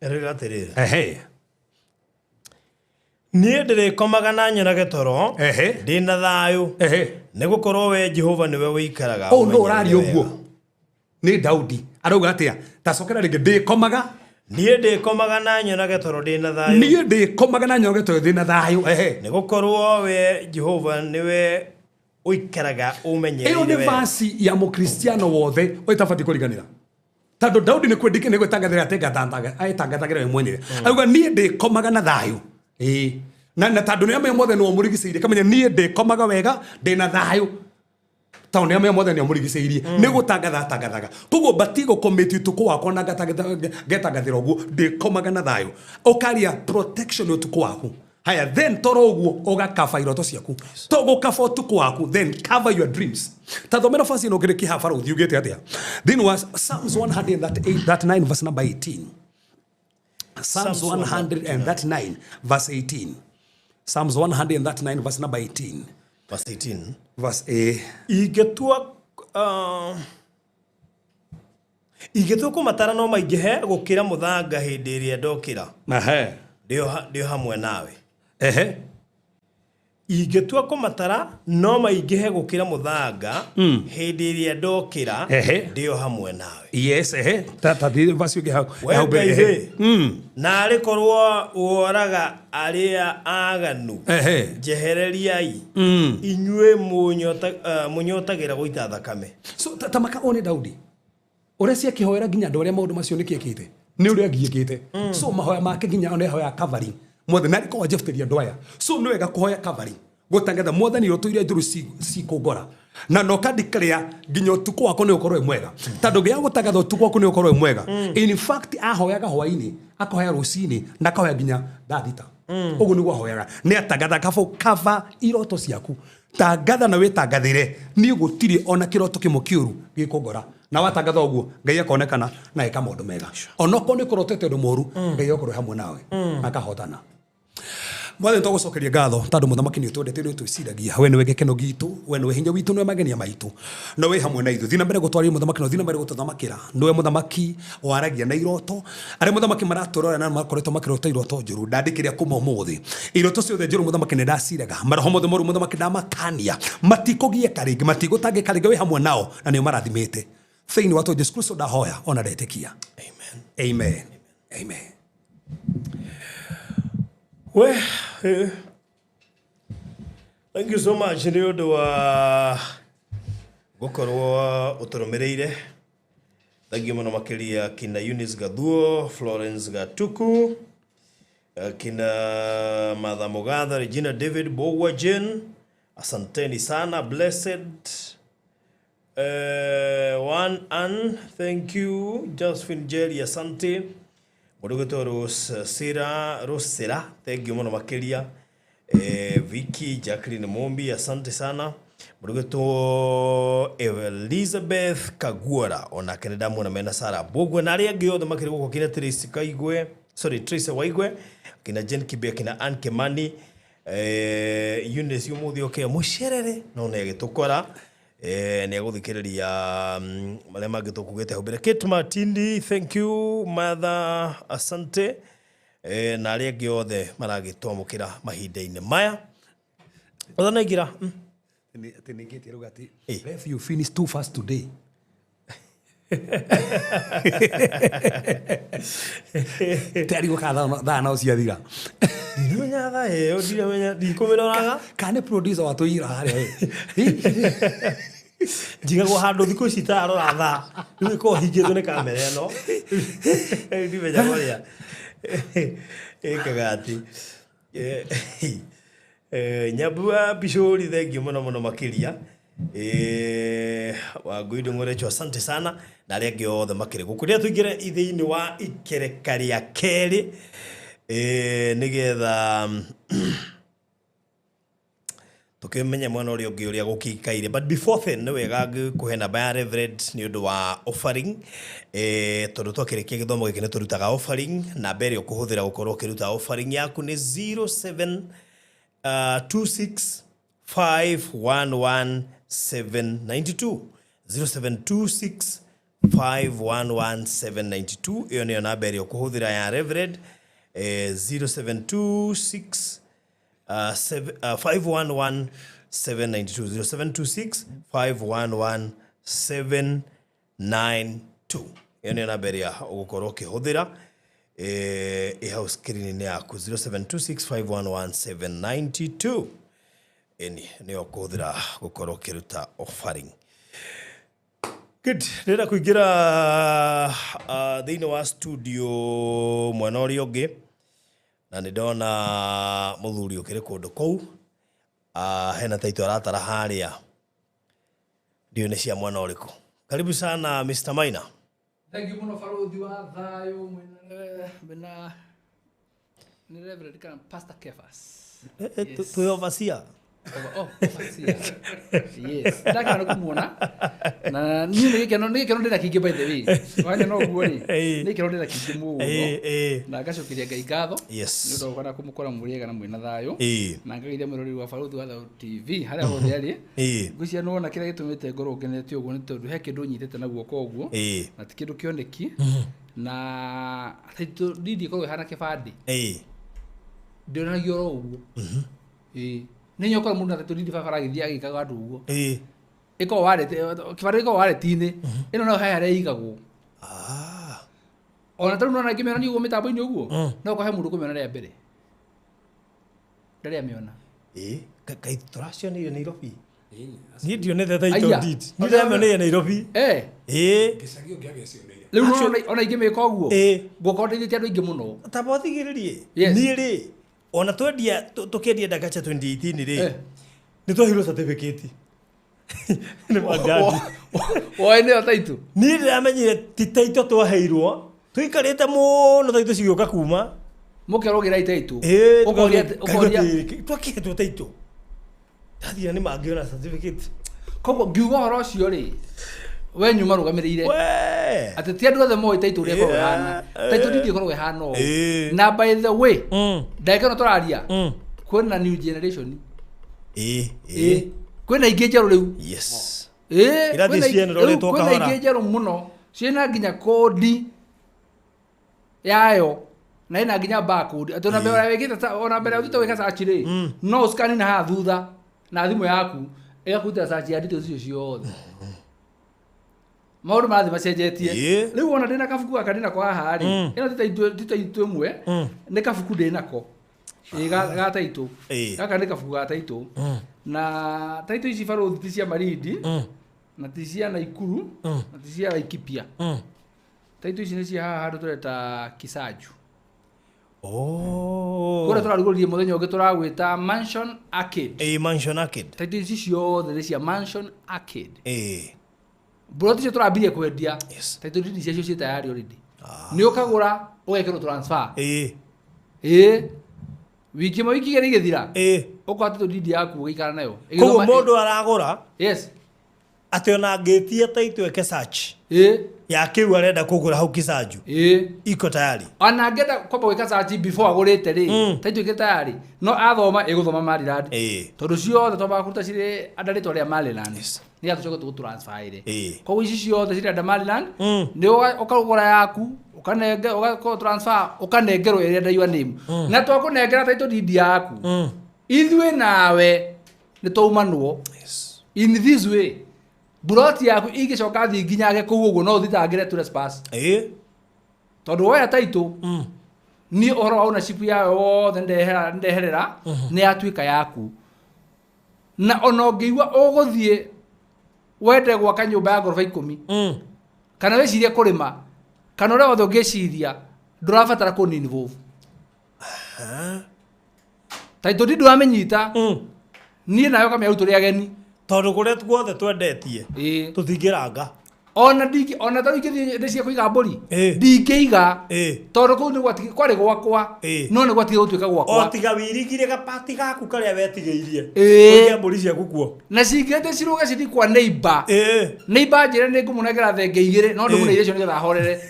Erĩga atĩrĩrĩ. Ehe. Niĩ ndĩrĩkomaga na nyonage toro. Ehe. Ndĩ na thayũ. Ehe. Nĩgũkorwo we Jehova nĩwe ũikaraga Oh, no ũmenyereire ũraria wega. ũguo. Nĩ Daudi. Arauga atia? Tacokera rĩngĩ, ndĩkomaga. Niĩ ndĩkomaga na nyonage toro ndĩ na thayũ. Niĩ ndĩkomaga na nyoge tondũ ndĩ na thayũ. Ehe. Nĩ gũkorwo we Jehova nĩwe ũikaraga Ĩyo ũmenyereire nĩ wega. vasi ya mũkristiano wothe ũtabatiĩ kũriganĩra, tondũ Daudi nĩ kwendike nĩ gwĩtangathĩra aĩtangathagĩra we mwenyewe. Auga niĩ ndĩkomaga na thayũ. Ĩĩ. Na tondũ nĩ amenya mwathani wamũrigicĩirie, kamenya niĩ ndĩkomaga wega ndĩ na thayũ tondũ nĩ amenya mwathani amũrigicĩirie, nĩ gũtangatha atangathaga. Koguo batiĩ gũkomĩti ũtukũ wakwa na ngetangathĩra ũguo ndĩkomaga na thayũ, ũkaria protection ũtukũ waku. Haya, then toro ũguo ũgakaba iroto ciaku, to gũkaba ũtukũ waku, then cover your dreams. Ta thomera basi ĩno ngĩrĩ kĩha barũthi ugĩte atĩa thĩinĩ wa Psalms 139 verse number 18. Psalms 139 verse 18. Psalms 139 verse number 18. Verse 18. Verse A. Ingĩtua kũmatara no maingĩhe gũkĩra mũthanga hĩndĩ ĩrĩa ndokĩra. Ehe. Ndĩ o hamwe nawe. Ehe. Ingĩtua kũmatara no maingĩhe gũkĩra mũthanga hĩndĩ ĩrĩa ndokĩra. Ehe. Ndĩ o hamwe nawe. Yes, ehe. Ta thi verse ĩngĩ hau. We Hau mbere, Ngai ehe. rĩ, naarĩ korwo woraga arĩa aganu. Ehe. Njehereriai inyuĩ mũnyotagĩra gũita thakame. So ta maka one Daudi ũrĩa ciakĩhoera nginya andũ arĩa maũndũ macio nĩkĩ ekĩte nĩ ũrĩa agiĩkĩte. So mahoya make nginya ona hoya covering mothe na rĩkorwo njebutĩria andũ aya. So nĩ wega kũhoya covering, gũtangatha mwathani iroto iria njũru cikũngora na no kandikria nginya ũtukũ wakwa nĩ ũkorwo wĩ mwega, tondũ ngĩaga gũtangatha ũtukũ waku nĩ ũkorwo wĩ mwega. In fact, ahoyaga hwainĩ, akahoya rũcinĩ, na akahoya nginya thaa 6. Ũguo nĩguo ahoyaga, nĩ atangatha kabo cover iroto ciaku. Tangatha na wĩtangathĩre, niĩ gũtirĩ ona kĩroto kĩmwe kĩũru gĩkũngora. Na watangatha ũguo, Ngai akonekana na eka maũndũ mega. Onokorwo nĩ ũkũrotete ũndũ mũru, Ngai akorwo hamwe nawe na akahotana. Mwathani, twagũcokeria ngatho tondũ mũthamaki nĩ ũtwendete, nĩ ũtwĩciragia. We nĩwe gĩkeno gitũ, we nĩwe hinya witũ, nĩwe magenia maitũ, no wĩ hamwe na ithuĩ. Thiĩ na mbere gũtwarĩria mũthamaki, na ũthiĩ na mbere gũtũthamakĩra. Nĩwe mũthamaki waragia na iroto. Arĩa mũthamaki maratũrora na makoretwo makĩrota iroto njũru, ndandĩkĩria kuma ũmũthĩ iroto ciothe njũru mũthamaki nĩ ndaciraga. Maroho mothe moru mũthamaki ndamakania, matikũgiĩka rĩngĩ, matigũtangĩka rĩngĩ. Wĩ hamwe nao na nĩo marathimĩte. Thĩinĩ wa Jesu Kristo ndahoya ona ndetĩkia. Amen. Amen, amen. We, thank you so much nĩ ũndũ wa gũkorwo ũtũrũmĩrĩire. Thank you mũno makĩria kina Eunice Gathuo, Florence Gatuku, kina Martha Mugatha, Regina David Bogwa Jane, asanteni sana. Blessed one and thank you Josephine Jerry, asante. Mũndũ Rose Sira, Rose Sira, thank you mũno makĩria. Vicky Jacqueline Mumbi, asante sana. Mũndũ Elizabeth Kaguora, onake nĩ ndamuona mena Sarah Bogwe na arĩa angĩ othe makĩrĩ gũkũ, kina Tracy Kaigwe, sorry, Tracy Waigwe, kina Jane Kibe, kina Ann Kimani, Eunice ũmũthĩ oke mũcerere no nĩ agĩtũkora. Nĩ egũthikĩrĩria marĩa mangĩ tũkugĩte hau mbere. Kate Martindi, thank you. Martha, asante. Na arĩa angĩ othe maragĩtwamũkĩra mahinda-inĩ maya ũtanaingĩra. Atĩ ningĩtie rauga atĩ Eh. "Ref, you finish too fast today." Tari kana thaa no ciathira. Ndiramenya thaa ĩyo, ndiramenya, ndikũmĩroraga. Kana nĩ producer watũira harĩa ĩ. Njigagwo handũ thikũ ici itararora thaa, rĩu ĩkorwo hingĩtwo nĩ kamera ĩno. Rĩu ndimenyaga ũrĩa ĩkaga atĩ. Nyambua Bishori, thank you mũno mũno makĩria. Wangui Ndung'ũrecho, asante sana, na arĩa angĩ othe makĩrĩ gũkũ. Rĩrĩa tũingĩre thĩinĩ wa ikereka rĩa kerĩ, nĩgetha tũkĩmenye mwena ũrĩa ũngĩ ũrĩa gũkĩikaire. But before then, nĩ wega ngĩkũhe namba ya Reverend nĩ ũndũ wa offering, tondũ twakĩrĩkia gĩthomo gĩkĩ nĩ tũrutaga offering. Namba ĩrĩa ũkũhũthĩra gũkorwo ũkĩruta offering yaku nĩ 07 26 511 792, 0726 511792. Ĩyo nĩyo namba ĩrĩa ũkũhũthĩra ya Reverend, 0726 511 792, 0726 511 792. Ĩyo nĩyo namba ĩrĩa ũgũkorwo ũkĩhũthĩra ĩ hau screen-inĩ yaku, 0726511792. Ĩni nĩyo ũkũhũthĩra gũkorwo ũkĩruta offering. Good. Ndĩrenda kũingĩra thĩinĩ wa studio mwena ũrĩa ũngĩ, na nĩ ndona mũthuri ũkĩrĩ kũndũ kũu. Hena taito aratara harĩa, ndiũĩ nĩ cia mwena ũrĩkũ. Karibu sana, Mr. Maina. Thank you mũno, barũthi wa thayũ. Mwĩna nĩ Reverend kana Pastor Kefas? Yes. Twĩ overseer. Oh, overseer. Yes, ndakena nĩ kũmuona na niĩ nĩ gĩkeno ndĩna kĩingĩ. By the way, wanya no guo rĩ, nĩ gĩkeno ndĩna kĩingĩ mũno na ngacokeria Ngai ngatho nĩ ũndũ wa gũka kũmũkora mũrĩega na mwĩna thayũ na ngageithia mwĩroreri wa Barũthi wa Thayũ TV harĩa hothe arĩ. Ngwĩciria nĩwona kĩrĩa gĩtũmĩte ngorwo ngenete ũguo nĩ tondũ he kĩndũ nyitĩte na guoko ũguo na ti kĩndũ kĩoneki, na title deed ĩkoragwo ĩhana kĩbandĩ, ndĩonanagio oro ũguo. Ĩĩ, nĩ nyokora mũndũ na title deed barabara agĩthiĩ agĩkaga andũ ũguo. Ĩkoragwo wallet, kĩbandĩ gĩkoragwo wallet-inĩ, ĩno nayo he harĩa ĩigagwo. Ona tarĩu nona ngĩmĩonania ũguo mĩtambo-inĩ ũguo, no ũkahe mũndũ kũmĩona rĩa mbere, ndarĩ amĩona. Ĩĩ. Kaĩ tũracioneire Nairobi? Niĩ ndionete title Aya. deed. Niĩ ndĩramĩoneire Nairobi. Ĩĩ. Gĩcagi ũngĩ agĩcioneire. Rĩu nona ona ingĩmĩka ũguo, ngũkorwo ndeithĩtie andũ aingĩ mũno. Tamba ũthigĩrĩrie. Yes. Niĩ rĩ, ona twendia tũkĩendia Ndagacha 2018 rĩ, nĩ twaheirwo certificate nĩ majaji. Woe nĩyo taitũ. Niĩ ndĩramenyire ti taito twaheirwo, tũikarĩte mũno taito cigĩũka kuma. Mũkerwo gĩrai taitũ. Ĩĩ, Ũkoria ũkoria. Twakĩhetwo taito, ndathira nĩ mangĩona certificate. Koguo ngiuga ũhoro ũcio rĩ, we nyuma rũgamĩrĩire We. atĩ ti andũ othe moĩ taitũ ũrĩa ĩkoragwo ĩhana. Taitũ ndindi ĩkoragwo ĩhana ũũ. Na by the way, ndagĩka ĩno tũraria, kwĩna new generation. Ĩĩ, kwĩna ingĩ njerũ rĩu. Ĩĩ, Irathiĩ cienũrũrĩtwo rĩu kwĩna kahora. ingĩ njerũ mũno ciĩna nginya kodi yayo na ĩna nginya barcode, atĩ ona mbere wĩkĩte ona mbere ũthiĩte gwĩka search rĩ, no ũscan na haha thutha na thimũ yaku, ĩgakũrutĩra search ya details icio ciothe. Maũndũ marathiĩ macenjetie. Rĩu ona ndĩna kabuku gaka ndĩnako haha rĩ, ĩno ti taitũ ĩmwe, nĩ kabuku ndĩnako. Ĩĩ, ga taitũ. Gaka nĩ kabuku ga taitũ, na taitũ ici, barũthi, ti cia Malindi na ti cia Naikuru na ti cia Laikipia. Taitũ ici nĩ cia haha handũ tũreta Kisaju. Kũrĩa tũrarugũririe mũthenya ũngĩ tũragwĩta Mansion Arcade. Ĩĩ, Mansion Arcade. Taitũ ici ciothe nĩ cia Mansion Arcade. Mburoti icio tũrambirie kwendia, taitũ ndindi ciacio ciĩ tayari already. Nĩ ũkagũra, ũgekĩrwo transfer. Ĩĩ, wiki ĩmwe, wiki 2 igĩthira, ũkora title deed yaku ũgĩikara nayo. Koguo mũndũ aragũra atĩ ona angĩtia taitũ eke search ya kĩu arenda kũgũra hau Kisaju, iko tayari. Ona angĩenda kwamba gwĩka search before agũrĩte rĩ, taitũ ĩkĩ tayari, no athoma ĩgũthoma Maryland, tondũ ciothe twambaga kũruta cirĩ under rĩtwa rĩa Maryland, nĩgetha tũcoke tũgũtransfer. Koguo ici ciothe cirĩ under Maryland. Nĩ ũkagũra yaku, ũkanenge, ũgakorwo transfer, ũkanengerwo ĩrĩa under your name. Na twakũnengera title deed yaku, ithuĩ nawe nĩ twaumanwo. In this way, mburoti yaku ingĩcoka thiĩ nginyage kũu ũguo, no ũthitangĩre trespass, tondũ woya taitũ, niĩ ũhoro wa ownership yayo wothe ndeherera, nĩ yatuĩka yaku. Na ona ũngĩigua ũgũthiĩ wende gwaka nyũmba ya ngoroba 10, kana wĩcirie kũrĩma, kana ũrĩa wothe ũngĩciria, ndũrabatara kũ involve taitũ ndi ndũramĩnyita. Niĩ nayo kamĩaru tũrĩ ageni. Tondũ kũrĩa guothe twendetie, tũtingĩranga. Ona ndingĩ, ona tarĩu ingĩthiĩ ndĩcie kũiga mbũri, ndingĩiga, tondũ kũu nĩ kwarĩ gwakwa, no nĩ gwatigire gũtuĩka O gwakwa. tiga wirigire gapati gaku karĩa wetigĩirie, ũige mbũri ciaku kuo. Na cingĩte cirũge cithi kwa neighbor, neighbor njĩre nĩ ngũmũnengera thenge 2, no ndĩmũneire icio nĩgetha ahorere.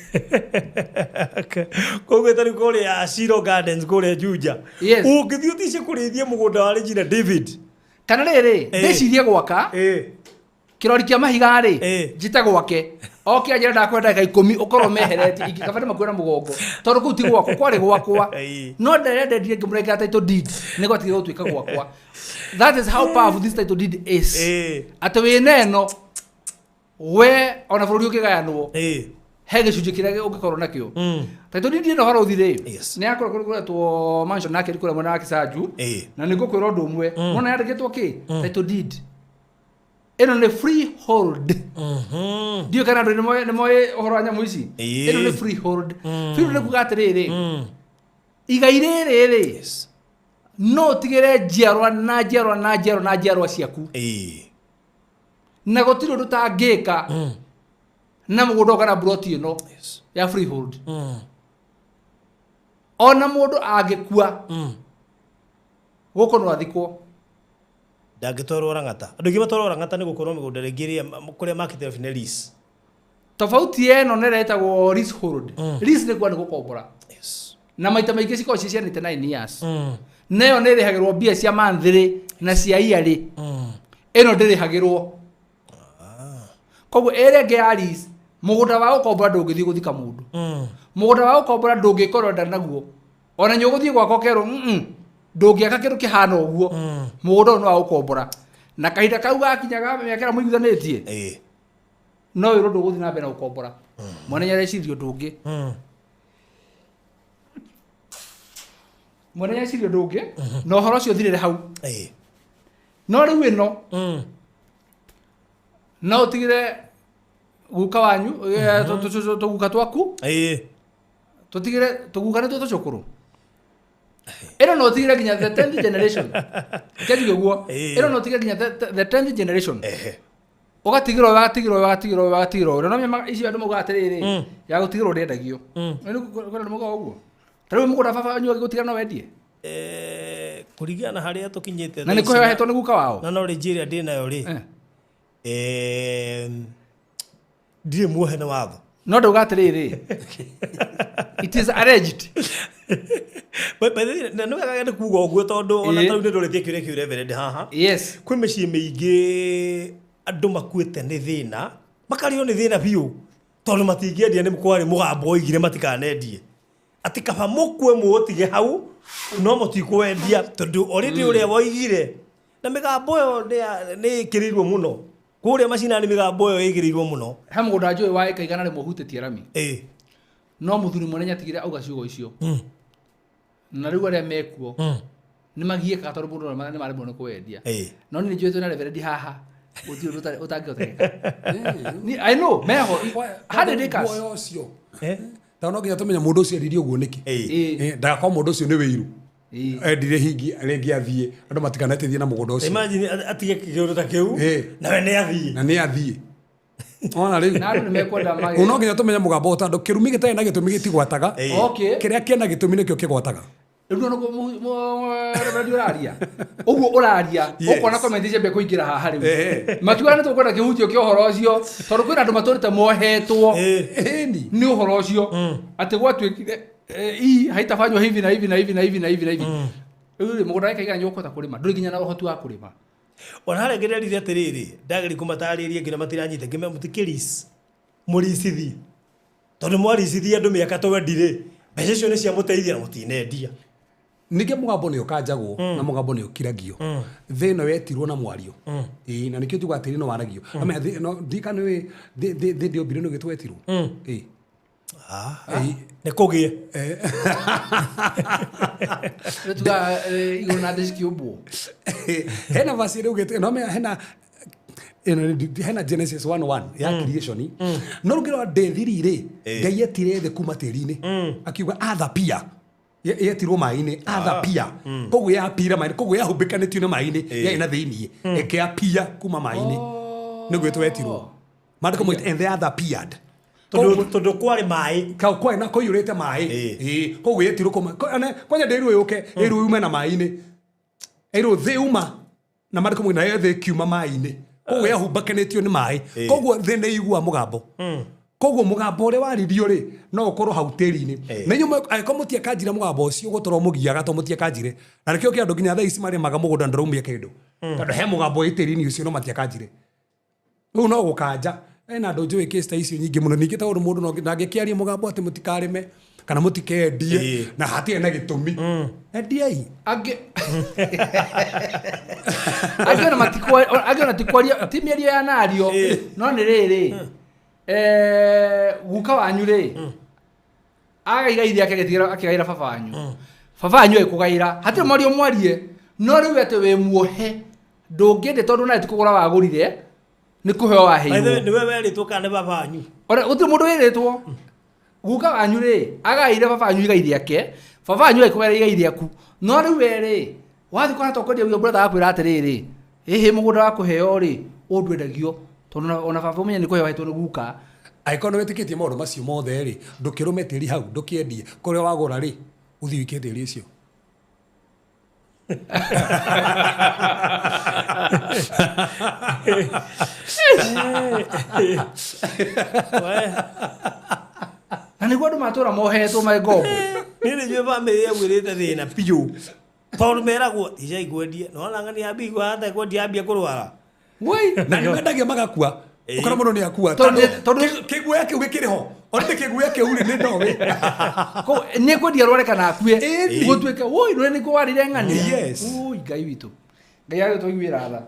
Koguo tarĩu kũrĩa Shiro Gardens, kũrĩa Juja, ũngĩthiĩ ũticie kũrĩithia mũgũnda wa Regina David, Kana rĩrĩ, ndĩcirie gwaka kĩrori kĩa mahiga rĩ, njĩte gwake oke anjĩra ndakwenda ndagĩka 10, ũkorwo meheretie ingĩkaba ndĩmakuue na mũgongo, tondũ kũu ti gwakwa, kwarĩ gwakwa, no ndarĩa ndendire ngĩmũnengera title deed, nĩ gwatigire gũtuĩka gwakwa. That is how powerful this title deed is, atĩ wĩna ĩno we, ona bũrũri ũkĩgayanwo, He gĩcunjĩ kĩrĩa ũngĩkorwo nakĩo. Title deed ĩno horo ũthirĩ. Yes. Nĩ yakorwo kũretwo mansion nake kũrĩa mwena wa Kisanju. Na nĩ ngũkwĩra ũndũ ũmwe. Wona yandĩkĩtwo kĩ? Title deed. Ĩno nĩ freehold. Ndiũĩ kana andũ nĩ moĩ ũhoro wa nyamũ ici. Ĩno nĩ freehold. Freehold nĩ kuga atĩrĩrĩ. Igai rĩrĩ rĩ. Yes. No ũtigĩre njiarwa na njiarwa na njiarwa na njiarwa ciaku. Na gũtirĩ ũndũ ũtangĩka na mũgũnda ũyũ kana plot ĩno Yes. ya freehold. Ona mũndũ angĩkua gũkũ no athikwo. Ndangĩtwarwo Lang'ata. Andũ aingĩ matwarwo Lang'ata nĩ gũkorwo mĩgũnda rĩngĩ ĩrĩa kũrĩa makĩte nĩ lease. Tofauti ĩno nĩ ĩrĩa ĩtagwo leasehold. Lease nĩ kuga nĩ gũkombora. Yes. Na maita maingĩ cikoragwo ciĩ cia 99 years. Nayo nĩ ĩrĩhagĩrwo mbia cia monthly na cia yearly. Ĩno ndĩrĩhagĩrwo. Koguo ĩrĩa ĩngĩ ya lease, mũgũnda wa gũkombora ndũngĩthiĩ gũthika mũndũ. Mũgũnda wa gũkombora ndũngĩkorwo nda naguo. Ona nĩ ũgũthiĩ gwaka ũkerwo, ndũngĩaka kĩndũ kĩhana ũguo. Mũgũnda ũyũ nĩ wa gũkombora. Na kahinda kau gakinya ga mĩaka ĩrĩa mũiguithanĩtie, no wĩrwo ndũgũthiĩ na mbere na gũkombora. Mwene nĩareciria ũndũ ũngĩ. Mwene nĩareciria ũndũ ũngĩ, na ũhoro ũcio ũthirĩre hau. No rĩu ĩno, no ũtigĩre guka wanyu, tũguka twaku, tũtigĩre tũguka nĩtuo tũcũkũrũ. Ĩno no ũtigĩre nginya the 10th generation. Reke njuge ũguo. Ĩno no ũtigĩre nginya the 10th generation. Ũgatigĩrwo, ũgatigĩrwo, ũgatigĩrwo, ũgatigĩrwo. Na no icio andũ maugaga atĩrĩrĩ, ya gũtigĩrwo ndĩendagio. Rĩu kwĩna andũ maugaga ũguo. Ta rĩu mũgũnda baba wanyu agĩgũtiga no wendie? Kũringana na harĩa tũkinyĩte Na nĩ kũheo ahetwo nĩ guka wao? Na knowledge ĩrĩa ndĩ nayo rĩ, ndirĩ muohe nĩ watho. No ndauga atĩrĩrĩ, it is alleged. But by the way, na nĩ wega nĩ kuga ũguo tondũ ona ta rĩu nĩ ndorĩtie kĩũria kĩu Reverend haha. Yes. Kwĩ mĩciĩ mĩingĩ andũ makuĩte nĩ thĩna, makarĩo nĩ thĩna biũ, tondũ matingĩendia nĩ kwarĩ mũgambo woigire matikanendie. Atĩ kaba mũkue mũũtige hau, no mũtikwendia tondũ already ũrĩa woigire. Na mĩgambo ĩyo nĩ ĩkĩrĩirwo mũno. Kũrĩa macinani mĩgambo ĩyo ĩgĩrĩirwo mũno. He mũgũnda njũĩ wa ĩka 100 ũhutĩtie rami. No mũthuri mwene nĩatigire auga ciugo icio. Na rĩu arĩa mekuo, nĩ magiĩkaga tondũ mũndũ nĩ maremwo nĩ kwendia. No niĩ nĩnjũĩ twĩna Reverend haha, gũtirĩ ũndũ ũtangĩhotekeka. I know, meho, 100 acres. Guoya ũcio. Tondũ no nginya tũmenye mũndũ ũcio endirie ũguo nĩkĩ. Ndagakorwo mũndũ ũcio nĩ wĩiru. Endire hingi rĩngĩ athiĩ, andũ matikanetithie na mũgũnda ũcio. Imagine atige kĩũndũ ta kĩu, nawe nĩ athiĩ. Na nĩ athiĩ. Ona rĩu. Na andũ nĩ mekwenda mage. No nginya tũmenye mũgambo tondũ kĩrumi gĩtarĩ na gĩtũmi gĩtigwataga. Kĩrĩa kĩna gĩtũmi nĩkĩo kĩgwataga. Rĩu no nĩguo Reverend ũraria. Ũguo ũraria, ũkona comment ciambia kũingĩra haha rĩu. Makiuga nĩ tũkwenda kĩhutio kĩa ũhoro ũcio, tondũ kwĩna andũ matũrĩte mohetwo nĩ ũhoro ũcio. Atĩ gwatuĩkire, hii haitafanywa hivi na hivi na hivi na hivi na hivi na hivi. Rĩu rĩ, mũgũnda wa ĩka 100 ũkũhota kũrĩma, ndũrĩ nginya na ũhoti wa kũrĩma. Ona harĩa ngĩrerire atĩrĩrĩ, ndageria kũmatarĩria nginya matiranyita, ngĩmera mũtikĩlease, mũricithie. Tondũ mwaricithia andũ mĩaka 20 rĩ, mbeca icio nĩ ciamũteithia na mũtinendia. Ningĩ mũgambo nĩ ũkanjagwo na mũgambo nĩ ũkiragio. Thĩ ĩno yetirwo na mwario. Ĩĩ, na nĩkĩo njugaga atĩrĩ no waragio. Amenya thĩ ĩno, ndikana nĩ thĩ ndĩombirwo nĩ ũgĩtwo yetirwo. Ĩĩ. Nĩ kũgĩe. Nĩ tugaga, igũrũ na thĩ cikĩũmbwo. Hena verse ĩrĩa ugĩte, no menya hena, ĩno nĩ hena Genesis 1:1 ya creation. No rũngĩ rwa ndethiri rĩ, Ngai etire thĩ kuma tĩri-inĩ. Akiuga athapia. Yetirwo maĩ-inĩ, athapia. Koguo yapira maĩ-inĩ, koguo yahumbĩkanĩtio nĩ maĩ-inĩ, yarĩ na thĩiniĩ. Ĩkĩapia kuma maĩ-inĩ. Nĩguo twetirwo. Maandĩko moigĩte, and the other appeared. Tondũ kwarĩ maĩ. Kau kwarĩ na kũiyũrĩte maĩ. Koguo yetirwo kuma, kwanja ndĩrwo yũke, ĩrwo yume na maĩ-inĩ. Ĩrwo thĩ yuma, na maandĩko moigĩte, nayo thĩ ĩkiuma maĩ-inĩ. Koguo yahumbakanĩtio nĩ maĩ. Koguo thĩ nĩ ĩiguaga mũgambo. Koguo mũgambo ũrĩa waririo rĩ, no ũkorwo hau tĩri-inĩ. Na inyuĩ angĩkorwo mũtiakanjire mũgambo ũcio, ũgũtũra ũmũgiaga tondũ mũtiakanjire. Na nĩkĩo kĩa andũ nginya thaa ici marĩmaga mũgũnda ndũraumia kĩndũ. Tondũ he mũgambo wĩ tĩri-inĩ ũcio no matiakanjire. Rĩu no gũkanja. Hena andũ njũĩ case ta icio nyingĩ mũno. Ningĩ tondũ mũndũ no ndangĩkĩaria mũgambo atĩ mũtikarĩme kana mũtikendie, na hatirĩ na gĩtũmi. Endiai. Angĩ angĩ ona matikwa-, angĩ ona tikwaria, ti mĩario ya nario, no nĩ rĩrĩ. Guka wanyu rĩ agaira iria akĩgatigĩra akĩgaĩra baba wanyu. Baba wanyu ekũgaĩra hatirĩ mwario mwarie no rĩu atĩ wĩ muohe ndũngĩende tondũ nawe ti kũgũra wagũrire nĩ kũheo waheirwo. Nĩwe werĩtwo kana nĩ baba wanyu? Ona gũtirĩ mũndũ wĩrĩtwo. Guka wanyu rĩ agaĩire baba wanyu igai rĩake, baba wanyu agĩkũgaĩra igai rĩaku, no rĩu we rĩ wathiĩ kwa tongoria ũyũ brother akwĩra atĩrĩrĩ ĩhĩ mũgũnda wa kũheo rĩ ũũ ndwendagio tondũ ona baba ũmenye nĩ kũheo ahetwo nĩ guka. Angĩkorwo nĩ wĩtĩkĩtie maũndũ macio mothe rĩ ndũkĩrũme tĩri hau ndũkĩendie kũrĩa wagũra rĩ ũthiĩ ũikie tĩri ũcio. Na nĩguo andũ matũra mohetwo me ngombo. Niĩ nĩ njũĩ bamĩrĩ yagwĩrĩte thĩna biũ tondũ meragwo ica ikwendie no ona ng'ani ambia igua kwendia ambia kũrwara. Na nĩ mendagia magakua. Ũkora mũndũ nĩ akua. Kĩguoya kĩu gĩkĩrĩ ho. Ona kĩguoya kĩu rĩ nĩ nowe. Nĩ kwendia rware kana akue. Gũtuĩke woi rware nĩkuo warĩre ng'ani. Yes. Ui Ngai witũ. Ngai agĩtũiguĩra tha.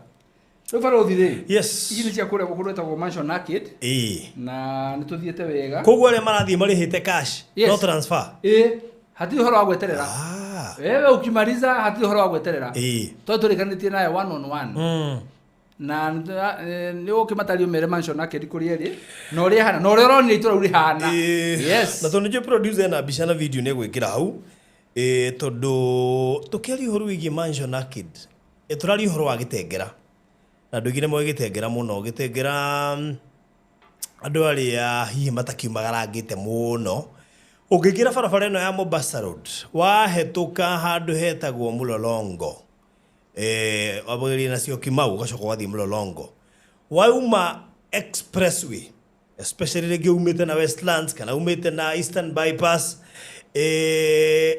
Rĩu barũthi rĩ. Yes. Ici nĩ cia kũrĩa kũndũ gwĩtagwo Mansion Arcade. Na nĩ tũthiĩte wega. Koguo arĩa marathiĩ marĩhĩte cash no transfer. Hatirĩ ũhoro wa gweterera. Wewe ukimaliza hatirĩ ũhoro wa gweterera. Tondũ tũrĩkanĩtie nawe one on one. Na nĩ ũkĩmatario mere Mansion Arcade kũrĩa ĩrĩ na ũrĩa ĩhana na ũrĩa ũronire itũra rĩu rĩhana. Yes. Na tondũ nĩnjũĩ producer ena mbica na video nĩ egwĩkĩra hau tondũ tũkĩaria ũhoro wĩgiĩ Mansion Arcade tũraria ũhoro wa Gĩtengera na andũ aingĩ nĩ moĩ Gĩtengera mũno. Gĩtengera andũ arĩa hihi matakiumagarangĩte mũno ũngĩingĩra barabara ĩno ya Mombasa Road wahetũka handũ hetagwo Mlolongo wambagĩrĩria na Syokimau ũgacoka ũgathiĩ Mlolongo wauma expressway especially rĩngĩ umĩte na Westlands kana umĩte na Eastern Bypass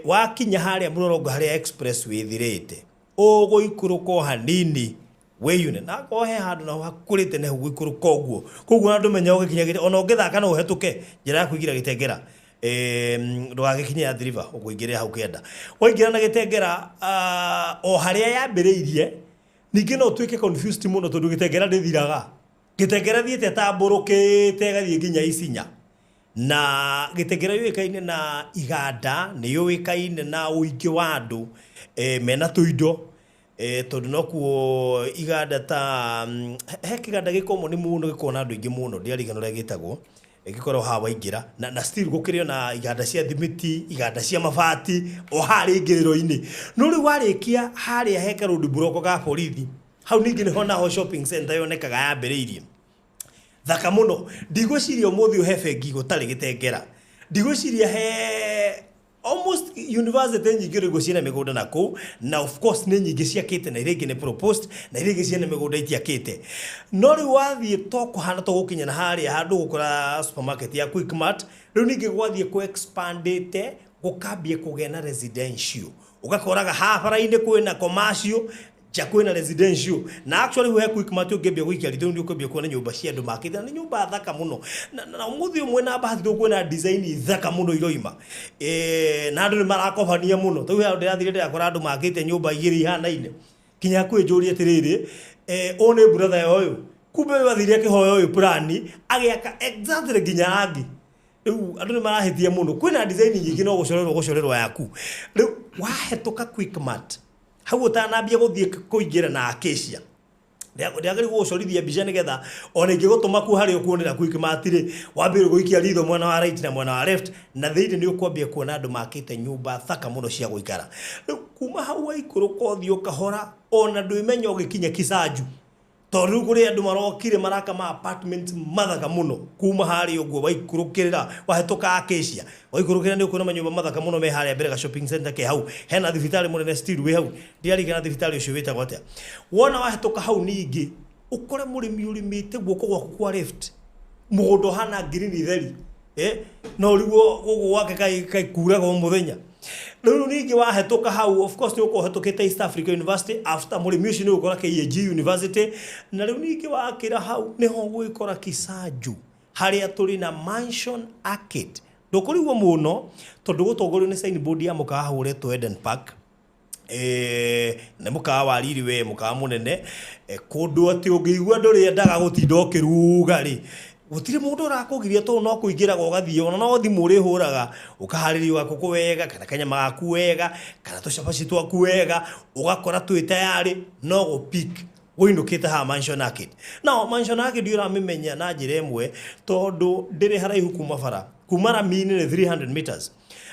wakinya harĩa Mlolongo harĩa expressway ĩthirĩte ũgũikũrũka o hanini wĩyune na akorwo he handũ naho hakũrĩte nĩ gũikũrũka ũguo koguo ona ndũmenya ũgĩkinyagĩra ona ũngĩthaka no ũhetũke njĩra ya kũingĩra Gĩtengera ndũgagĩkinye Athi River ũkũingĩrĩra hau kĩanda waingĩra na Gĩtengera o harĩa yambĩrĩirie ningĩ no ũtuĩke confused mũno tondũ Gĩtengera ndĩthiraga. Gĩtengera thiĩte tambũrũkĩte ĩgathiĩ nginya Isinya na Gĩtengera yũĩkaine na iganda nĩ yũĩkaine na ũingĩ wa andũ mena tũindo tondũ nokuo iganda ta he kĩganda gĩkomo nĩ mũno gĩkoragwo na andũ aingĩ mũno ndiarigana ũrĩa gĩtagwo gĩkoragwo haha waingĩra na still gũkĩrĩ ona iganda cia thimiti iganda cia mabati o harĩa ingĩrĩro-inĩ no rĩu warĩkia harĩa he karũndi buroko ga borithi hau ningĩ nĩho naho shopping center yonekaga yambĩrĩirie thaka mũno. Ndigwĩciria ũmũthĩ he bengi gũtarĩ Gĩtengera, ndigwĩciria he almost university nyingĩ rĩu ciĩna mĩgũnda na kũu na of course nĩ nyingĩ ciakĩte na iria ingĩ nĩ proposed na iria ingĩ ciĩna mĩgũnda itiakĩte no rĩu wathiĩ to kũhana to gũkinya na harĩa handũ gũkora supermarket ya Quickmart rĩu ningĩ gwathiĩ kũ expandĩte gũkambia kũgĩa na residential ũgakoraga haha bara-inĩ kwĩna commercial nja kwĩna residential na actually he Quickmart ũngĩambia gũikia ritho nĩ ũkwambia kuona nyũmba cia andũ makĩte na nĩ nyũmba thaka mũno na ũmũthĩ ũmwe na bahati tũkuona design thaka mũno iroima na andũ nĩ marakobania mũno tondũ handũ ndĩrathire ndĩrakora andũ makĩte nyũmba igĩrĩ ihanaine kinya hakuhĩ njũrie atĩrĩrĩ ũyũ nĩ brother ya ũyũ kumbe ũyũ athire akĩhoya ũyũ plani agĩaka exactly nginya rangi rĩu andũ nĩ marahĩtia mũno kwĩna design nyingĩ no gũcorerwo gũcorerwo yaku rĩu wahetũka Quickmart hau ũtanambia gũthiĩ kũingĩra na Acacia ndĩagĩrĩirwo gũcorithia mbica nĩgetha ona ingĩgũtũma kuo harĩa ũkuonera Quickmart rĩ wambĩrĩrie gũikia ritho mwena wa right na mwena wa left na thĩinĩ nĩ ũkwambia kuona andũ makĩte nyũmba thaka mũno cia gũikara rĩu kuma hau waikũrũka ũthiĩ ũkahora ona ndwĩmenya ũgĩkinya Kisanju tondũ rĩu kũrĩ andũ marokire maraka ma apartments mathaka mũno kuma harĩa ũguo waikũrũkĩrĩra wahetũka Acacia waikũrũkĩrĩra nĩ ũkuona manyũmba mathaka mũno me harĩa mbere ga shopping center ke hau hena thibitarĩ mũnene still wĩ hau ndiarigana thibitarĩ ũcio wĩtagwo atĩa wona wahetũka hau ningĩ ũkore mũrĩmi ũrĩmĩte guoko gwaku kwa left mũgũnda ũhana ngirini theri no rĩu gũkũ gwake kaikuraga o mũthenya rĩu ningĩ wahetũka hau of course nĩ ũkorwo ũhetũkĩte East Africa University after mũrĩmi ũcio nĩ ũgũkora KAG University na rĩu ningĩ wakĩra hau nĩho ũgũgĩkora Kisanju harĩa tũrĩ na Mansion Arcade ndũkũrigwo mũno tondũ gũtongorio nĩ signboard ya mũkawa hau ũretwo Eden Park nĩ mũkawa wa riri we mũkawa mũnene kũndũ atĩ ũngĩigua ndũrĩendaga gũtinda ũkĩruga rĩ Gũtirĩ mũndũ ũrakũgiria tondũ no kũingĩraga ũgathiĩ, ona no thimũ ũrĩhũraga ũkaharĩria gakũkũ wega kana kanyama gaku wega kana tũcabaci twaku wega, ũgakora twĩ tayarĩ no gũ-pick ũinũkĩte haha Mansion Arcade. Now Mansion Arcade ũramĩmenya na njĩra ĩmwe tondũ ndĩrĩ haraihu kuma bara, kuma rami-inĩ nĩ 300 meters.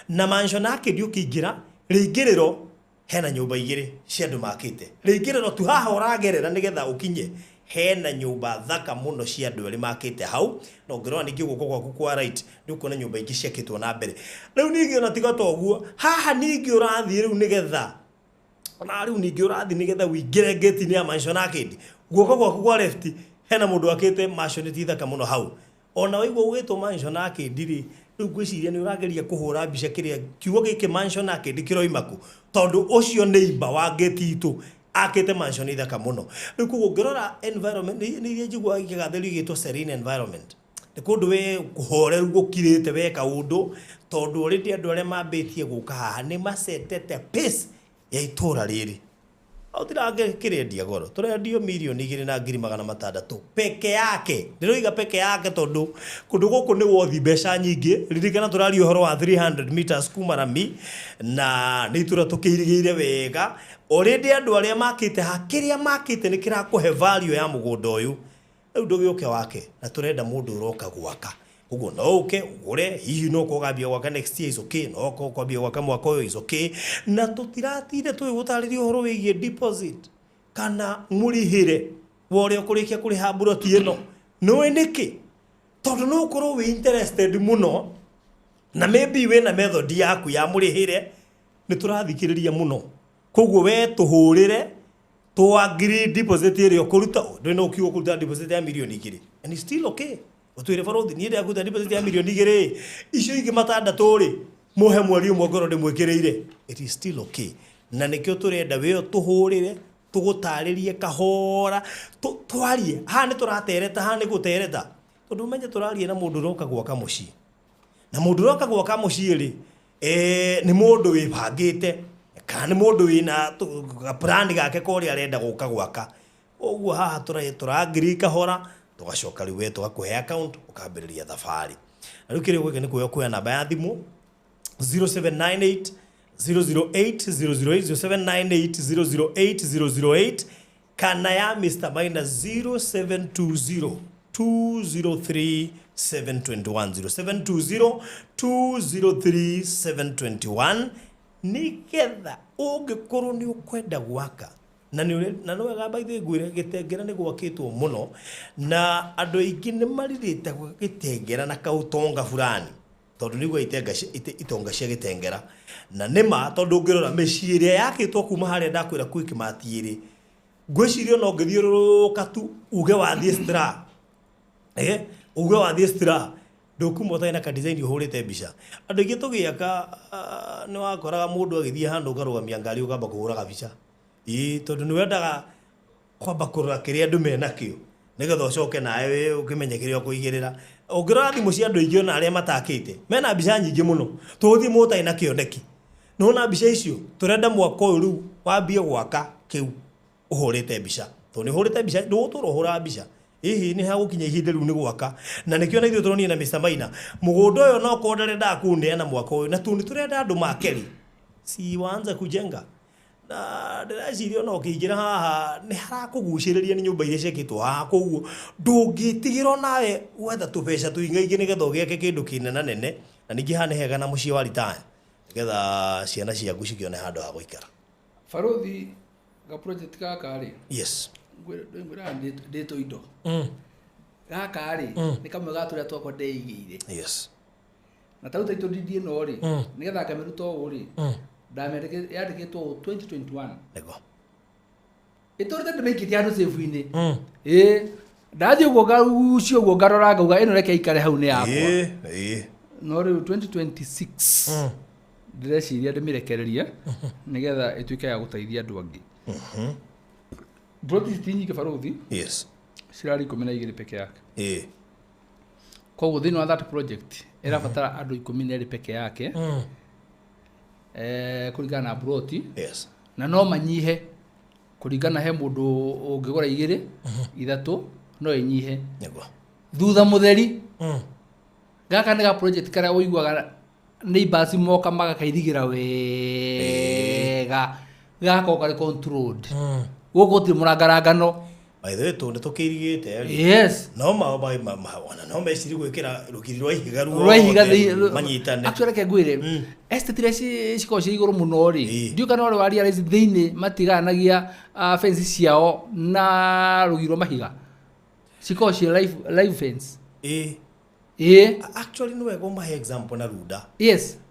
Na Mansion Arcade ũkĩingĩra rĩingĩrĩro hena nyũmba igĩrĩ cia andũ makĩte. Rĩingĩrĩro tu haha ũragerera nĩgetha ũkinye hena nyũmba thaka mũno cia andũ erĩ makĩte hau, na ũngĩrora ningĩ guoko gwaku kwa right nĩ ũkuona nyũmba ingĩ ciakĩtwo na mbere. Rĩu ningĩ ona tiga ta ũguo, haha ningĩ ũrathiĩ rĩu nĩgetha ona rĩu ningĩ ũrathiĩ nĩgetha ũingĩre gate-inĩ ya Mansion Arcade, guoko gwaku kwa left hena mũndũ wakĩte mansion ti thaka mũno hau. Ona waigua ũgĩtwo Mansion Arcade rĩ, rĩu ngwĩciria nĩ ũrageria kũhũra mbica kĩrĩa kiugo gĩkĩ Mansion Arcade kĩroima kũ, tondũ ũcio neighbor wa gate itũ akĩte mansion thaka mũno. Rĩu koguo ũngĩrora environment nĩ iria njiguaga ikĩgathĩrĩrio igĩtwo serene environment. Nĩ kũndũ we kũhoreru gũkirĩte weka ũndũ, tondũ already andũ arĩa mambĩtie gũka haha nĩ macetete pace ya itũra rĩrĩ. Tũtirakĩrĩendia goro, tũrendio 2,600,000 peke yake. Ndĩroiga peke yake tondũ kũndũ gũkũ nĩ wothi mbeca nyingĩ. Ririkana tũraria ũhoro wa 300 meters kuma rami, na nĩ itũra tũkĩirigĩire wega. Already andũ arĩa makĩte haha, kĩrĩa makĩte nĩ kĩrakũhe value ya mũgũnda ũyũ. Rĩu ndũgĩũke wake, na tũrenda mũndũ ũroka gwaka. Koguo no ũke ũgũre, hihi no ũkorwo ũkambia gwaka next year is okay, no ũkorwo ũkwambia gwaka mwaka ũyũ is okay. Na tũtiratinda tũgĩgũtarĩria ũhoro wĩgiĩ deposit kana mũrĩhĩre wa ũrĩa ũkũrĩkia kũrĩha mburoti ĩno. Nĩũĩ nĩkĩ? Tondũ no ũkorwo wĩ interested mũno na maybe wĩna method yaku ya mũrĩhĩre, nĩ tũrathikĩrĩria mũno. Koguo we tũhũrĩre tũ agree deposit ĩrĩa ũkũruta, ndũrĩ na ũkiuga ũkũruta deposit ya 2 mirioni and it's still okay. Ũtwĩre barothi niĩ ndĩrakũruta deposit ya 2 mirioni, icio ingĩ matandatũ rĩ mũhe mweri ũmwe ngorwo ndĩmwĩkĩrĩire, it is still okay. Na nĩkĩo tũrenda wĩyo tũhũrĩre tũgũtarĩrie kahora, twarie haha nĩ tũratereta, haha nĩ gũtereta, tondũ ũmenye tũraria na mũndũ ũroka gwaka mũciĩ, na mũndũ ũroka gwaka mũciĩ rĩ, nĩ mũndũ wĩbangĩte kana nĩ mũndũ wĩna plan gake ka ũrĩa arenda gũka gwaka. Ũguo haha tũrangiri kahora, tũgacoka rĩu we tũgakũhe account ũkambĩrĩria thabarĩ. Na rĩu kĩrĩa ũgwĩka nĩ kuoya kuoya namba ya thimũ 0798 008 008, 0798 008 008, kana ya Mr. Maina 0720 203 721, 0720 203 721, nĩgetha ũngĩkorwo nĩ ũkwenda gwaka na nĩ na nĩ wega. By the way, ngwĩre Gĩtengera nĩ gwakĩtwo mũno na andũ aingĩ nĩ marirĩte Gĩtengera na kaũtonga fulani, tondũ nĩguo itenga itonga cia Gĩtengera, na nĩma tondũ ũngĩrora mĩciĩ ĩrĩa yakĩtwo kuma harĩa ndakwĩra kwĩ Kĩmati ĩrĩ, ngwĩciria ona ũngĩthiũrũrũka tu uge wathiĩ Stra, uge wathiĩ Stra, ndũkuma ũtarĩ na ka design ũhũrĩte mbica. Andũ aingĩ tũgĩaka, nĩ wakoraga mũndũ agĩthiĩ handũ ũkarũgamia ngari ũkamba kũhũra kabica, ĩĩ, tondũ nĩ wendaga kwamba kũrora kĩrĩa andũ menakĩo nĩgetha ũcoke nawe ũkĩmenye kĩrĩa ũkũigĩrĩra. Ũngĩrora thimũ cia andũ aingĩ ona arĩa matakĩte mena mbica nyingĩ mũno, tũgũthiĩ mũtarĩ na kĩoneki nĩwona mbica icio. Tũrenda mwaka ũyũ rĩu wambie gwaka kĩu ũhũrĩte mbica, tondũ nĩ ũhũrĩte mbica, ndũgũtũra ũhũraga mbica, hihi nĩ hagũkinya ihinda rĩu nĩ gwaka. Na nĩkĩo na ithuĩ tũronire na Mr. Maina mũgũnda ũyũ no korwo ndarendaga kũũneana mwaka ũyũ, na tondũ nĩ tũrenda andũ makeri si waanze kujenga. Na ndĩreciria ona ũkĩingĩra haha nĩ harakũgucĩrĩria nĩ nyũmba iria ciakĩtwo haha, koguo ndũngĩtigĩra onawe gwetha tũbeca tũingaingĩ nĩgetha ũgĩake kĩndũ kĩnena nene. Na ningĩ haha nĩ hega na mũciĩ wa retire nĩgetha ciana ciaku cikĩone handũ ha gũikara. Barothi, ga project gaka rĩ, ngwĩraga ndĩtũ indo gaka rĩ, nĩ kamwe ga tũrĩa twakwa ndeigĩire. Na tarĩu taitũ ndindi ĩno rĩ, nĩgetha ngamĩruta ũũ rĩ, yandĩkĩtwo ũũ 2021. Ĩtũrĩte ndĩmĩikĩtie handũ safe-inĩ. Ĩĩ, ndathiĩ ũguo ngagucia ũguo ngarora ngauga ĩno reke ikare hau nĩ yakwa. ĩĩ ĩĩ No rĩu 2026 ndĩreciria ndĩmĩrekererie nĩgetha ĩtuĩke ya gũteithia andũ angĩ. Ploti ti nyingĩ, barothi. Cirarĩ 12 peke yake. Koguo thĩinĩ wa that project ĩrabatara andũ 12 peke yake, kũringana na ploti. Na no manyihe kũringana he mũndũ ũngĩgũra igĩrĩ ithatũ, no ĩnyihe. Thutha mũtheri. Gaka nĩ ga project karĩa ũiguaga neighbors moka magakairigĩra wega. Gagakorwo karĩ controlled. Gũkũ gũtirĩ mũrangarangano. By the way, tondũ tũkĩirigĩte rĩ, Yes. no ona no meciri gwĩkĩra rũgiri rwa ihiga Rwa ihiga ruothe thĩ- manyitane. Actually reke ngwĩre, estate iria cikoragwo ciĩ igũrũ mũno rĩ, ndiũĩ kana ũrĩ wa realize thĩinĩ matiganagia fence ciao na rũgiri rwa mahiga. Cikoragwo ciĩ live fence. Ĩĩ. Actually nĩ wega ũmahe example na Runda.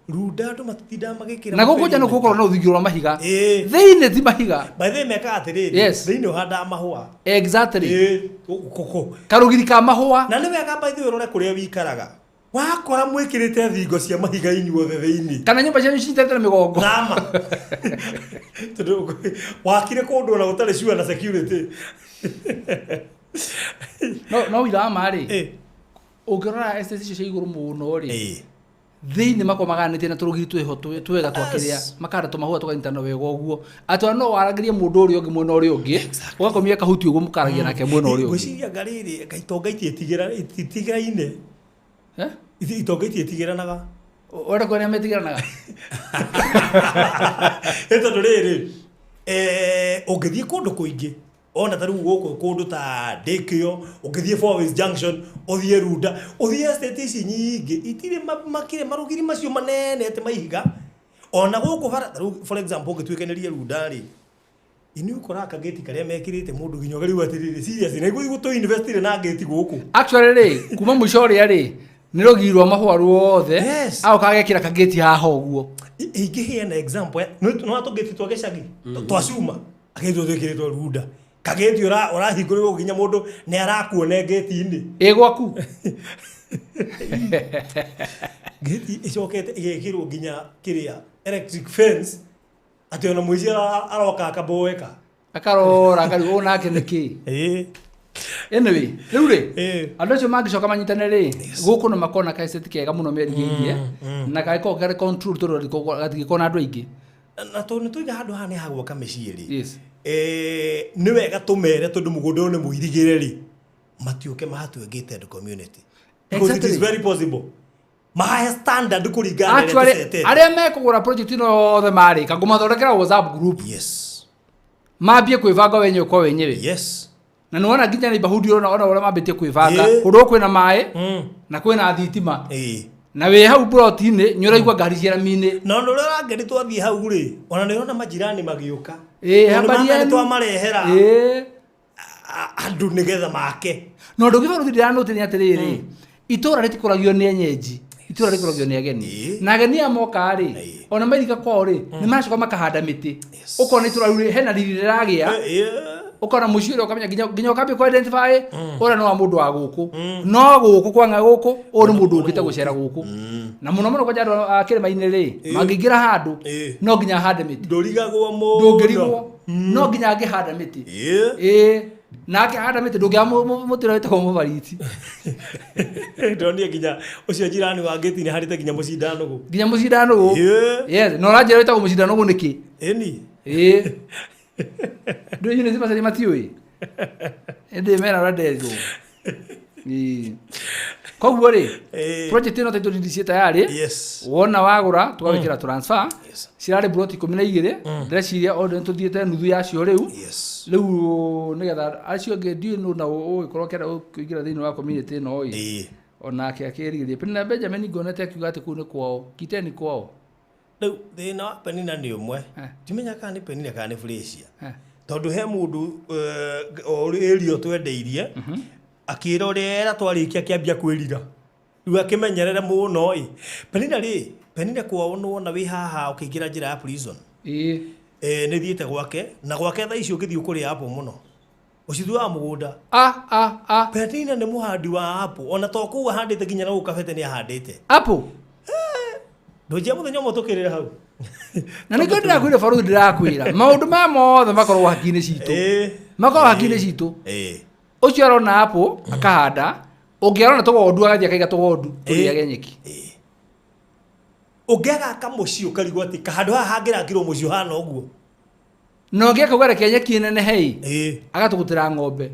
Runda andũ matitindaga magĩkĩra Na gũkũ nja nĩ mabĩrĩ. gũkorwo na rũthingo rwa mahiga. Thĩinĩ ti mahiga. By the way, mekaga atĩrĩrĩ, thĩinĩ ũhandaga mahũa. Kũkũ. Karũgiri ka mahũa. Na nĩ wega by the way ũrore kũrĩa wikaraga. Wakora mwĩkĩrĩte thingo cia mahiga inyuothe thĩinĩ. Kana nyũmba cianyu cinyitanĩte na mĩgongo. Nama. Tondũ wakire kũndũ ona gũtarĩ sure na security. No wĩira wa ma rĩ, ũngĩrora estate icio cia igũrũ mũno rĩ, thĩinĩ makoragwo maganĩtie na tũrũgiri twĩho twega twa kĩrĩa, makahanda tũmahũa tũkanyitana wega ũguo, atĩ ona no waragĩrie mũndũ ũrĩa ũngĩ mwena ũrĩa ũngĩ, ũgakomia kahuti ũguo mũkaragia nake mwena ũrĩa ũngĩ. Ngwĩciria anga rĩrĩ, anga itonga ititigĩraine. Itonga itiĩtigĩranaga. Ũrenda kuona metigĩranaga? Ĩ tondũ rĩrĩ, ũngĩthiĩ kũndũ kũingĩ, ona ta rĩu gũkũ kũndũ ta Ndĩkĩo, ũngĩthiĩ Four Ways Junction, ũthiĩ Runda, ũthiĩ estate ici nyingĩ, itirĩ makĩrĩ marũgiri macio manene atĩ ma ihiga. Ona gũkũ bara, ta rĩu for example ũngĩtuĩkanĩria Runda rĩ, inĩ ũkoraga kagĩti karĩa mekĩrĩte mũndũ nginya ũkarigwo atĩrĩrĩ, serious, nĩ gũthiĩ tũ investire na ngĩti gũkũ. Actually rĩ, kuma mũico ũrĩa rĩ, nĩ rũgiri rwa mahũa ruothe, agoka agekĩra kagĩti haha ũguo. Ingĩheana example, nĩ tũgĩti twa gĩcagi, twa cuma, agĩtwo twĩkĩrĩtwo Runda. Kagĩti ũrahingũrĩrwo nginya mũndũ nĩ arakuona ngĩti-inĩ. Ĩ gwaku? Ngĩti ĩcokete ĩgekĩrwo nginya kĩrĩa electric fence, atĩ ona mũici aroka akaboeka. Akarora akarigwo nake nĩ kĩ. Anyway, rĩu rĩ, andũ acio mangĩcoka manyitane rĩ, gũkũ no makona ka estate kega mũno merigĩirie, na gagĩkorwo karĩ control tondũ gatingĩkorwo na andũ aingĩ. Na tondũ nĩ tũiga handũ haha nĩ hagwaka mĩciĩ rĩ, Yes. Nĩ wega tũmere tondũ mũgũnda ũyũ nĩ mũirigĩre rĩ, matiũke mahatue gated community. Because it is very possible. Mahahe standard kũringana na ĩrĩa Actually, tũcetete. arĩa mekũgũra project ĩno yothe marĩka, ngũmathondekera WhatsApp group. Yes. Mambie kwĩbanga wenyewe kwa wenyewe. Yes. Na nĩ wona nginya neighborhood ũrona ona ũrĩa mambĩtie kwĩbanga. Kũndũ kwĩna maĩ, na kwĩna thitima. Na wĩ hau plot-inĩ, nĩ ũraigua ngari cia rami-inĩ. Na ũndũ ũrĩa ũrangeni twathiĩ hau rĩ, ona nĩ ũrona majirani magĩũka. Tondũ Habari maka nĩ yenu. twamarehera. Andũ nĩgetha make. Na ũndũ ũngĩ barũthi ndĩranũte nĩ atĩrĩrĩ, itũũra rĩtikũragio nĩ enyenji, itũũra rĩkũragio nĩ ageni. Na ageni aya moka rĩ, ona mairika kwao rĩ, nĩ maracoka makahanda mĩtĩ. Ũkona itũũra rĩu rĩ, hena riri rĩragĩa. Ũkona mũciĩ ũrĩa ũkamenya nginya ũkambia kũ identify ũrĩa nĩ wa mũndũ wa gũkũ. No gũkũ kwanga gũkũ, ũyũ nĩ mũndũ ũkĩte gũcera gũkũ. Na mũno mũno kwanja andũ a kĩrĩma-inĩ rĩ, mangĩingĩra handũ, no nginya ahande mĩtĩ. Ndũrigagwo mũno. Ndũngĩrigwo. No nginya angĩhanda mĩtĩ. Na akĩhanda mĩtĩ ndũngĩaga mũtĩ ũrĩa wĩtagwo mũbariti. Ndonire nginya ũcio jirani wa ngĩti nĩ ahandĩte nginya mũcindanũgũ. Nginya mũcindanũgũ. Yes, na ũranjĩra wĩtagwo mũcindanũgũ nĩkĩ? Ĩni. Ndũĩ Eunice Macharia matiũĩ? Ĩndĩ mena ũrĩa nderirwo. Koguo rĩ, project ĩno title deed ciĩ tayari. Wona wagũra, tũgagwĩkĩra transfer. Cirarĩ plot ikũmi na igĩrĩ. Ndĩreciria o nĩ tũthiĩte nuthu yacio rĩu. Rĩu nĩgetha acio angĩ ndiũĩ nũ na ũgĩkorwo ũkĩenda kũingĩra thĩinĩ wa community ĩno ĩ. Onake akĩrigĩrĩria. Penina Benjamin nguonete akiuga atĩ kũu nĩ kwao. Kiteni kwao. Rĩu thĩna wa Penina nĩ ũmwe. Ndimenya kana nĩ Penina kana nĩ Felicia. Tondũ he mũndũ, o area twendeirie, akĩra ũrĩa era twarĩkia akĩambia kwĩrira. Rĩu akĩmenyerere mũno ĩ. Penina rĩ, Penina kwao nĩ wona wĩ haha ũkĩingĩra njĩra ya prison. Nĩ thiĩte gwake, na gwake thaa ici ũngĩthiĩ ũkũrĩa apple mũno. Ũcithuaga mũgũnda. Penina nĩ mũhandi wa apple, ona to kũu ahandĩte nginya na gũkũ kabete nĩ ahandĩte. Apple? Ndũnjia mũthenya ũmwe tũkĩrĩra hau. Na nĩkĩo ndĩrakwĩra barũthi, ndĩrakwĩra. Maũndũ maya mothe makoragwo hakiri-inĩ citũ. Makoragwo hakiri-inĩ citũ. Ũcio arona apple, akahanda, ũngĩ arona tũgondu agathiĩ akaiga tũgondu, tũrĩage nyeki. Ũngĩagaka mũciĩ ũkarigwo atĩ handũ haha hangĩrakirwo mũciĩ ũhana ũguo. Na ũngĩ akauga reke nyeki ĩnenehe ĩ, agatũgũtĩra ng'ombe.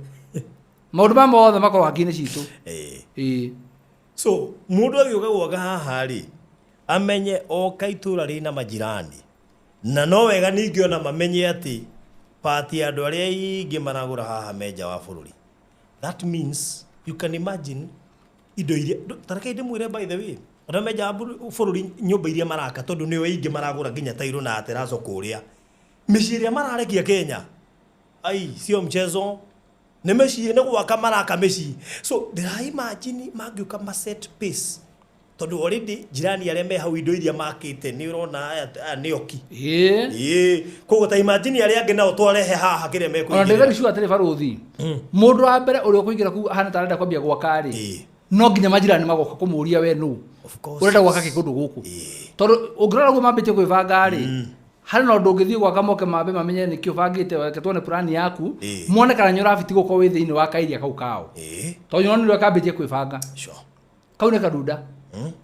Maũndũ maya mothe makoragwo hakiri-inĩ citũ. Ĩĩ. So mũndũ agĩũka gwaka haha rĩ, amenye oka itũra rĩna majirani, na no wega ningĩ ona mamenye atĩ pati ya andũ arĩa aingĩ maragũra haha me nja wa bũrũri. That means you can imagine indo iria tareke ndĩmwĩre, by the way, arĩa me nja wa bũrũri, nyũmba iria maraka, tondũ nĩo aingĩ maragũra nginya tairũ na ateraco kũrĩa mĩciĩ ĩrĩa mararekia Kenya, ai sio mchezo, nĩ mĩciĩ nĩ gwaka maraka mĩciĩ. So ndĩra imagine mangĩũka ma set pace, tondũ already jirani arĩa me hau indo iria makĩte nĩ ũrona aya nĩ oki. Ĩĩ, koguo ta imagine arĩa angĩ nao twarehe haha kĩrĩa Ona mekũingĩrĩra. Ndĩ very sure atĩrĩ, barũthi, mũndũ wa mbere ũrĩa ũkũingĩra kũu ahana ta arenda kwambia gwaka rĩ, no nginya majirani magoka kũmũria, "We nũ? Of course. Ũrenda gwaka kĩ kũndũ gũkũ?" Tondũ ũngĩrora ũguo mambĩtie kwĩbanga rĩ, harĩ na ũndũ ũngĩthiĩ gwaka moke mambe mamenye nĩkĩ ũbangĩte, reke tuone plani yaku, mone kana nĩ ũrabiti gũkorwo wĩ thĩinĩ wa kairia kau kao, tondũ nyonire kambĩtie kwĩbanga. Kau nĩ karunda,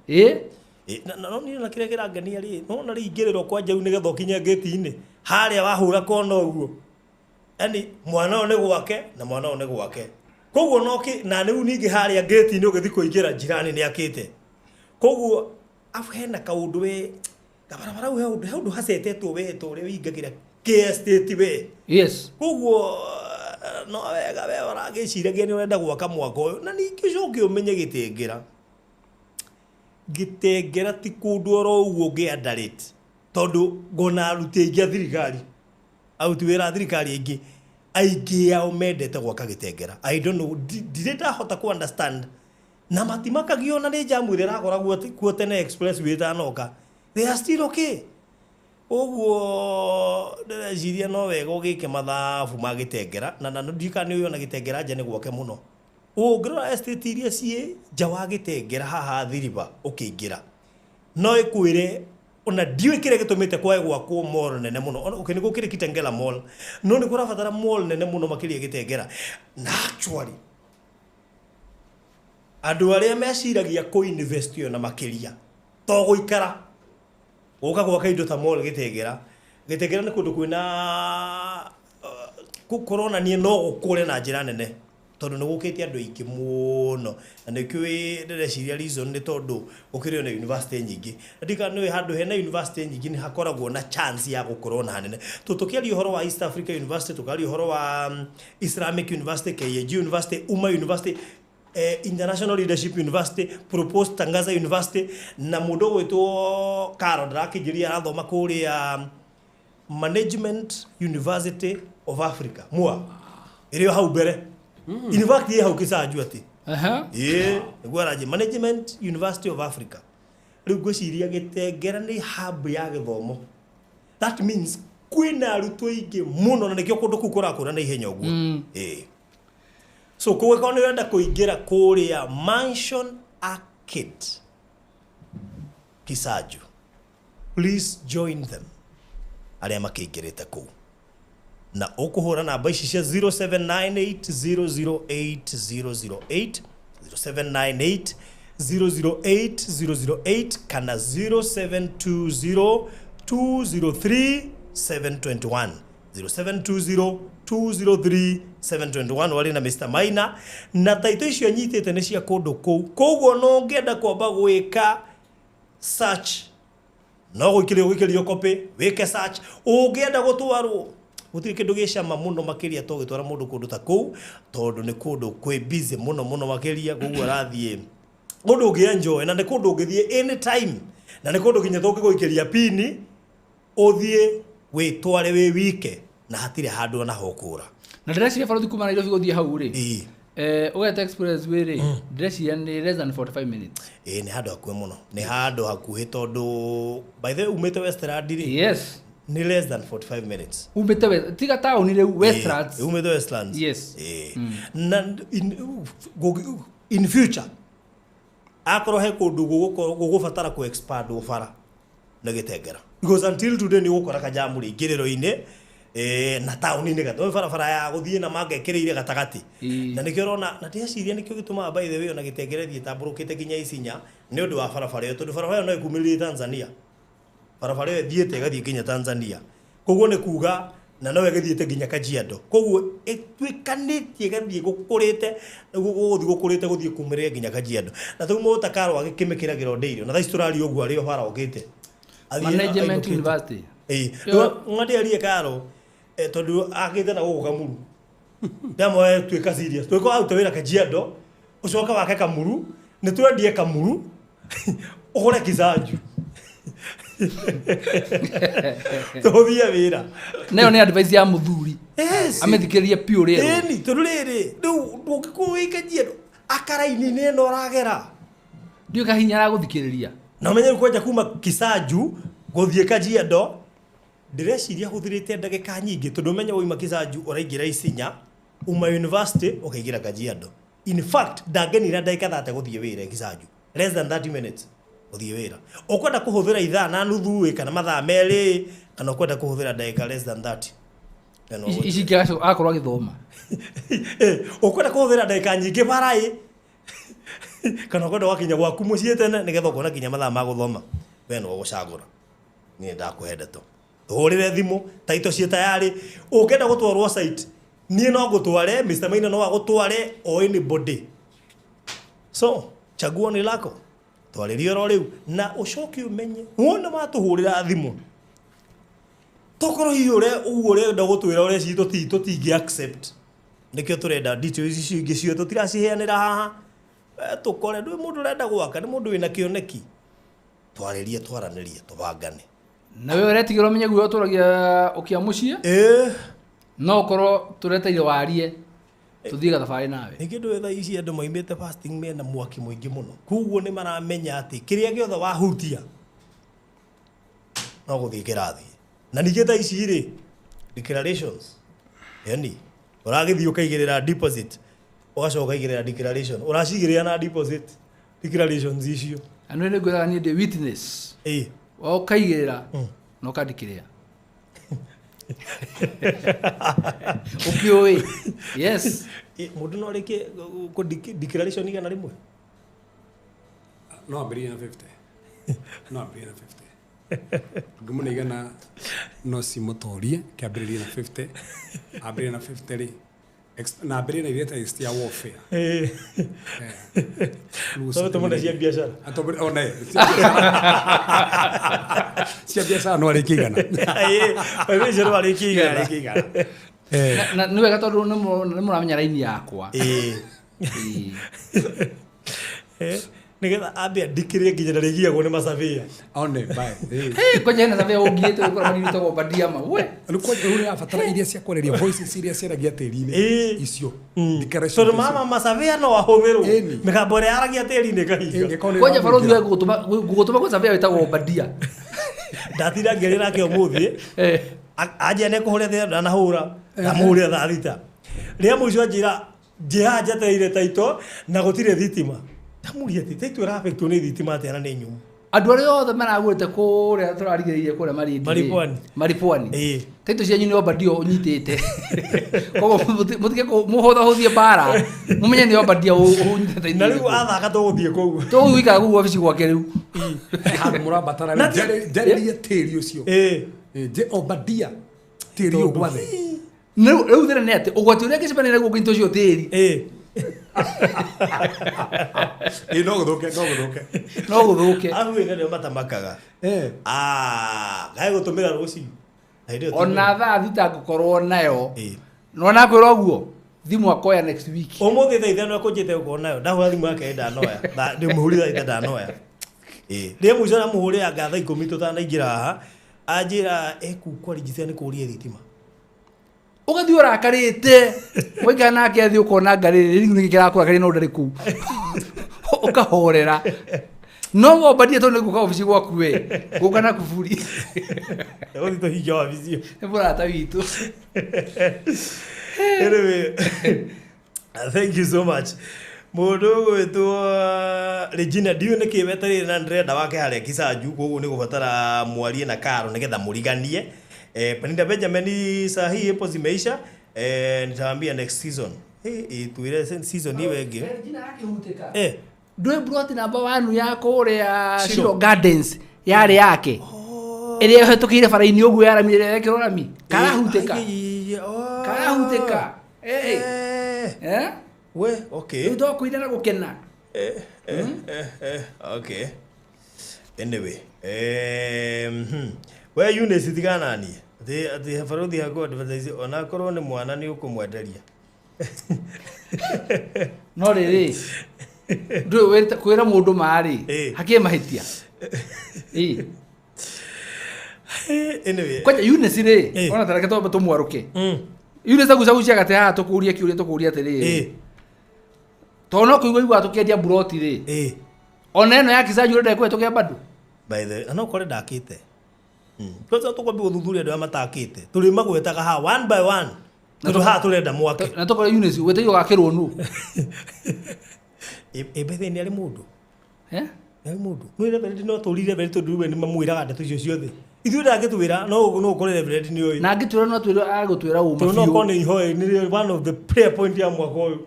ĩĩ. Na no niĩ na kĩrĩa kĩrangenia rĩ, nona rĩingĩrĩro kwanja rĩu nĩgetha ũkinye ngĩti-inĩ harĩa wahũra kona ũguo, yani mwana ũyũ nĩ gwake na mwana ũyũ nĩ gwake, koguo no kĩ na rĩu ningĩ harĩa ngĩti-inĩ ũgĩthiĩ kũingĩra jirani nĩ akĩte, koguo afu hena kaũndũ we kabarabara hau he ũndũ hacetetwo we ta ũrĩa wĩingagĩra K estate we. Koguo no wega we ũragĩciragia nĩ ũrenda gwaka mwaka ũyũ, na ningĩ ũcoke ũmenye Gĩtengera, Gĩtengera ti kũndũ oro ũguo ũngĩ underrate, tondũ ngona aruti aingĩ a thirikari, aruti wĩra a thirikari aingĩ aingĩ ao mendete gwaka Gĩtengera. I don't know, ndirĩ ndahota ku understand, na matimakagio ona nĩ jamu ĩrĩa ĩrakoragwo kuo tene expressway ĩtanoka. They are still okay. Ũguo ndĩreciria no wega ũgĩke mathabu ma Gĩtengera, na ndiũĩ kana nĩ ũĩ ona Gĩtengera nja nĩ gwake mũno. Ũngĩrora estate iria ciĩ nja wa Gĩtengera haha Thiriba ũkĩingĩra, no ĩkwĩre ona ndiũĩ kĩrĩa gĩtũmĩte kwage gwakwo mall nene mũno. Ona okay, nĩ gũkĩrĩ Kitengela Mall, no nĩ kũrabatara mall nene mũno makĩria Gĩtengera. Na actually andũ arĩa meciragia kũ invest ona makĩria to gũikara gũka gwaka indo ta mall Gĩtengera. Gĩtengera nĩ kũndũ kwĩna kũronania no gũkũre na njĩra nene, tondũ nĩ gũkĩte andũ aingĩ mũno, na nĩkĩo ndĩreciria reason nĩ tondũ gũkĩrĩ ona university nyingĩ, na ndika nĩ handũ hena university nyingĩ nĩ hakoragwo na chance ya gũkorwo na hanene. Tũkĩaria ũhoro wa East Africa University, tũkaria ũhoro wa Islamic University, KAG University, Umma University, International Leadership University, Proposed Tangaza University, na mũndũ ũgwĩtwo Karo ndarakĩnjĩria arathoma kũrĩa Management University of Africa, MUA, ĩrĩ o hau mbere. In fact ĩ hau Kĩcanju atĩ. Ĩĩ, nĩguo aranjĩ Management University of Africa. Rĩu ngwĩciria Gĩtengera nĩ hub ya gĩthomo. That means kwĩna arutwo aingĩ mũno, na nĩkĩo kũndũ kũu kũrakũra na ihenya ũguo. Ĩĩ, so kũgĩkorwo nĩ ũrenda kũingĩra kũrĩa Mansion Arcade Kisaju, please join them arĩa makĩingĩrĩte kũu, na ũkũhũra namba ici cia 0798008008, 0798 008 008, kana 0720 203 721, 0720 203 721. Warĩ na Mr Maina, na taito icio nyitĩte nĩ cia kũndũ kũu, koguo no ũngĩenda kwamba gwĩka search, no gũikĩrio gũikĩrio copy wĩke search. Ũngĩenda gũtwarwo, gũtirĩ kĩndũ gĩcama mũno makĩria to gĩtwara mũndũ kũndũ ta kũu, tondũ nĩ kũndũ kwĩ busy mũno mũno makĩria, koguo arathiĩ kũndũ ũngĩ enjoy, na nĩ kũndũ ũngĩthiĩ anytime, na nĩ kũndũ nginya tũngĩgũikĩria pini ũthiĩ wĩtware wĩ wike na hatirĩ handũ ona hokũra. Na ndĩreciria, barothi, kuma Nairobi gũthiĩ hau rĩ, ũgete expressway rĩ, ndĩreciria nĩ less than 45 minutes. Ĩĩ, nĩ handũ hakuhĩ mũno, nĩ handũ hakuhĩ, tondũ by the way umĩte Westland rĩ, nĩ less than 45 minutes. Umĩte tiga taũni rĩu, Westlands. Ĩĩ, umĩte Westlands. Ĩĩ. Na in future akorwo he kũndũ gũgũbatara kũ expand bara nĩ Gĩtengera, because until today nĩ ũgũkora kajamu rĩingĩrĩro-inĩ na taũni-inĩ gatũ barabara ya gũthiĩ na mangekĩrĩire gatagatĩ. Na nĩkĩo ũrona, na ndĩreciria nĩkĩo gĩtũmaga, by the way, ona Gĩtengera ĩthiĩ ĩtambũrũkĩte nginya Isinya, nĩ ũndũ wa barabara ĩyo, tondũ barabara ĩyo no ĩkumĩrĩrie Tanzania. Barabara ĩyo ĩthiĩte ĩgathiĩ nginya Tanzania, koguo nĩ kuga Na no ĩgĩthiĩte nginya Kajiado. Koguo ĩtuĩkanĩtie ĩgathiĩ gũkũrĩte, gũthiĩ gũkũrĩte gũthiĩ kumĩrĩra nginya Kajiado. Na rĩu mũndũ ta Karũ agĩkĩmĩkĩragĩra ndĩirio. Na thaa ici tũraria ũguo arĩ o bara okĩte. Management University. Ĩĩ. Rĩu Karũ tondũ akĩte na gũkũ Kamuru. Ndamwoe tuĩka serious. Tuĩka warute wĩra Kajiado, ũcoke wake Kamuru, nĩ twendie Kamuru, ũgũre Kisanju. Tũhũthie wĩra. Nayo nĩ advice ya mũthuri. Yes. Amĩthikĩrĩrie piũ rĩerũ. Ĩni, tondũ rĩrĩ, rĩu ndũngĩkorwo wĩ Kajiado, akaraini-inĩ ĩno ũragera. Ndiũĩ kahinya aragũthikĩrĩria. Na ũmenye rĩu kwanja kuma Kisanju gũthiĩ Kajiado, ndĩreciria hũthĩrĩte ndagĩka nyingĩ tondũ ũmenye wauma Kisanju ũraingĩra Isinya, uma university ũkaingĩra Kajiado. In fact, ndangenire ndagĩka 30 gũthiĩ wĩra Kisanju. Less than 30 minutes gũthiĩ wĩra. Ũkwenda kũhũthĩra ithaa na nuthu ĩ kana mathaa merĩ kana ũkwenda kũhũthĩra ndagĩka less than 30. Ici ingĩ akorwo agĩthoma. Ũkwenda kũhũthĩra ndagĩka nyingĩ bara ĩ kana ũkwenda gwakinya gwaku mũciĩ tene nĩgetha ũkona nginya mathaa ma gũthoma. We nĩwe ũgũcagũra. Niĩ ndakũhe ndeto. Tũhũrĩre thimũ, taito ciĩ tayarĩ. Ũngĩenda gũtwarwo site, niĩ no ngũtware, Mr. Maina no agũtware, o anybody. So, chaguo ni lako. Twarĩrie oro rĩu na ũcoke ũmenye wona watũhũrĩra thimũ. Tokorwo hihi ũrĩa ũguo ũrenda gũtwĩra ũrĩa citũ tũtingĩ accept. Nĩkĩo tũrenda details icio ingĩ ciothe tũtiraciheanĩra haha. Tũkore ndũĩ mũndũ ũrenda gwaka nĩ mũndũ wĩna kĩoneki. Twarĩrie, twaranĩrie, tũbangane. Na wewe ũretigĩra ũmenye guo ũtũragia ũkia mũciĩ? No ũkorwo tũreteire warie tũthiĩ gathabarĩ nawe. Ningĩ ndũĩ thaa ici andũ maimĩte fasting mena mwaki mũingĩ mũno. Koguo nĩ maramenya atĩ kĩrĩa gĩothe wahutia no gũthiĩ kĩrathiĩ. Na ningĩ thaa ici rĩ, declarations. Yani, ũragĩthiĩ ũkaigĩrĩra deposit, ũgacoka ũkaigĩrĩra declaration. Ũracigĩrĩra na deposit declarations icio. Na nĩ ngwĩraga niĩ ndĩ witness. Ũkaigĩrĩra na ũkandikĩrĩra. Ũkĩũĩ. Yes. Mũndũ no arĩkie kũ declaration igana rĩmwe? No ambĩrĩrie na 50. No ambĩrĩrie na 50. Ngĩmũne igana no cimũtorie, kĩambĩrĩrie na 50. Ambĩrĩrie na 50 rĩ. Na ambĩrĩrie na iria itarĩ cia warfare. Tondũ tũmũne cia biacara. One, cia biacara no arĩkie igana. Ĩĩ, no arĩkie igana. Arĩkie igana. Na nĩ wega tondũ nĩ mũramenya raini yakwa. Nĩgetha ambe andikĩrie nginya ndarĩgiagwo nĩ macabĩa. One, bye. Kwanja hena surveyor ũngiĩte gũkora manini wĩtagwo Obadia ma. We. Rĩu kwanja rĩu nĩrabatara iria cia kwarĩria voices iria ciaragia tĩri-inĩ. Icio. Tondũ mama macabĩa no ahũthĩrwo. Mĩgambo ĩrĩa yaragia tĩri-inĩ ĩkahinga. Kwanja barothi we ngũgũtũma gwĩ surveyor wĩtagwo Obadia. Ndatinda ngĩaria nake ũmũthĩ. Anjia nĩ kũhũrĩra thĩna ndanahũra. Ndamũhũrĩra thaa thita. Rĩrĩa mũico anjĩra njĩhaha njetereire taito na gũtirĩ thitima. Ndamũria atĩ taito ĩrabĩtwo nĩ thitima atĩa na nĩ nyũmũ. Andũ arĩa othe maragũrĩte kũrĩa tũrarigĩrĩirie kũrĩa Malindi. Maripwani. Maripwani. Taito cianyu nĩ Obadia ũnyitĩte. Koguo mũtige mũhũthahũthie mbara. Mũmenye nĩ Obadia ũnyitĩte taito. Na rĩu athaka tũgũthiĩ kũu. Tũgũthiĩ gũikara kũu wabici gwake rĩu. Handũ mũrambatara rĩu. Njarĩrie tĩri ũcio. Obadia tĩri ũgwathe. Rĩu thĩna nĩ atĩ ũgwati ũrĩa angĩcemania naguo ũngĩnyita ũcio tĩri. No gũthũke, no gũthũke. No gũthũke. Arabu ĩno nĩo matamakaga. Gae gũtũmĩra rũciũ. Ona thaa thita ngũkorwo nayo. No nakwĩra ũguo, thimũ akoya next week. Ũmũthĩ thaa ithano ekũnjĩte gũkorwo nayo. Ndahũra thimũ yake ndanoya. Ndĩmũhũrire thaa thita ndanoya. Rĩrĩa mũico ndamũhũrĩra anga thaa ikũmi tũtanaingĩra haha, anjĩra eku kwarigithia nĩ kũria thitima. Ũgathiĩ ũrakarĩte. Waikara nake athiĩ ũkona ngarĩ rĩu nĩkĩ kĩrakũrakaria no ndarĩ kũu. Ũkahorera. No Obadia tondũ nĩ gũka wabici gwaku we. Gũka na kuburi. Gũthiĩ tũhinge wabici. Nĩ mũrata witũ. Anyway, thank you so much. Mũndũ ũgwĩtwo Regina ndiũĩ nĩkĩ wetereire na ndĩrenda wake harĩa Kisanju, koguo nĩ gũbatara mwarie na Karo nĩgetha mũriganie. Peninda Benjamin saa hii ipo zimeisha. Nitawaambia next season. Tuire season iwe ĩngĩ. Regina akĩhutĩka. Ndũĩ plot namba 1 ya kũrĩa Shiro Gardens yarĩ yake. Ĩrĩa ĩhetũkĩire bara-inĩ ũguo ya rami ĩrĩa ĩrekĩrwo rami. Karahutĩka. Oh. Karahutĩka. Eh. Eh. Eh? We, okay. Rĩu to kũina na gũkena. Okay. Anyway, we Eunice tigana naniĩ. Atĩ atĩ barothi haku advertise ona akorwo nĩ mwana nĩ ũkũmwenderia. No rĩrĩ, ndũĩ kwĩra mũndũ ma rĩ, Eh. hakĩrĩ mahĩtia. Ĩ. Anyway. Kwanja Eunice rĩ, Eh. ona tareke twambe tũmwarũke. Mm. Eunice agucagucia gatĩ haha tũkũrie kĩũria tũkũrie atĩrĩrĩ. Eh. Tondũ no kũigua iguaga tũkĩendia mburoti rĩ. Eh. Ona ĩno ya Kisanju ũrenda ĩkũhetũke bado. By the way, no kore ndakĩte. Kwanza tũkwambia gũthuthuria andũ arĩa matakĩte. Tũrĩmagwetaga haha one by one. Tondũ haha tũrenda mwake. Na tũkore Eunice wĩtĩirio gakĩrwo nũ. Ĩ by the way, nĩ arĩ mũndũ. Eh? Nĩ arĩ mũndũ. Nĩ reverend no tũrire reverend tondũ we nĩ mamwĩraga ndeto icio ciothe. Ithuĩ ndangĩtwĩra no no ũkore reverend nĩ oĩ. Na angĩtwĩra no atwĩre agũtwĩra ũma Tondũ no biũ. ũkorwo nĩ ihoya nĩ one of the prayer point ya mwaka ũyũ.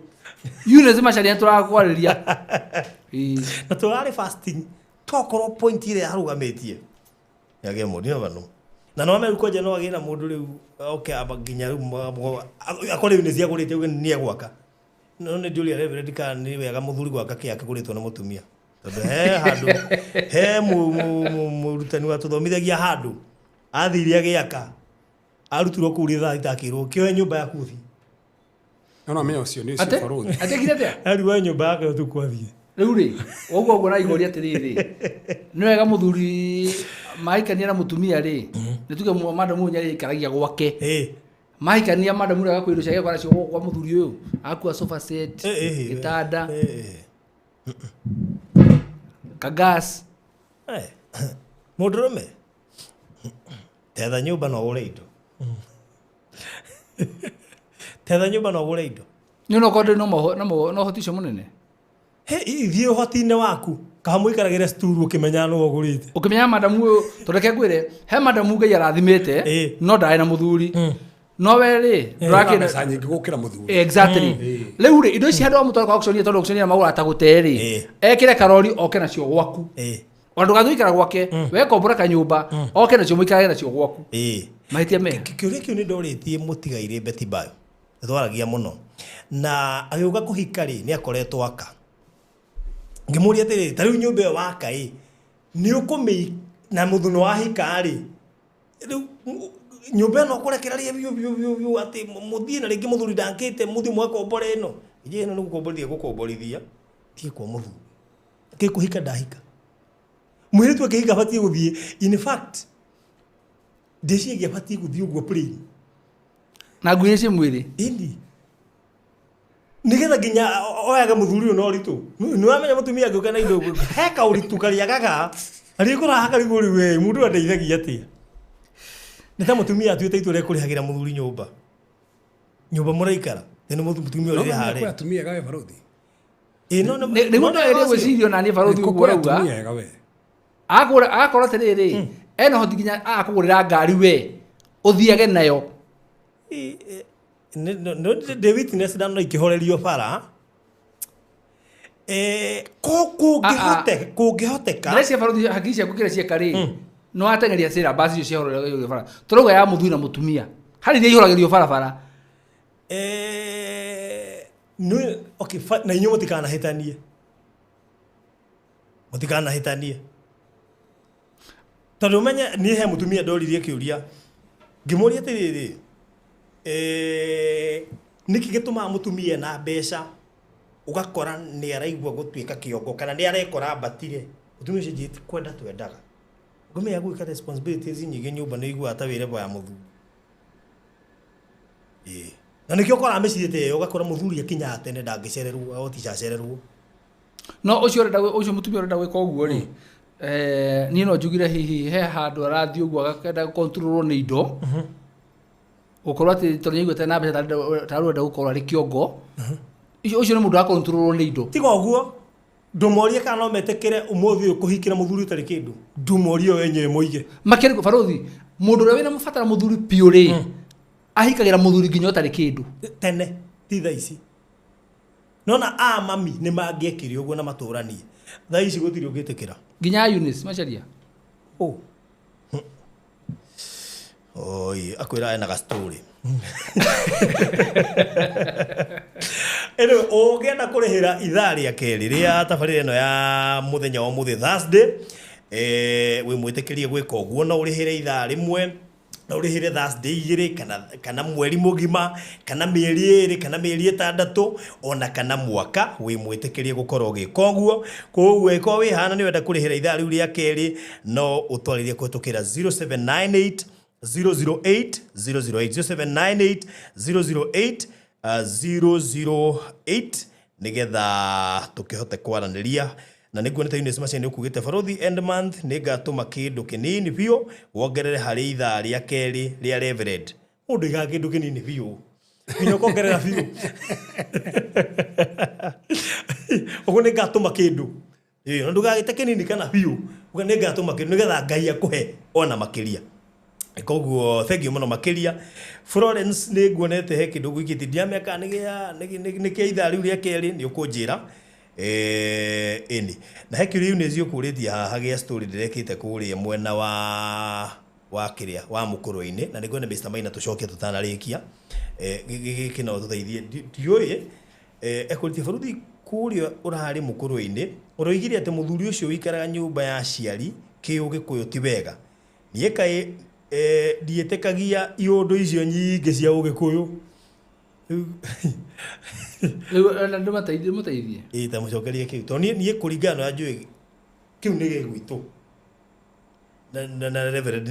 Eunice Macharia tũrakwarĩria. Ĩ. Na tũrarĩ fasting tokorwo point ĩrĩa arũgamĩtie. Yagĩa mũndũ you never know. Na no ameru kwanja no agĩe na mũndũ rĩu okay aba nginya rĩu akore rĩu nĩ ciagũrĩte uge nĩ egwaka. No nĩ ndĩũria reverend kana nĩ wega mũthuri gwaka kĩake kũgũrĩtwo nĩ mũtumia. Tondũ he handũ he mũrutani watũthomithagia handũ athire agĩaka arutirwo kũu rĩthaa itakĩrwo kĩoe nyũmba yaku ũthiĩ. No no menya ũcio nĩ ũcio Ate? barothi. Atekire atĩa? Ariwe nyũmba yake ũtukũ athiĩ. Rĩu rĩ, ũguo ũguo na atĩrĩrĩ, nĩ wega mũthuri mahikania na mũtumia rĩ, nĩ tuge madamu ũyũ nĩarĩikaragia gwake. Ĩ. Mahikania madamu ũrĩa agakua indo ciake agakora nacio gwa mũthuri ũyũ, agakua sofa set, Ĩ, ĩ, ĩ. gĩtanda, Ĩ, kagas. ĩ. Mũndũrũme tetha nyũmba no ũgũre indo. Tetha nyũmba no ũgũre indo. Nĩ ona okorwo ndũrĩ na ũhoti ũcio mũnene. He ithiĩ ũhoti-inĩ waku kana mũikaragĩre sturu ũkĩmenyaga nĩwe ũgũrĩte. Ũkĩmenya madamu ũyũ, tondũ reke ngwĩre, he madamu Ngai arathimĩte, Ĩ. no ndarĩ na mũthuri. No we rĩ, ndũrakĩenda Mbeca nyingĩ gũkĩra mũthuri. Exactly. Rĩu rĩ, indo ici handũ wa mũtware kwa auction tondũ auction magũraga ta gũte rĩ, Ĩ. ekĩre karori oke nacio gwaku. Ĩ. Ona ndũgathiĩ gũikara gwake, we kombora kanyũmba, oke nacio mũikarage nacio gwaku. Ĩ. Mahĩtia meha. Kĩũria kĩu nĩ ndorĩtie mũtigairĩ Betty Bayo. Twaragia mũno. Na agĩũka kũhika rĩ, nĩ akoretwo aka. Ngĩmũria atĩrĩrĩ, ta rĩu nyũmba ĩyo waka ĩ, nĩ ũkũmĩ na mũthuri nĩ wahika rĩ, rĩu nyũmba ĩno ũkũrekereria biũ biũ biũ biũ atĩ mũthiĩ na rĩngĩ mũthuri ndangĩte mũthiĩ mũgakombore ĩno. Ĩĩ ĩno nĩ gũkomborithia gũkomborithia, thiĩ kwa mũthuri. Kĩ kũhika ndahika. Mũirĩtu akĩhika abatiĩ gũthiĩ, in fact, ndĩciragia abatiĩ gũthiĩ ũguo plain. Na nguo iria ciĩ mwĩrĩ. Ĩni. Nĩgetha nginya oyage mũthuri ũyũ na ũritũ. Nĩ wamenya mũtumia angĩũka na indo he kaũritũ karĩagaga. Arĩkoraga karigwo rĩu we mũndũ andeithagia atĩa. Nĩ ta mũtumia atuĩte itua rĩa kũrĩhagĩra mũthuri nyũmba. Nyũmba mũraikara. Nĩ mũtumia No ũrĩa menya kwĩ harĩa. atumia ega we barothi. Ĩ no Nĩguo ndageria gwĩciria ona niĩ barothi ũguo Kwĩ ũrauga. atumia ega we. Agũra agakorwo atĩrĩrĩ, ena ũhoti nginya agakũgũrĩra ngari we, ũthiage nayo. Ndĩ witness ndano ikĩhorerio bara. Kũngĩhoteka. Ndĩreciria barothi hakiri ciaku kĩrĩa cieka rĩ, nĩ wateng'eria syllabus icio ciahoragĩrio bara. Tũrauga ya mũthuri na mũtumia. Harĩ iria ihoragĩrio barabara. Okay, na inyuĩ mũtikanahĩtanie. Mũtikanahĩtanie. Tondũ ũmenye niĩ he mũtumia ndoririe kĩũria. Ngĩmũria atĩrĩrĩ, nĩkĩ gĩtũmaga mũtumia na mbeca ũgakora nĩ araigua gũtuĩka kĩongo kana nĩ arekora ambatire. Mũtumia ũcio anjĩrĩte kwenda twendaga. Ngũmenya gwĩka responsibilities nyingĩ nyũmba nĩ ũiguaga ta wĩ level ya mũthuri. Ĩĩ. Na nĩkĩo ũkoraga mĩciĩ ta ĩyo ũgakora mũthuri akinyaga tene ndangĩcererwo, agoticacererwo. No ũcio ũrenda ũcio mũtumia ũrenda gwĩka ũguo rĩ, niĩ no njugire hihi he handũ arathiĩ ũguo agakenda gũkontrolwo nĩ indo. Gũkorwo atĩ tondũ nĩaiguĩte na mbeca tarĩ ũrenda gũkorwo arĩ kĩongo. Ũcio nĩ mũndũ ũrakontrolwo nĩ indo. Tiga ũguo, ndũmorie kana no metĩkĩre ũmũthĩ ũyũ kũhikĩra mũthuri ũtarĩ kĩndũ. Ndũmorie o enyewe moige. Makĩria barothi, mũndũ ũrĩa wĩna mũbatara mũthuri biũ rĩ, ahikagĩra mũthuri nginya ũtarĩ kĩndũ. Tene, ti thaa ici. Nona a mami nĩ mangĩekire ũguo na matũranie. Thaa ici gũtirĩ ũngĩtĩkĩra. Nginya Eunice Macharia. Oh. Oi, akwĩra ena ga story. Anyway, ũngĩenda kũrĩhĩra ithaa rĩa kerĩ rĩa tabarĩra ĩno ya mũthenya wa ũmũthĩ Thursday, wĩ mwĩtĩkĩrie gwĩka ũguo, no ũrĩhĩre ithaa rĩmwe, no ũrĩhĩre Thursday igĩrĩ, kana mweri mũgima, kana mĩeri ĩrĩ, kana mĩeri ĩtandatũ, ona kana mwaka, wĩ mwĩtĩkĩrie gũkorwo ũgĩka ũguo. Koguo ĩkorwo wĩ hana nĩ wenda kũrĩhĩra ithaa rĩu rĩa kerĩ, no ũtwarĩrie kũhĩtũkĩra 0798 008 008 0798 008 008 nigetha tukihote kwaranĩria. Na nĩguo nĩ ta Eunice Macharia nĩũkugĩte barothi end month nĩngatũma kĩndũ kĩnini biũ wongerere harĩ ithaa rĩa kerĩ rĩa Reverend. Mũndũ aigaga kĩndũ kĩnini biũ nginya ũkongerera biũ. Ũguo nĩngatũma kĩndũ. Na ndũgagĩte kĩnini kana biũ, uga nĩngatũma kĩndũ nĩgetha Ngai akũhe ona makĩria. Koguo thank you mũno makĩria. Florence nĩ nguonete he kĩndũ ngũikĩtie ndiramenya kana nĩ kĩa ithaa rĩu rĩa kerĩ, nĩ ũkũnjĩra. Ĩni. Na he kĩũria Eunice ũkũrĩtie haha gĩa story ndĩrekĩte kũrĩa mwena wa kĩrĩa wa mũkũrwe-inĩ, na nĩngwenda Mr. Maina tũcoke tũtanarĩkia. Gĩkĩ no tũteithie. Ndiũĩ, ekũrĩtie baruthi kũrĩa ũrarĩ mũkũrwe-inĩ, ũroigire atĩ mũthuri ũcio ũikaraga nyũmba ya aciari kĩũgĩkũyũ ti wega. Niĩ kaĩ ndiĩtĩkagia iũndũ icio nyingĩ cia ũgĩkũyũ. Rĩu ona ndĩmateithie, ndĩmũteithie. Ĩĩ, ta mũcokerie kĩu. Tondũ niĩ kũringana na ũrĩa njũĩ, kĩu nĩ gĩgwitũ. Na Reverend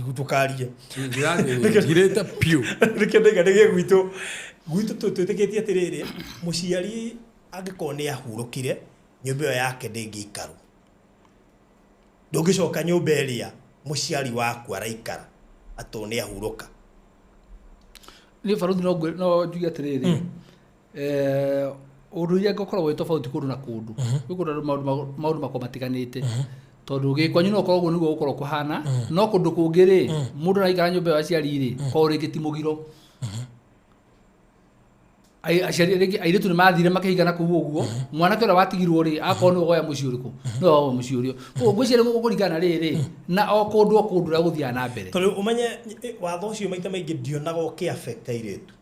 ndũkarie. Ngirĩte piũ. Nĩkĩo ndauga nĩ gĩgwitũ. Gwitũ twĩtĩkĩtie atĩrĩrĩ, mũciari angĩkorwo nĩ ahurũkire, nyũmba ĩyo yake ndĩngĩikarwo. Ndũngĩcoka nyũmba ĩrĩa mũciari waku araikara atĩ nĩ ahurũka. Niĩ baruthi no njuge atĩrĩrĩ, ũndũire ngũkorwo wĩ tofauti kũndũ na kũndũ. Gwĩ kũndũ andũ maũndũ makoragwo matiganĩte. Tondũ gĩkwanyu no ũkorwo ũguo nĩguo gũkorwo kũhana, no kũndũ kũngĩ rĩ, mũndũ araikara nyũmba ĩyo aciari rĩ, korwo rĩngĩ ti mũgiro. Aciari rĩngĩ airĩtu nĩ mathire makĩhikana kũu ũguo, mwanake ũrĩa watigirwo rĩ, akorwo nĩwe woya mũciĩ ũrĩkũ, nĩwe woya mũciĩ ũrĩa. Koguo ngwĩciria nĩ gũkũringana na rĩrĩ, na o kũndũ o kũndũ ũrĩa gũthiaga na mbere. Tondũ ũmenye, watho ũcio maita maingĩ ndionaga ũkĩ affect airĩtu.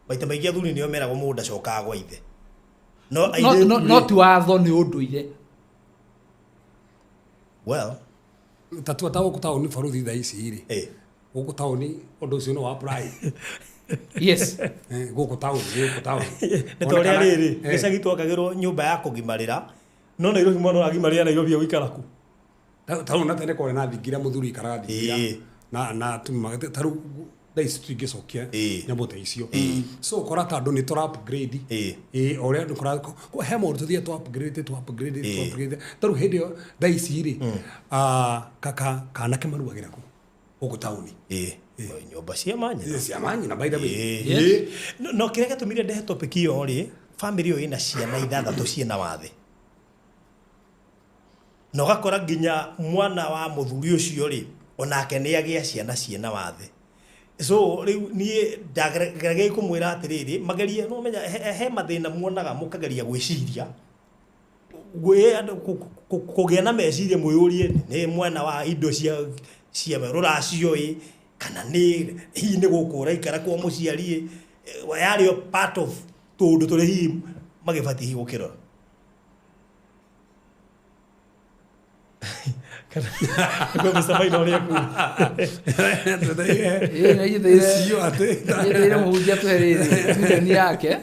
Maita maingĩ athuri nĩo meragwo mũndũ ndacokaga gwa ithe. No airĩtu No ti watho, nĩ ũndũire. Well, tatua ta gũkũ taũni baruthi thaa ici rĩ. Gũkũ taũni ũndũ ũcio nĩ wa apply. Yes. Gũkũ taũni, gũkũ taũni. Nĩ ta ũrĩa rĩrĩ, gĩcagi twakagĩrwo nyũmba ya kũgimarĩra, no Nairobi mwana ũragimarĩra Nairobi egũikara kũ? Ta rĩu na tene kwarĩ na thingira, mũthuri aikaraga thingira. Na ta rĩu thaa ici tũtingĩcokia nyamũ ta icio. So ũkora ta andũ nĩ tũra upgrade. O ũrĩa andũ he maũndũ tũthiaga tũ upgrade, tũ upgrade, tũ upgrade. Ta rĩu hĩndĩ ĩyo thaa ici rĩ, kanake maruagĩra kũ? Gũkũ taũni. Nyũmba cia manyina. Cia manyina, by the way. Yes. No kĩrĩa gĩatũmire ndehe topic ĩyo rĩ, family ĩyo ĩna ciana ithathatũ ciĩna wathe. Na ũgakora nginya mwana wa mũthuri ũcio rĩ, onake nĩ agĩa ciana ciĩna wathe. So rĩu niĩ ndageragia kũmwĩra atĩrĩrĩ, magerie, no menya, he mathĩna muonaga mũkageria gwĩciria. Kũgĩa na meciria mwĩyũrie nĩ mwena wa indo cia rũracio ĩ, kana nĩ hihi nĩ gũkũ ũraikara kwa mũciari ĩ, yarĩ o part of tũũndũ tũrĩa hihi magĩbatiĩ hihi gũkĩrora. Nĩguo Mr. Maina ũrĩa ekuga. Ĩĩ, na Cio atĩ. Nyetheire mũhunjia atũhe rĩrĩ, vision yake.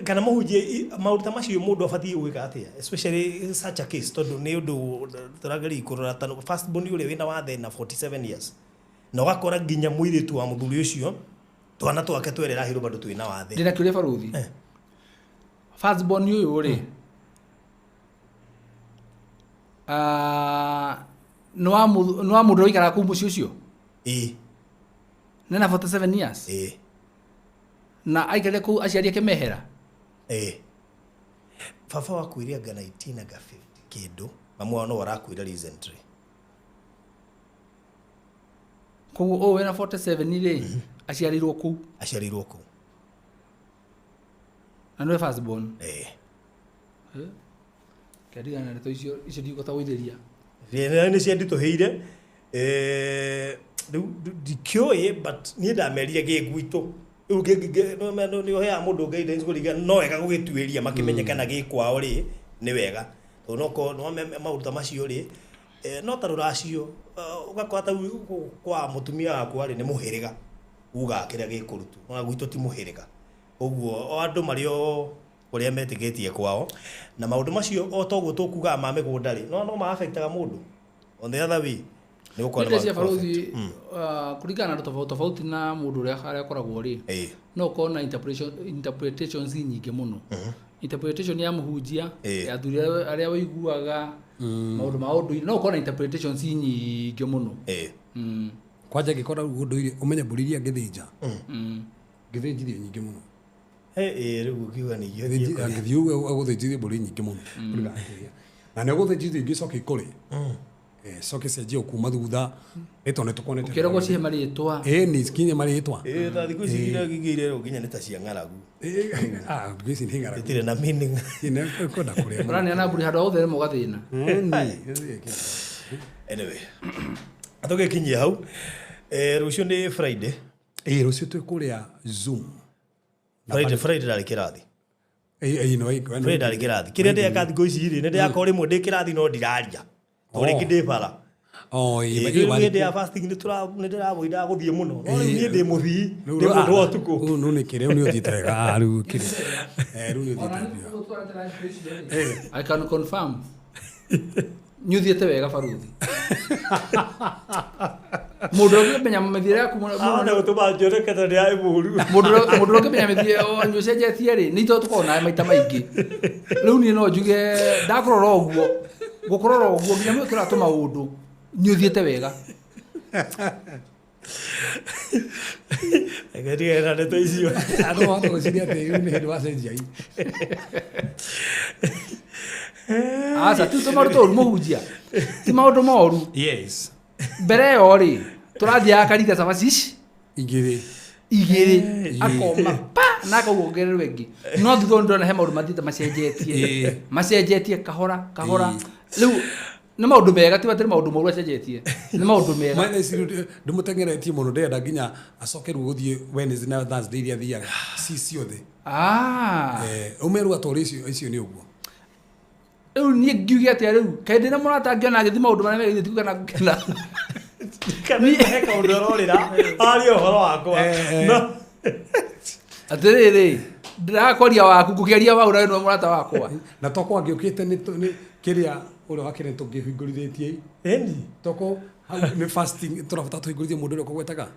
Kana mũhunjia, maũndũ ta macio mũndũ abatiĩ gwĩka atĩa? Especially such a case, tondũ nĩ ũndũ tũrageria kũrora ta first born ũrĩa wĩna wathe na 47 years. Na ũgakora nginya mũirĩtu wa mũthuri ũcio, twana twake twerĩ arahĩrwo bado twĩna wathe. Ndĩna kĩũria baruthi. First born ũyũ rĩ, nĩ wa mũndũ ũikaraga kũu mũciĩ ũcio? Nĩ na 47 years? Na aikarire kũu aciari ake mehera? Baba wakuire anga 19 anga 50 kĩndũ, mamu wao no arakuire recently. Koguo ũyũ wĩna 47 rĩ, aciarĩirwo kũu? Aciarĩirwo kũu. Na nĩwe first born? Kĩandigana na ndeto icio, icio ndikũhota gũithĩria. Nĩ cianditũhĩire. Rĩu ndikĩũĩ, but niĩ ndamerire gĩ gwitũ rĩu nĩ ũheaga mũndũ guidance kũringana no wega gũgĩtuĩria makĩmenye kana gĩ kwao rĩ nĩ wega, tondũ no korwo no maũndũ ta macio rĩ, no ta rũracio, ũgakora ta rĩu kwa mũtumia wakwa rĩ nĩ mũhĩrĩga ugaga kĩrĩa gĩkũrutwo, ona gwitũ ti mũhĩrĩga. Ũguo o andũ marĩ o ũrĩa metĩkĩtie kwao na maũndũ macio, o toguo tũkugaga ma mĩgũnda rĩ, no ma-affectaga mũndũ on the other way nĩ gũkorwo nĩ Nĩ cia ma baruthi, kũringana na andũ tofauti tofauti na mũndũ ũrĩa harĩa akoragwo rĩ, no ũkorwo na interpretations nyingĩ mũno, interpretation ya mũhunjia, ya athuri arĩa ũiguaga maũndũ ma ũndũire, no ũkorwo na interpretations nyingĩ mũno. Kwanja ngĩkora rĩu ũndũire ũmenye mbũri iria ngĩthĩnja, ngĩthĩnjithio nyingĩ mũno. Rĩu ũkiuga ningĩ Angĩthiĩ ũguo agũthĩnjithie mbũri nyingĩ mũno kũringana na kĩrĩa, na nĩ ũgũthĩnjithio ingĩ coke ikũrĩ, coke cianjie kuma thutha nĩ tondũ nĩ tũkonete. Ũkĩragwo cihe marĩtwa. Ĩni kinye marĩtwa. Ta thikũ ici iria igĩire nginya nĩ ta cia ng'aragu. Thikũ ici nĩ ng'aragu. Itirĩ na meaning. Nĩ kwenda kũrĩa mũno. Ũraneana mbũri handũ ha gũtherema ũgathĩna. Ĩni. Anyway, tũgĩkinyia hau, rũciũ nĩ Friday. Rũciũ twĩ kũrĩa Zoom. Friday ndarĩ kĩrathi. Ĩĩ, no Friday ndarĩ kĩrathi. Kĩrĩa ndĩreka thikũ ici rĩ, nĩ ndĩrakorwo rĩmwe ndĩ kĩrathi no ndiraria tondũ rĩngĩ ndĩ bara. Rĩu hĩndĩ ya fasting nĩ ndĩravoidaga gũthiĩ mũno, no rĩu niĩ ndĩ mũthii, ndĩ mũndũ wa ũtukũ. Rĩu nĩ kĩrĩa nĩ ũthiĩte wega, rĩu kĩrĩa rĩu nĩ ũthiĩte wega. I can confirm nĩ ũthiĩte wega baruthi, mũndũ ũrĩa ũngĩmenya mĩthiĩre yaku mũno. Ahota gũtũma njoneke ta ndĩrarĩ mũru. Mũndũ ũrĩa ũngĩmenya mĩthiĩre nĩ ũcenjetie rĩ, nĩ ithuĩ tũkoragwo nawe maita maingĩ. Rĩu niĩ no njuge ndakũrora ũguo, gũkũrora ũguo nginya mwĩkĩra tũmaũndũ, nĩ ũthiĩte wega. Reke ndigane na ndeto icio. Andũ mahota gwĩciria atĩ rĩu nĩ hĩndĩ wacenjia. Aca, ti tũmaũndũ tũru mũhunjia, ti maũndũ moru. Yes. Mbere ĩyo rĩ, tũrathiaga kanitha cabaci ici igĩrĩ. Igĩrĩ akoma pa na akauongererwo ĩngĩ, no thutha ũyũ ndĩrona he maũndũ mathiĩte macenjetie, macenjetie kahora kahora. Rĩu nĩ maũndũ mega, ti atĩ nĩ maũndũ moru acenjetie, nĩ maũndũ mega. Maana ici rĩu ndĩmũteng'eretie mũno, ndĩrenda nginya acoke rĩu gũthiĩ Wednesday na Thursday iria athiaga ci ciothe. Ume rĩu atware icio nĩ ũguo. Rĩu niĩ ngiuge atĩa rĩu, kaĩ ndĩna mũrata ngĩona agĩthiĩ maũndũ marĩa megiĩ tikuga na ngũkena. Kana he kaũndũ arorĩra arie ũhoro wakwa. No Atĩrĩrĩ, ndĩrakwaria waku, ngũkĩaria wau na nĩwe mũrata wakwa. Na toko angĩũkĩte nĩ kĩrĩa ũrĩa wakĩrĩa tũngĩhingũrithĩtie. Ĩni. Toko hau nĩ fasting tũrabatara tũhingũrithie mũndũ ũrĩa ũkũgwetaga.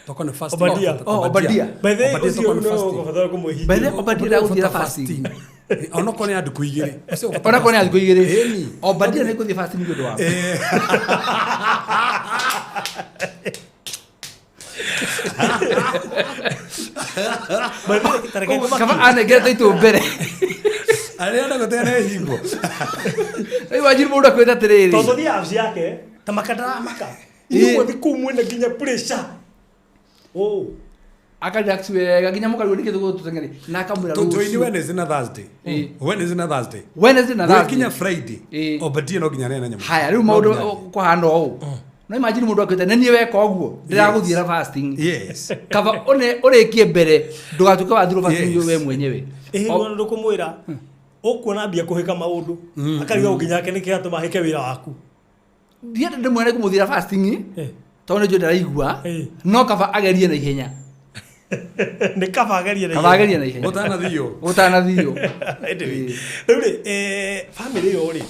Toko nĩ fasting. Obadia. Oh, Obadia. By the way, Obadia ũcio toko nĩ no fasting. ũgũbatara kũmũhingĩria. By the way, Obadia ndagũthiĩra fasting. Onokorwo nĩ ya ndukũ igĩrĩ. Ũcio ũgũbatara Onakorwo nĩ ya thikũ igĩrĩ. Ĩni. Obadia nĩ gũthiĩ fasting nĩ ũndũ waku. By the way, ta reke Kaba anengerete itũ mbere. Arĩa ndagũtea nĩ hingo. Rĩu wanjiru mũndũ akwĩta atĩrĩrĩ. Tondũ thiĩ apps yake ta maka ndaramaka inyuĩ kũu mwĩna nginya pressure. Oh. Akarelax wega nginya mũkarigwo nĩkĩ tũgũtũteng'eria na akamwĩra Tũjoini rũciũ. Wednesday na Thursday. Wednesday na Thursday. Wednesday na Thursday. Gũgĩkinya Friday. Obadia no nginya arĩe na nyama. Haya, rĩu maũndũ kũhana ũũ, no imagine mũndũ akwĩte nĩ niĩ weka ũguo ndĩragũthiĩra fasting. Kaba ũrĩkie mbere ndũgatuĩke wathirwo fasting we mwenyewe. Ĩĩ, rĩu ndũkũmwĩra ũkuona ambia kũhĩka maũndũ akariga nginya ake nĩkĩ atũma ahĩke wĩra waku. Ndienda ndĩmwene kũmũthiĩra fasting tondũ nĩ njũĩ ndaraigua, no kaba agerie na ihenya. Nĩ kaba agerie na Kaba agerie na ihenya. Gũtanathio. Gũtanathio. Anyway, rĩu rĩ, family ĩyo rĩ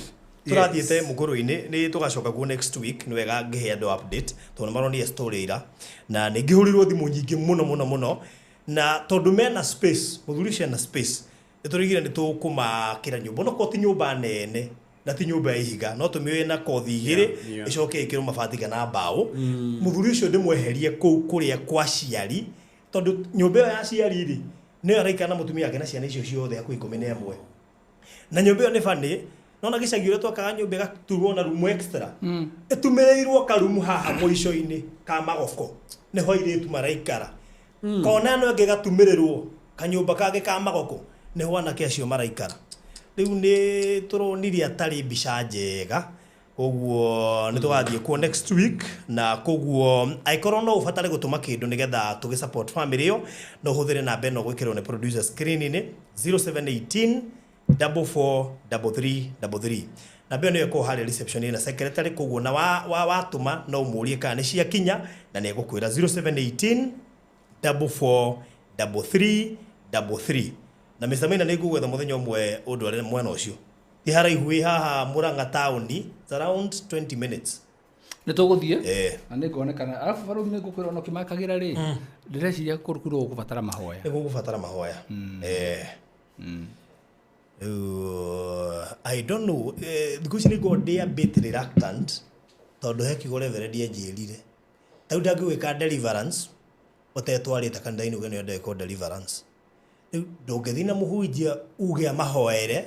tũrathiĩte mũkũrũ-inĩ nĩ tũgacoka kuo next week. Nĩ wega ngĩhe andũ update tondũ nĩ maronire story ira na nĩ ngĩhũrirwo thimũ nyingĩ mũno mũno mũno, na tondũ mena space, mũthuri ũcio ena space, nĩ tũrĩgire nĩ tũkũmakĩra nyũmba, onokorwo ti nyũmba nene na ti nyũmba ya ihiga, no tũmĩoe na kothi igĩrĩ, ĩcoke ĩkĩrwo mabati kana mbaũ. Mũthuri ũcio ndĩmweherie kũu kũrĩa kwa ciari, tondũ nyũmba ĩyo ya ciari rĩ nĩyo araikara na mũtumia wake na ciana icio ciothe hakuhĩ 11, na nyũmba ĩyo nĩ bani nona gĩcagi ũrĩa twakaga nyũmba ĩgaturwo na rumu extra, ĩtumĩrĩirwo karumu haha mũico-inĩ ka magoko nĩho airĩtu maraikara, kona ĩno ĩngĩ ĩgatumĩrĩrwo kanyũmba kangĩ ka magoko nĩho anake acio maraikara. Rĩu nĩ tũronire atarĩ mbica njega. Koguo nĩ tũgathiĩ kuo next week na koguo angĩkorwo no ũbatare gũtũma kĩndũ nĩgetha tũgĩ support family ĩyo no ũhũthĩre namba ĩno gwĩkĩrwo nĩ producer screen-inĩ 0718 443333. Namba ĩyo nĩyo ĩkoragwo harĩa reception ĩna secretary, koguo na watũma no ũmũrie kana nĩ ciakinya na nĩ egũkwĩra 0718 443333. Na Mr. Maina nĩ ngũgwetha mũthenya ũmwe ũndware mwena ũcio. Ti haraihu, ĩ haha Murang'a town, it's around 20 minutes. Nĩ tũgũthiĩ na nĩ ngonekana, arabu barũthi nĩ ngũkwĩra ona ũkĩmakagĩra rĩ, ndĩreciria kũndũ kũu gũkũbatara mahoya. Nĩ gũgũbatara mahoya. Rĩu, I don't know, thikũ ici nĩ ngoragwo ndĩ a bit reluctant tondũ he kiugo reverend anjĩrire. Ta rĩu ndangĩgwĩka deliverance ũtetwarĩte kanitha-inĩ uge nĩ ũrenda deliverance. Rĩu ndũngĩthiĩ na mũhunjia uge amahoere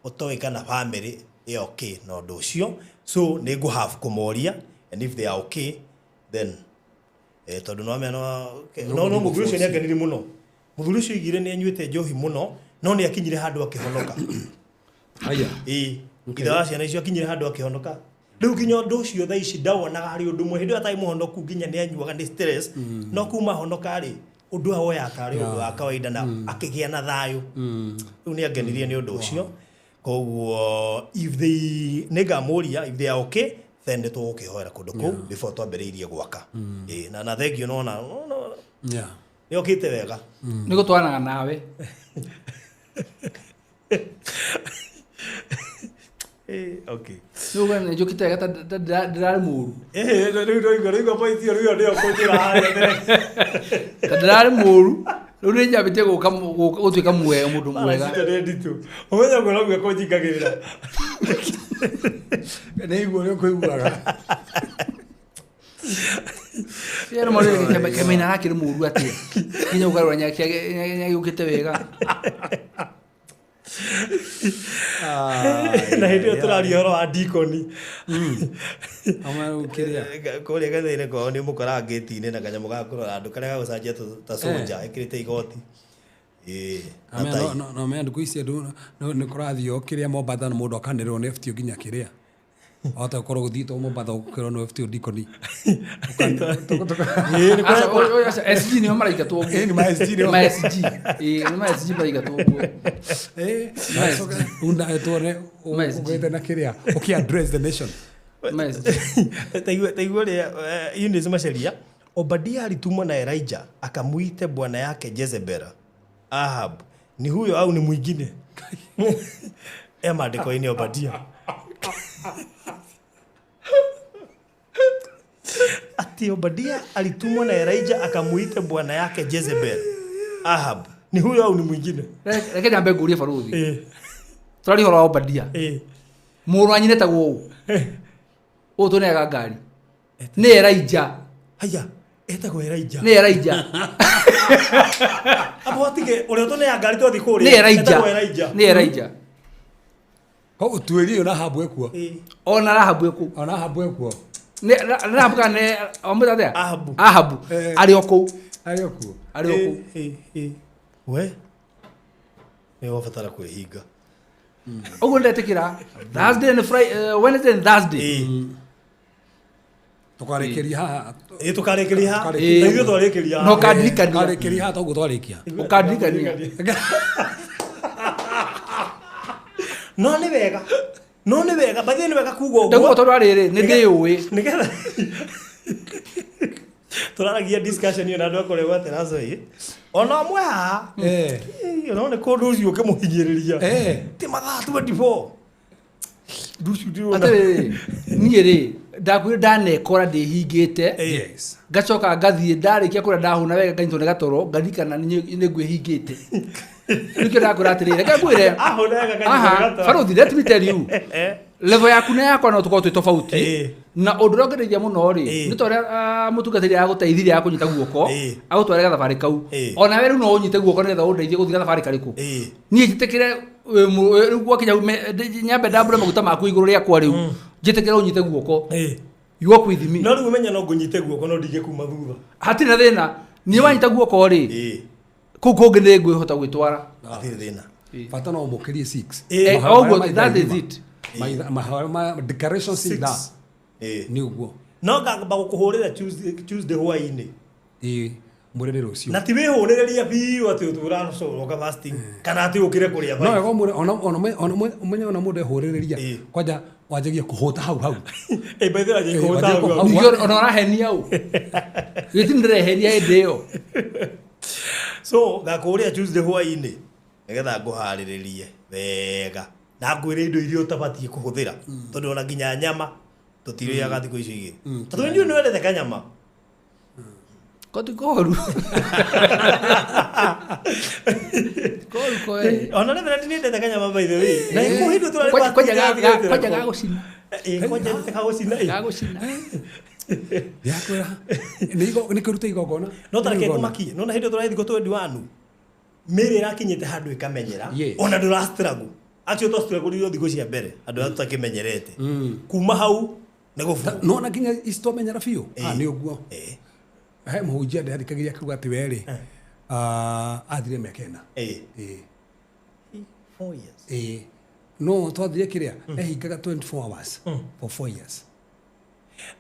ũtoĩ kana family ĩ okay na ũndũ ũcio. So nĩ ngũ have kũmoria, and if they are okay then tondũ no amenya no mũthuri ũcio nĩ angenirie mũno. Mũthuri ũcio oigire nĩ anyuĩte njohi mũno no nĩ akinyire handũ akĩhonoka. Haya. Ĩĩ, ithe wa ciana icio akinyire handũ akĩhonoka. Rĩu nginya ũndũ ũcio thaa ici ndawonaga arĩ ũndũ ũmwe. Hĩndĩ ĩyo atarĩ mũhonoku nginya nĩ anyuaga nĩ stress. No kuma ahonoka rĩ, ũndũ ũyũ woyaga tarĩ ũndũ wa kawaida na akĩgĩa na thayũ. Rĩu nĩ angenirie nĩ ũndũ ũcio. Koguo if they nĩ ngamũria if they are okay then nĩ tũgũkĩhoera kũndũ kũu before twambĩrĩirie gwaka. Ĩĩ, na thengio nona nĩ okĩte wega. Nĩ gũtwaranaga nawe. Okay. Nĩ uga nĩ njũkĩte wega ta ndĩrarĩ mũru. Rĩu ndũigua point ĩyo, rĩu nĩyo kũnjĩra harĩa mbere. Ta ndĩrarĩ mũru. Rĩu nĩ njambĩtie gũka gũtuĩka mwega, mũndũ mwega. Cito nĩ nditũ. Ũmenye ũguo noguo kũnjingagĩrĩra. Nĩ igua ũrĩa ũkũiguaga. Ĩno marĩ kĩmena arakĩrĩ mũru atĩa. Nginya ũkarora nyagĩũkĩte wega. Na hĩndĩ ĩyo tũraria ũhoro wa dikoni. Kũrĩa gathĩinĩ kwao nĩ ũmũkoraga gate-inĩ na kanyamũ ga kũrora andũ karĩa gagũcanjia ta soldier ĩkĩrĩte igoti. Ĩĩ, na tai. No mea ndukũ ici andũ nĩ kũrathiĩ o kĩrĩa Mombatha na mũndũ akanĩrĩrwo nĩ FTO nginya kĩrĩa. Wahota gũkorwo gũthiĩte Mombatha ũkĩrwo nĩ FTO dikoni. Aca, SG nĩo maraingatwo ũguo. Ĩĩ, nĩ ma SG nĩo. Ma SG. Ĩĩ, nĩ ma SG maraingatwo ũguo. Una tuone Ma SG. ũgĩte na kĩrĩa ũkĩ address the nation. Ma SG. Taigua ũrĩa Eunice Macharia, Obadia alitumwa na Elijah akamuite bwana yake Jezebel. Ahab, ni huyo au ni mwingine? E maandĩko-inĩ Obadia. Ati Obadia alitumwa na Elijah akamuite bwana yake Jezebel. Ahab, ni huyo au ni mwingine? Reke nyambe ngũrie baruthi. Tũraria ũhoro wa Obadia. Mũrũ wa nyina etagwo ũũ. Ũũ tũneaga ngari. Nĩ Elijah. Haya, etagwo Elijah. Nĩ Elijah. Abo atige ũrĩa tũneaga ngari twathiĩ kũrĩa. Nĩ Elijah. Etagwo Elijah. Nĩ Elijah. Koguo tuĩrie ona Ahabu ekuo. Ona Rahabu ekuo. Ona Ahabu ekuo. Nĩ Rahabu kana nĩ wamwĩta atĩa? Ahabu. Ahabu. Arĩ o kũu. Arĩ o kuo. Arĩ o kũu. We? Nĩ wabatara kwĩhinga. Ũguo ndetĩkĩra. Thursday and Friday, Wednesday and Thursday. Tũkarĩkĩria haha. Ĩ, tũkarĩkĩria haha. Tũkarĩkĩria. Na ithuĩ twarĩkĩria haha. No ũkandirikania. Tũkarĩkĩria haha toguo twarĩkia. Ũkandirikania. No nĩ wega. No nĩ wega, by the way nĩ wega kuga ũguo. Ndaguo tondũ arĩrĩ, nĩ ndĩũĩ. Nĩgetha tũraragia discussion ĩyo na andũ a kũrĩa gwa Terrazzo ĩ. Ona ũmwe haha. Ĩ, no nĩ kũndũ ũcio ũkĩmũhinyĩrĩria. Ti mathaa 24. Ũndũ ũcio ndĩrona. Atĩrĩrĩ, niĩ rĩ, ndakwĩrire ndanekora ndĩhingĩte. Ngacoka ngathiĩ ndarĩkia kũrĩa ndahũna wega nganyitwo nĩ gatoro, ngaririkana nĩ ngwĩhingĩte. Nĩkĩo ndakwĩra atĩrĩrĩ, reke ngwĩre. Ahũna wega nganyitwo nĩ Aha, gatoro. Baruthi, let me tell you. Level yaku na yakwa no tũkorwo twĩ tofauti. Na ũndũ ũrĩa ũngenagia mũno rĩ, nĩ ta ũrĩa mũtungatĩri agũteithirie akũnyita guoko, agũtware gathabarĩ kau. Ona we rĩu no ũnyite guoko nĩgetha ũndeithie gũthiĩ gathabarĩ karĩkũ. Niĩ njĩtĩkĩre rĩu gwakinya nyambe ndambũre maguta maku igũrũ rĩakwa rĩu. Njĩtĩkĩre ũnyite guoko. You walk with me. No rĩu ũmenye no ngũnyite guoko no ndingĩkuma thutha. Hatirĩ na thĩna. Niĩ wanyita guoko rĩ, kũu kũngĩ nĩ ngwĩhota gwĩtwara. Hatirĩ thĩna. Bata no ũmũkĩrie 6. Ũguo, that is it. Ma decorations Six. ithaa Ĩĩ. nĩ ũguo. No ngamba gũkũhũrĩra Tuesday hwaĩ-inĩ. Ĩĩ, mwĩre nĩ rũciũ. Na ti wĩhũrĩrĩria biũ atĩ ũracoka fasting kana atĩ ũkĩre kũrĩa No five. wega ũmwĩre ona ũmenye ona mũndũ ehũrĩrĩria Ĩĩ. kwanja wanjagia kũhũta hau hau. Ĩĩ, by the way, Ĩĩ, kũhũta wanjagia hau hau. hau. Ningĩ ona ũrahenia ũ gĩtĩ ndĩrehenia hĩndĩ ĩyo. So ngakũhũrĩra Tuesday hwaĩ-inĩ nĩgetha ngũharĩrĩrie wega na ngwĩre indo iria ũtabatiĩ kũhũthĩra, tondũ ona nginya nyama tũtirĩaga thikũ icio igĩrĩ, tondũ ndiũĩ nĩ wendete kanyama. Ko ti koru koru koe. Ona Reverend nĩ endete kanyama, by the way, na ĩkũ hĩndĩ tũrarĩ Kwanja fasting. Kwanja gagũcina. Ĩĩ, kwanja endete kagũcina, ĩĩ. Gagũcina. Ndĩrakwĩra nĩ kũruta igongona. No tareke Igongona. ngũmakie nona hĩndĩ tũrathiĩ thikũ 21 mĩrĩ ĩrakinyĩte handũ ĩkamenyera. Ona ndũra struggle acio to struggle thikũ cia mbere andũ arĩa tũtakĩmenyerete kuma hau nĩ gũburu. No na nginya ici twamenyera biũ. Ah, nĩ ũguo. Ĩĩ. He mũhunjia ndĩrathikagĩria akiuga atĩ werĩ athire mĩaka 4. Ĩĩ. Ĩĩ. 4 years. Ĩĩ, no twathire kĩrĩa ehingaga 24 hours for 4 years.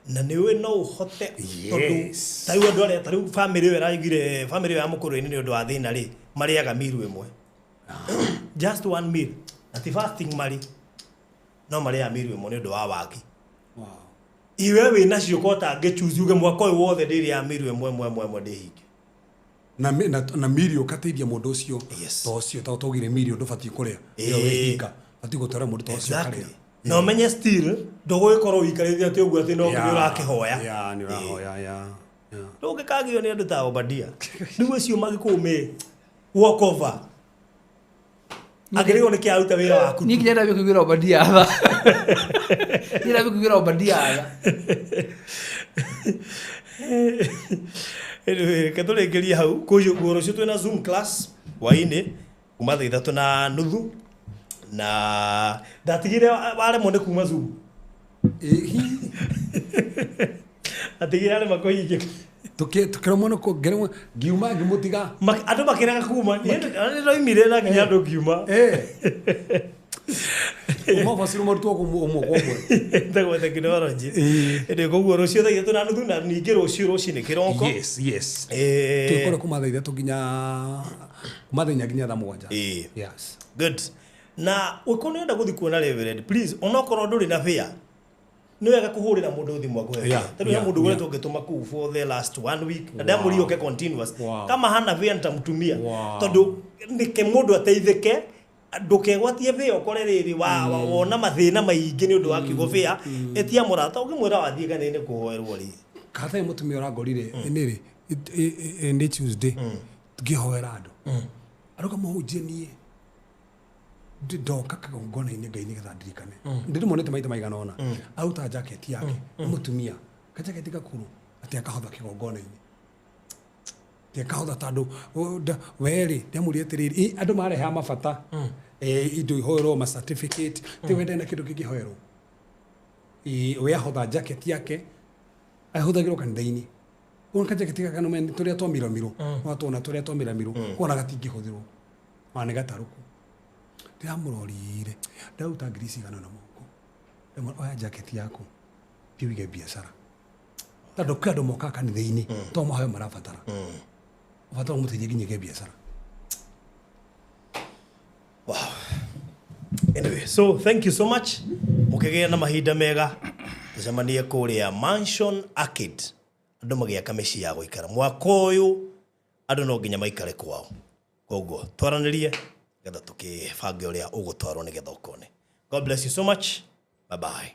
Na nĩ ũĩ no ũhote tondũ Yes. ta rĩu andũ arĩa ta rĩu bamĩrĩ ĩyo ĩraugire bamĩrĩ ĩyo ya mũkũrũ-inĩ nĩ ũndũ wa thĩna rĩ marĩaga miru ĩmwe, just one meal, na ti fasting marĩ no marĩaga miru ĩmwe nĩ ũndũ wa wagi. Iwe wĩ nacio ko tangĩ uge mwaka ũyũ wothe ndĩrĩaga miru ĩmwe ĩmwe ĩmwe ĩmwe ndĩhinge. Na mirio ũkateithia mũndũ ũcio. Yes. Ta ũcio ta twaugire mirio ndũbatiĩ kũrĩa ĩyo wĩhinga, batiĩ gũtwara mũndũ ta ũcio akarĩa. Na ũmenye still ndũgũgĩkorwo ũikarĩte atĩ ũguo atĩ no nĩ ũrakĩhoya. Ya, nĩ ũrahoya ya. Ndũngĩkagio nĩ andũ ta Obadia rĩu acio magĩkũme walk over angĩrĩgwo nĩ kĩaruta wĩra waku. Niĩ nginya ndambia kũiguĩra Obadia tha, niĩ ndambia kũiguĩra Obadia tha. Anyway, reke tũrĩkĩrie hau kũguo rũciũ twĩna Zoom class hwaĩ-inĩ kuma 3:30 na ndatigire waremwo nĩ kuma Zoom. Atigire arema kũhingĩka. Tukĩremwo nĩ ngĩremwo ngiuma ngĩmũtiga. Andũ makĩrega kuma niĩ nĩ ndoimire na nginya andũ ngiuma. Ũmabacirwo marutwo ũmwe kwa ũmwe. Ĩtagwo tekinoronjĩ. Ĩndĩ koguo rũciũ 3:30 na ningĩ rũciũ rũcinĩ kĩroko. Yes. Twĩkore kuma 3:00 nginya kuma 4:00 nginya 7:00. Yes. Good. Na ũkorwo nĩ ũrenda gũthiĩ kuona Reverend, please, onokorwo ndũrĩ na fare nĩ wega kũhũrĩra mũndũ thimũ akũhe fare. Tondũ he mũndũ ũkoretwo ngĩtũma kũu for the last one week na ndamũria oke continuous. Kama hana fare nitamtumia. Tondũ nĩke mũndũ ateithĩke ndũkegwatie fare ũkore rĩrĩ wona mathĩna maingĩ nĩ ũndũ wa kiugo fare ĩtia mũrata ũngĩmwĩra wathiĩ kanitha-inĩ kũhoerwo rĩ. Kata mũtumia ũrangorire nĩrĩ nĩ Tuesday ngĩhoera andũ aroka mũhunjie niĩ ndoka kagongona-inĩ Ngai nĩgetha ndirikane ndĩrĩmuonete maita maigana ũna aruta jaketi yake nĩ mũtumia kajaketi gakũrũ atĩ akahotha kĩgongona-inĩ atĩ akahotha tondũ werĩ ndĩamũria atĩrĩrĩ andũ marehaga mabata indo ihoerwo ma certificate ti wende na kĩndũ kĩngĩhoerwo we ahotha jacket yake ahũthagĩrwo kanitha-inĩ ũguo kajaketi gaka nĩ ũmenye tũrĩa twa miramiro no tuona tũrĩa twa miramiro kuona gatingĩhũthĩrwo ona nĩ gatarũku ndĩramũrorire ndaruta ngiri cigana na moko ndamwĩra oya jacket yaku thiĩ ũige biacara tondũ kwĩ andũ mokaga kanitha-inĩ to mahoya marabatara ũbatara ũmũteithie nginya ige biacara. Wow. Anyway, so thank you so much. Mũkĩgĩa na mahinda mega tũcemanie kũrĩa Mansion Arcade andũ magĩaka mĩciĩ ya gũikara mwaka ũyũ andũ no nginya maikare kwao koguo twaranĩrie nĩgetha tũkĩbange ũrĩa ũgũtwarwo nĩgetha ũkone. God bless you so much. Bye bye.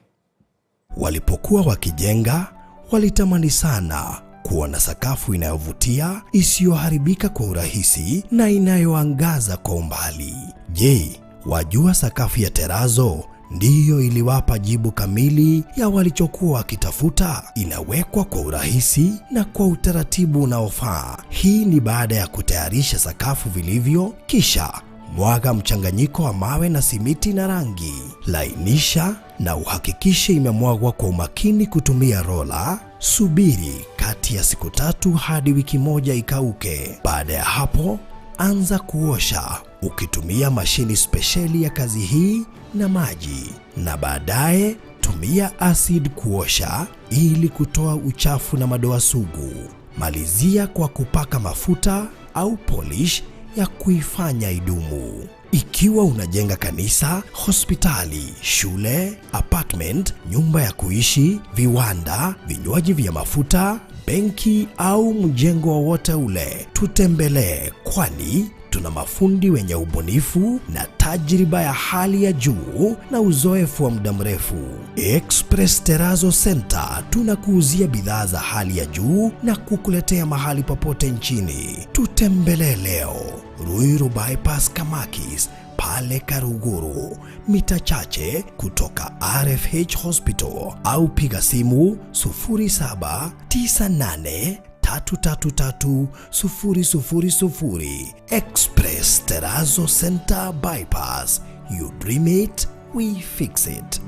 Walipokuwa wakijenga, walitamani sana kuwa na sakafu inayovutia, isiyoharibika kwa urahisi na inayoangaza kwa umbali. Je, wajua sakafu ya terazo ndiyo iliwapa jibu kamili ya walichokuwa wakitafuta? Inawekwa kwa urahisi na kwa utaratibu unaofaa. Hii ni baada ya kutayarisha sakafu vilivyo, kisha mwaga mchanganyiko wa mawe na simiti na rangi. Lainisha na uhakikishe imemwagwa kwa umakini kutumia rola. Subiri kati ya siku 3 hadi wiki 1 ikauke. Baada ya hapo, Anza kuosha ukitumia mashini spesheli ya kazi hii na maji, na baadaye tumia acid kuosha ili kutoa uchafu na madoa sugu. Malizia kwa kupaka mafuta au polish ya kuifanya idumu. Ikiwa unajenga kanisa, hospitali, shule, apartment, nyumba ya kuishi, viwanda, vinywaji vya mafuta, benki au mjengo wowote ule, tutembelee, kwani tuna mafundi wenye ubunifu na tajriba ya hali ya juu na uzoefu wa muda mrefu. Express Terrazzo Center tunakuuzia bidhaa za hali ya juu na kukuletea mahali popote nchini. Tutembelee leo Ruiru Bypass Kamakis pale Karuguru, mita chache kutoka RFH Hospital, au piga simu 0798 333 000. Express Terrazzo Center Bypass. You dream it, we fix it.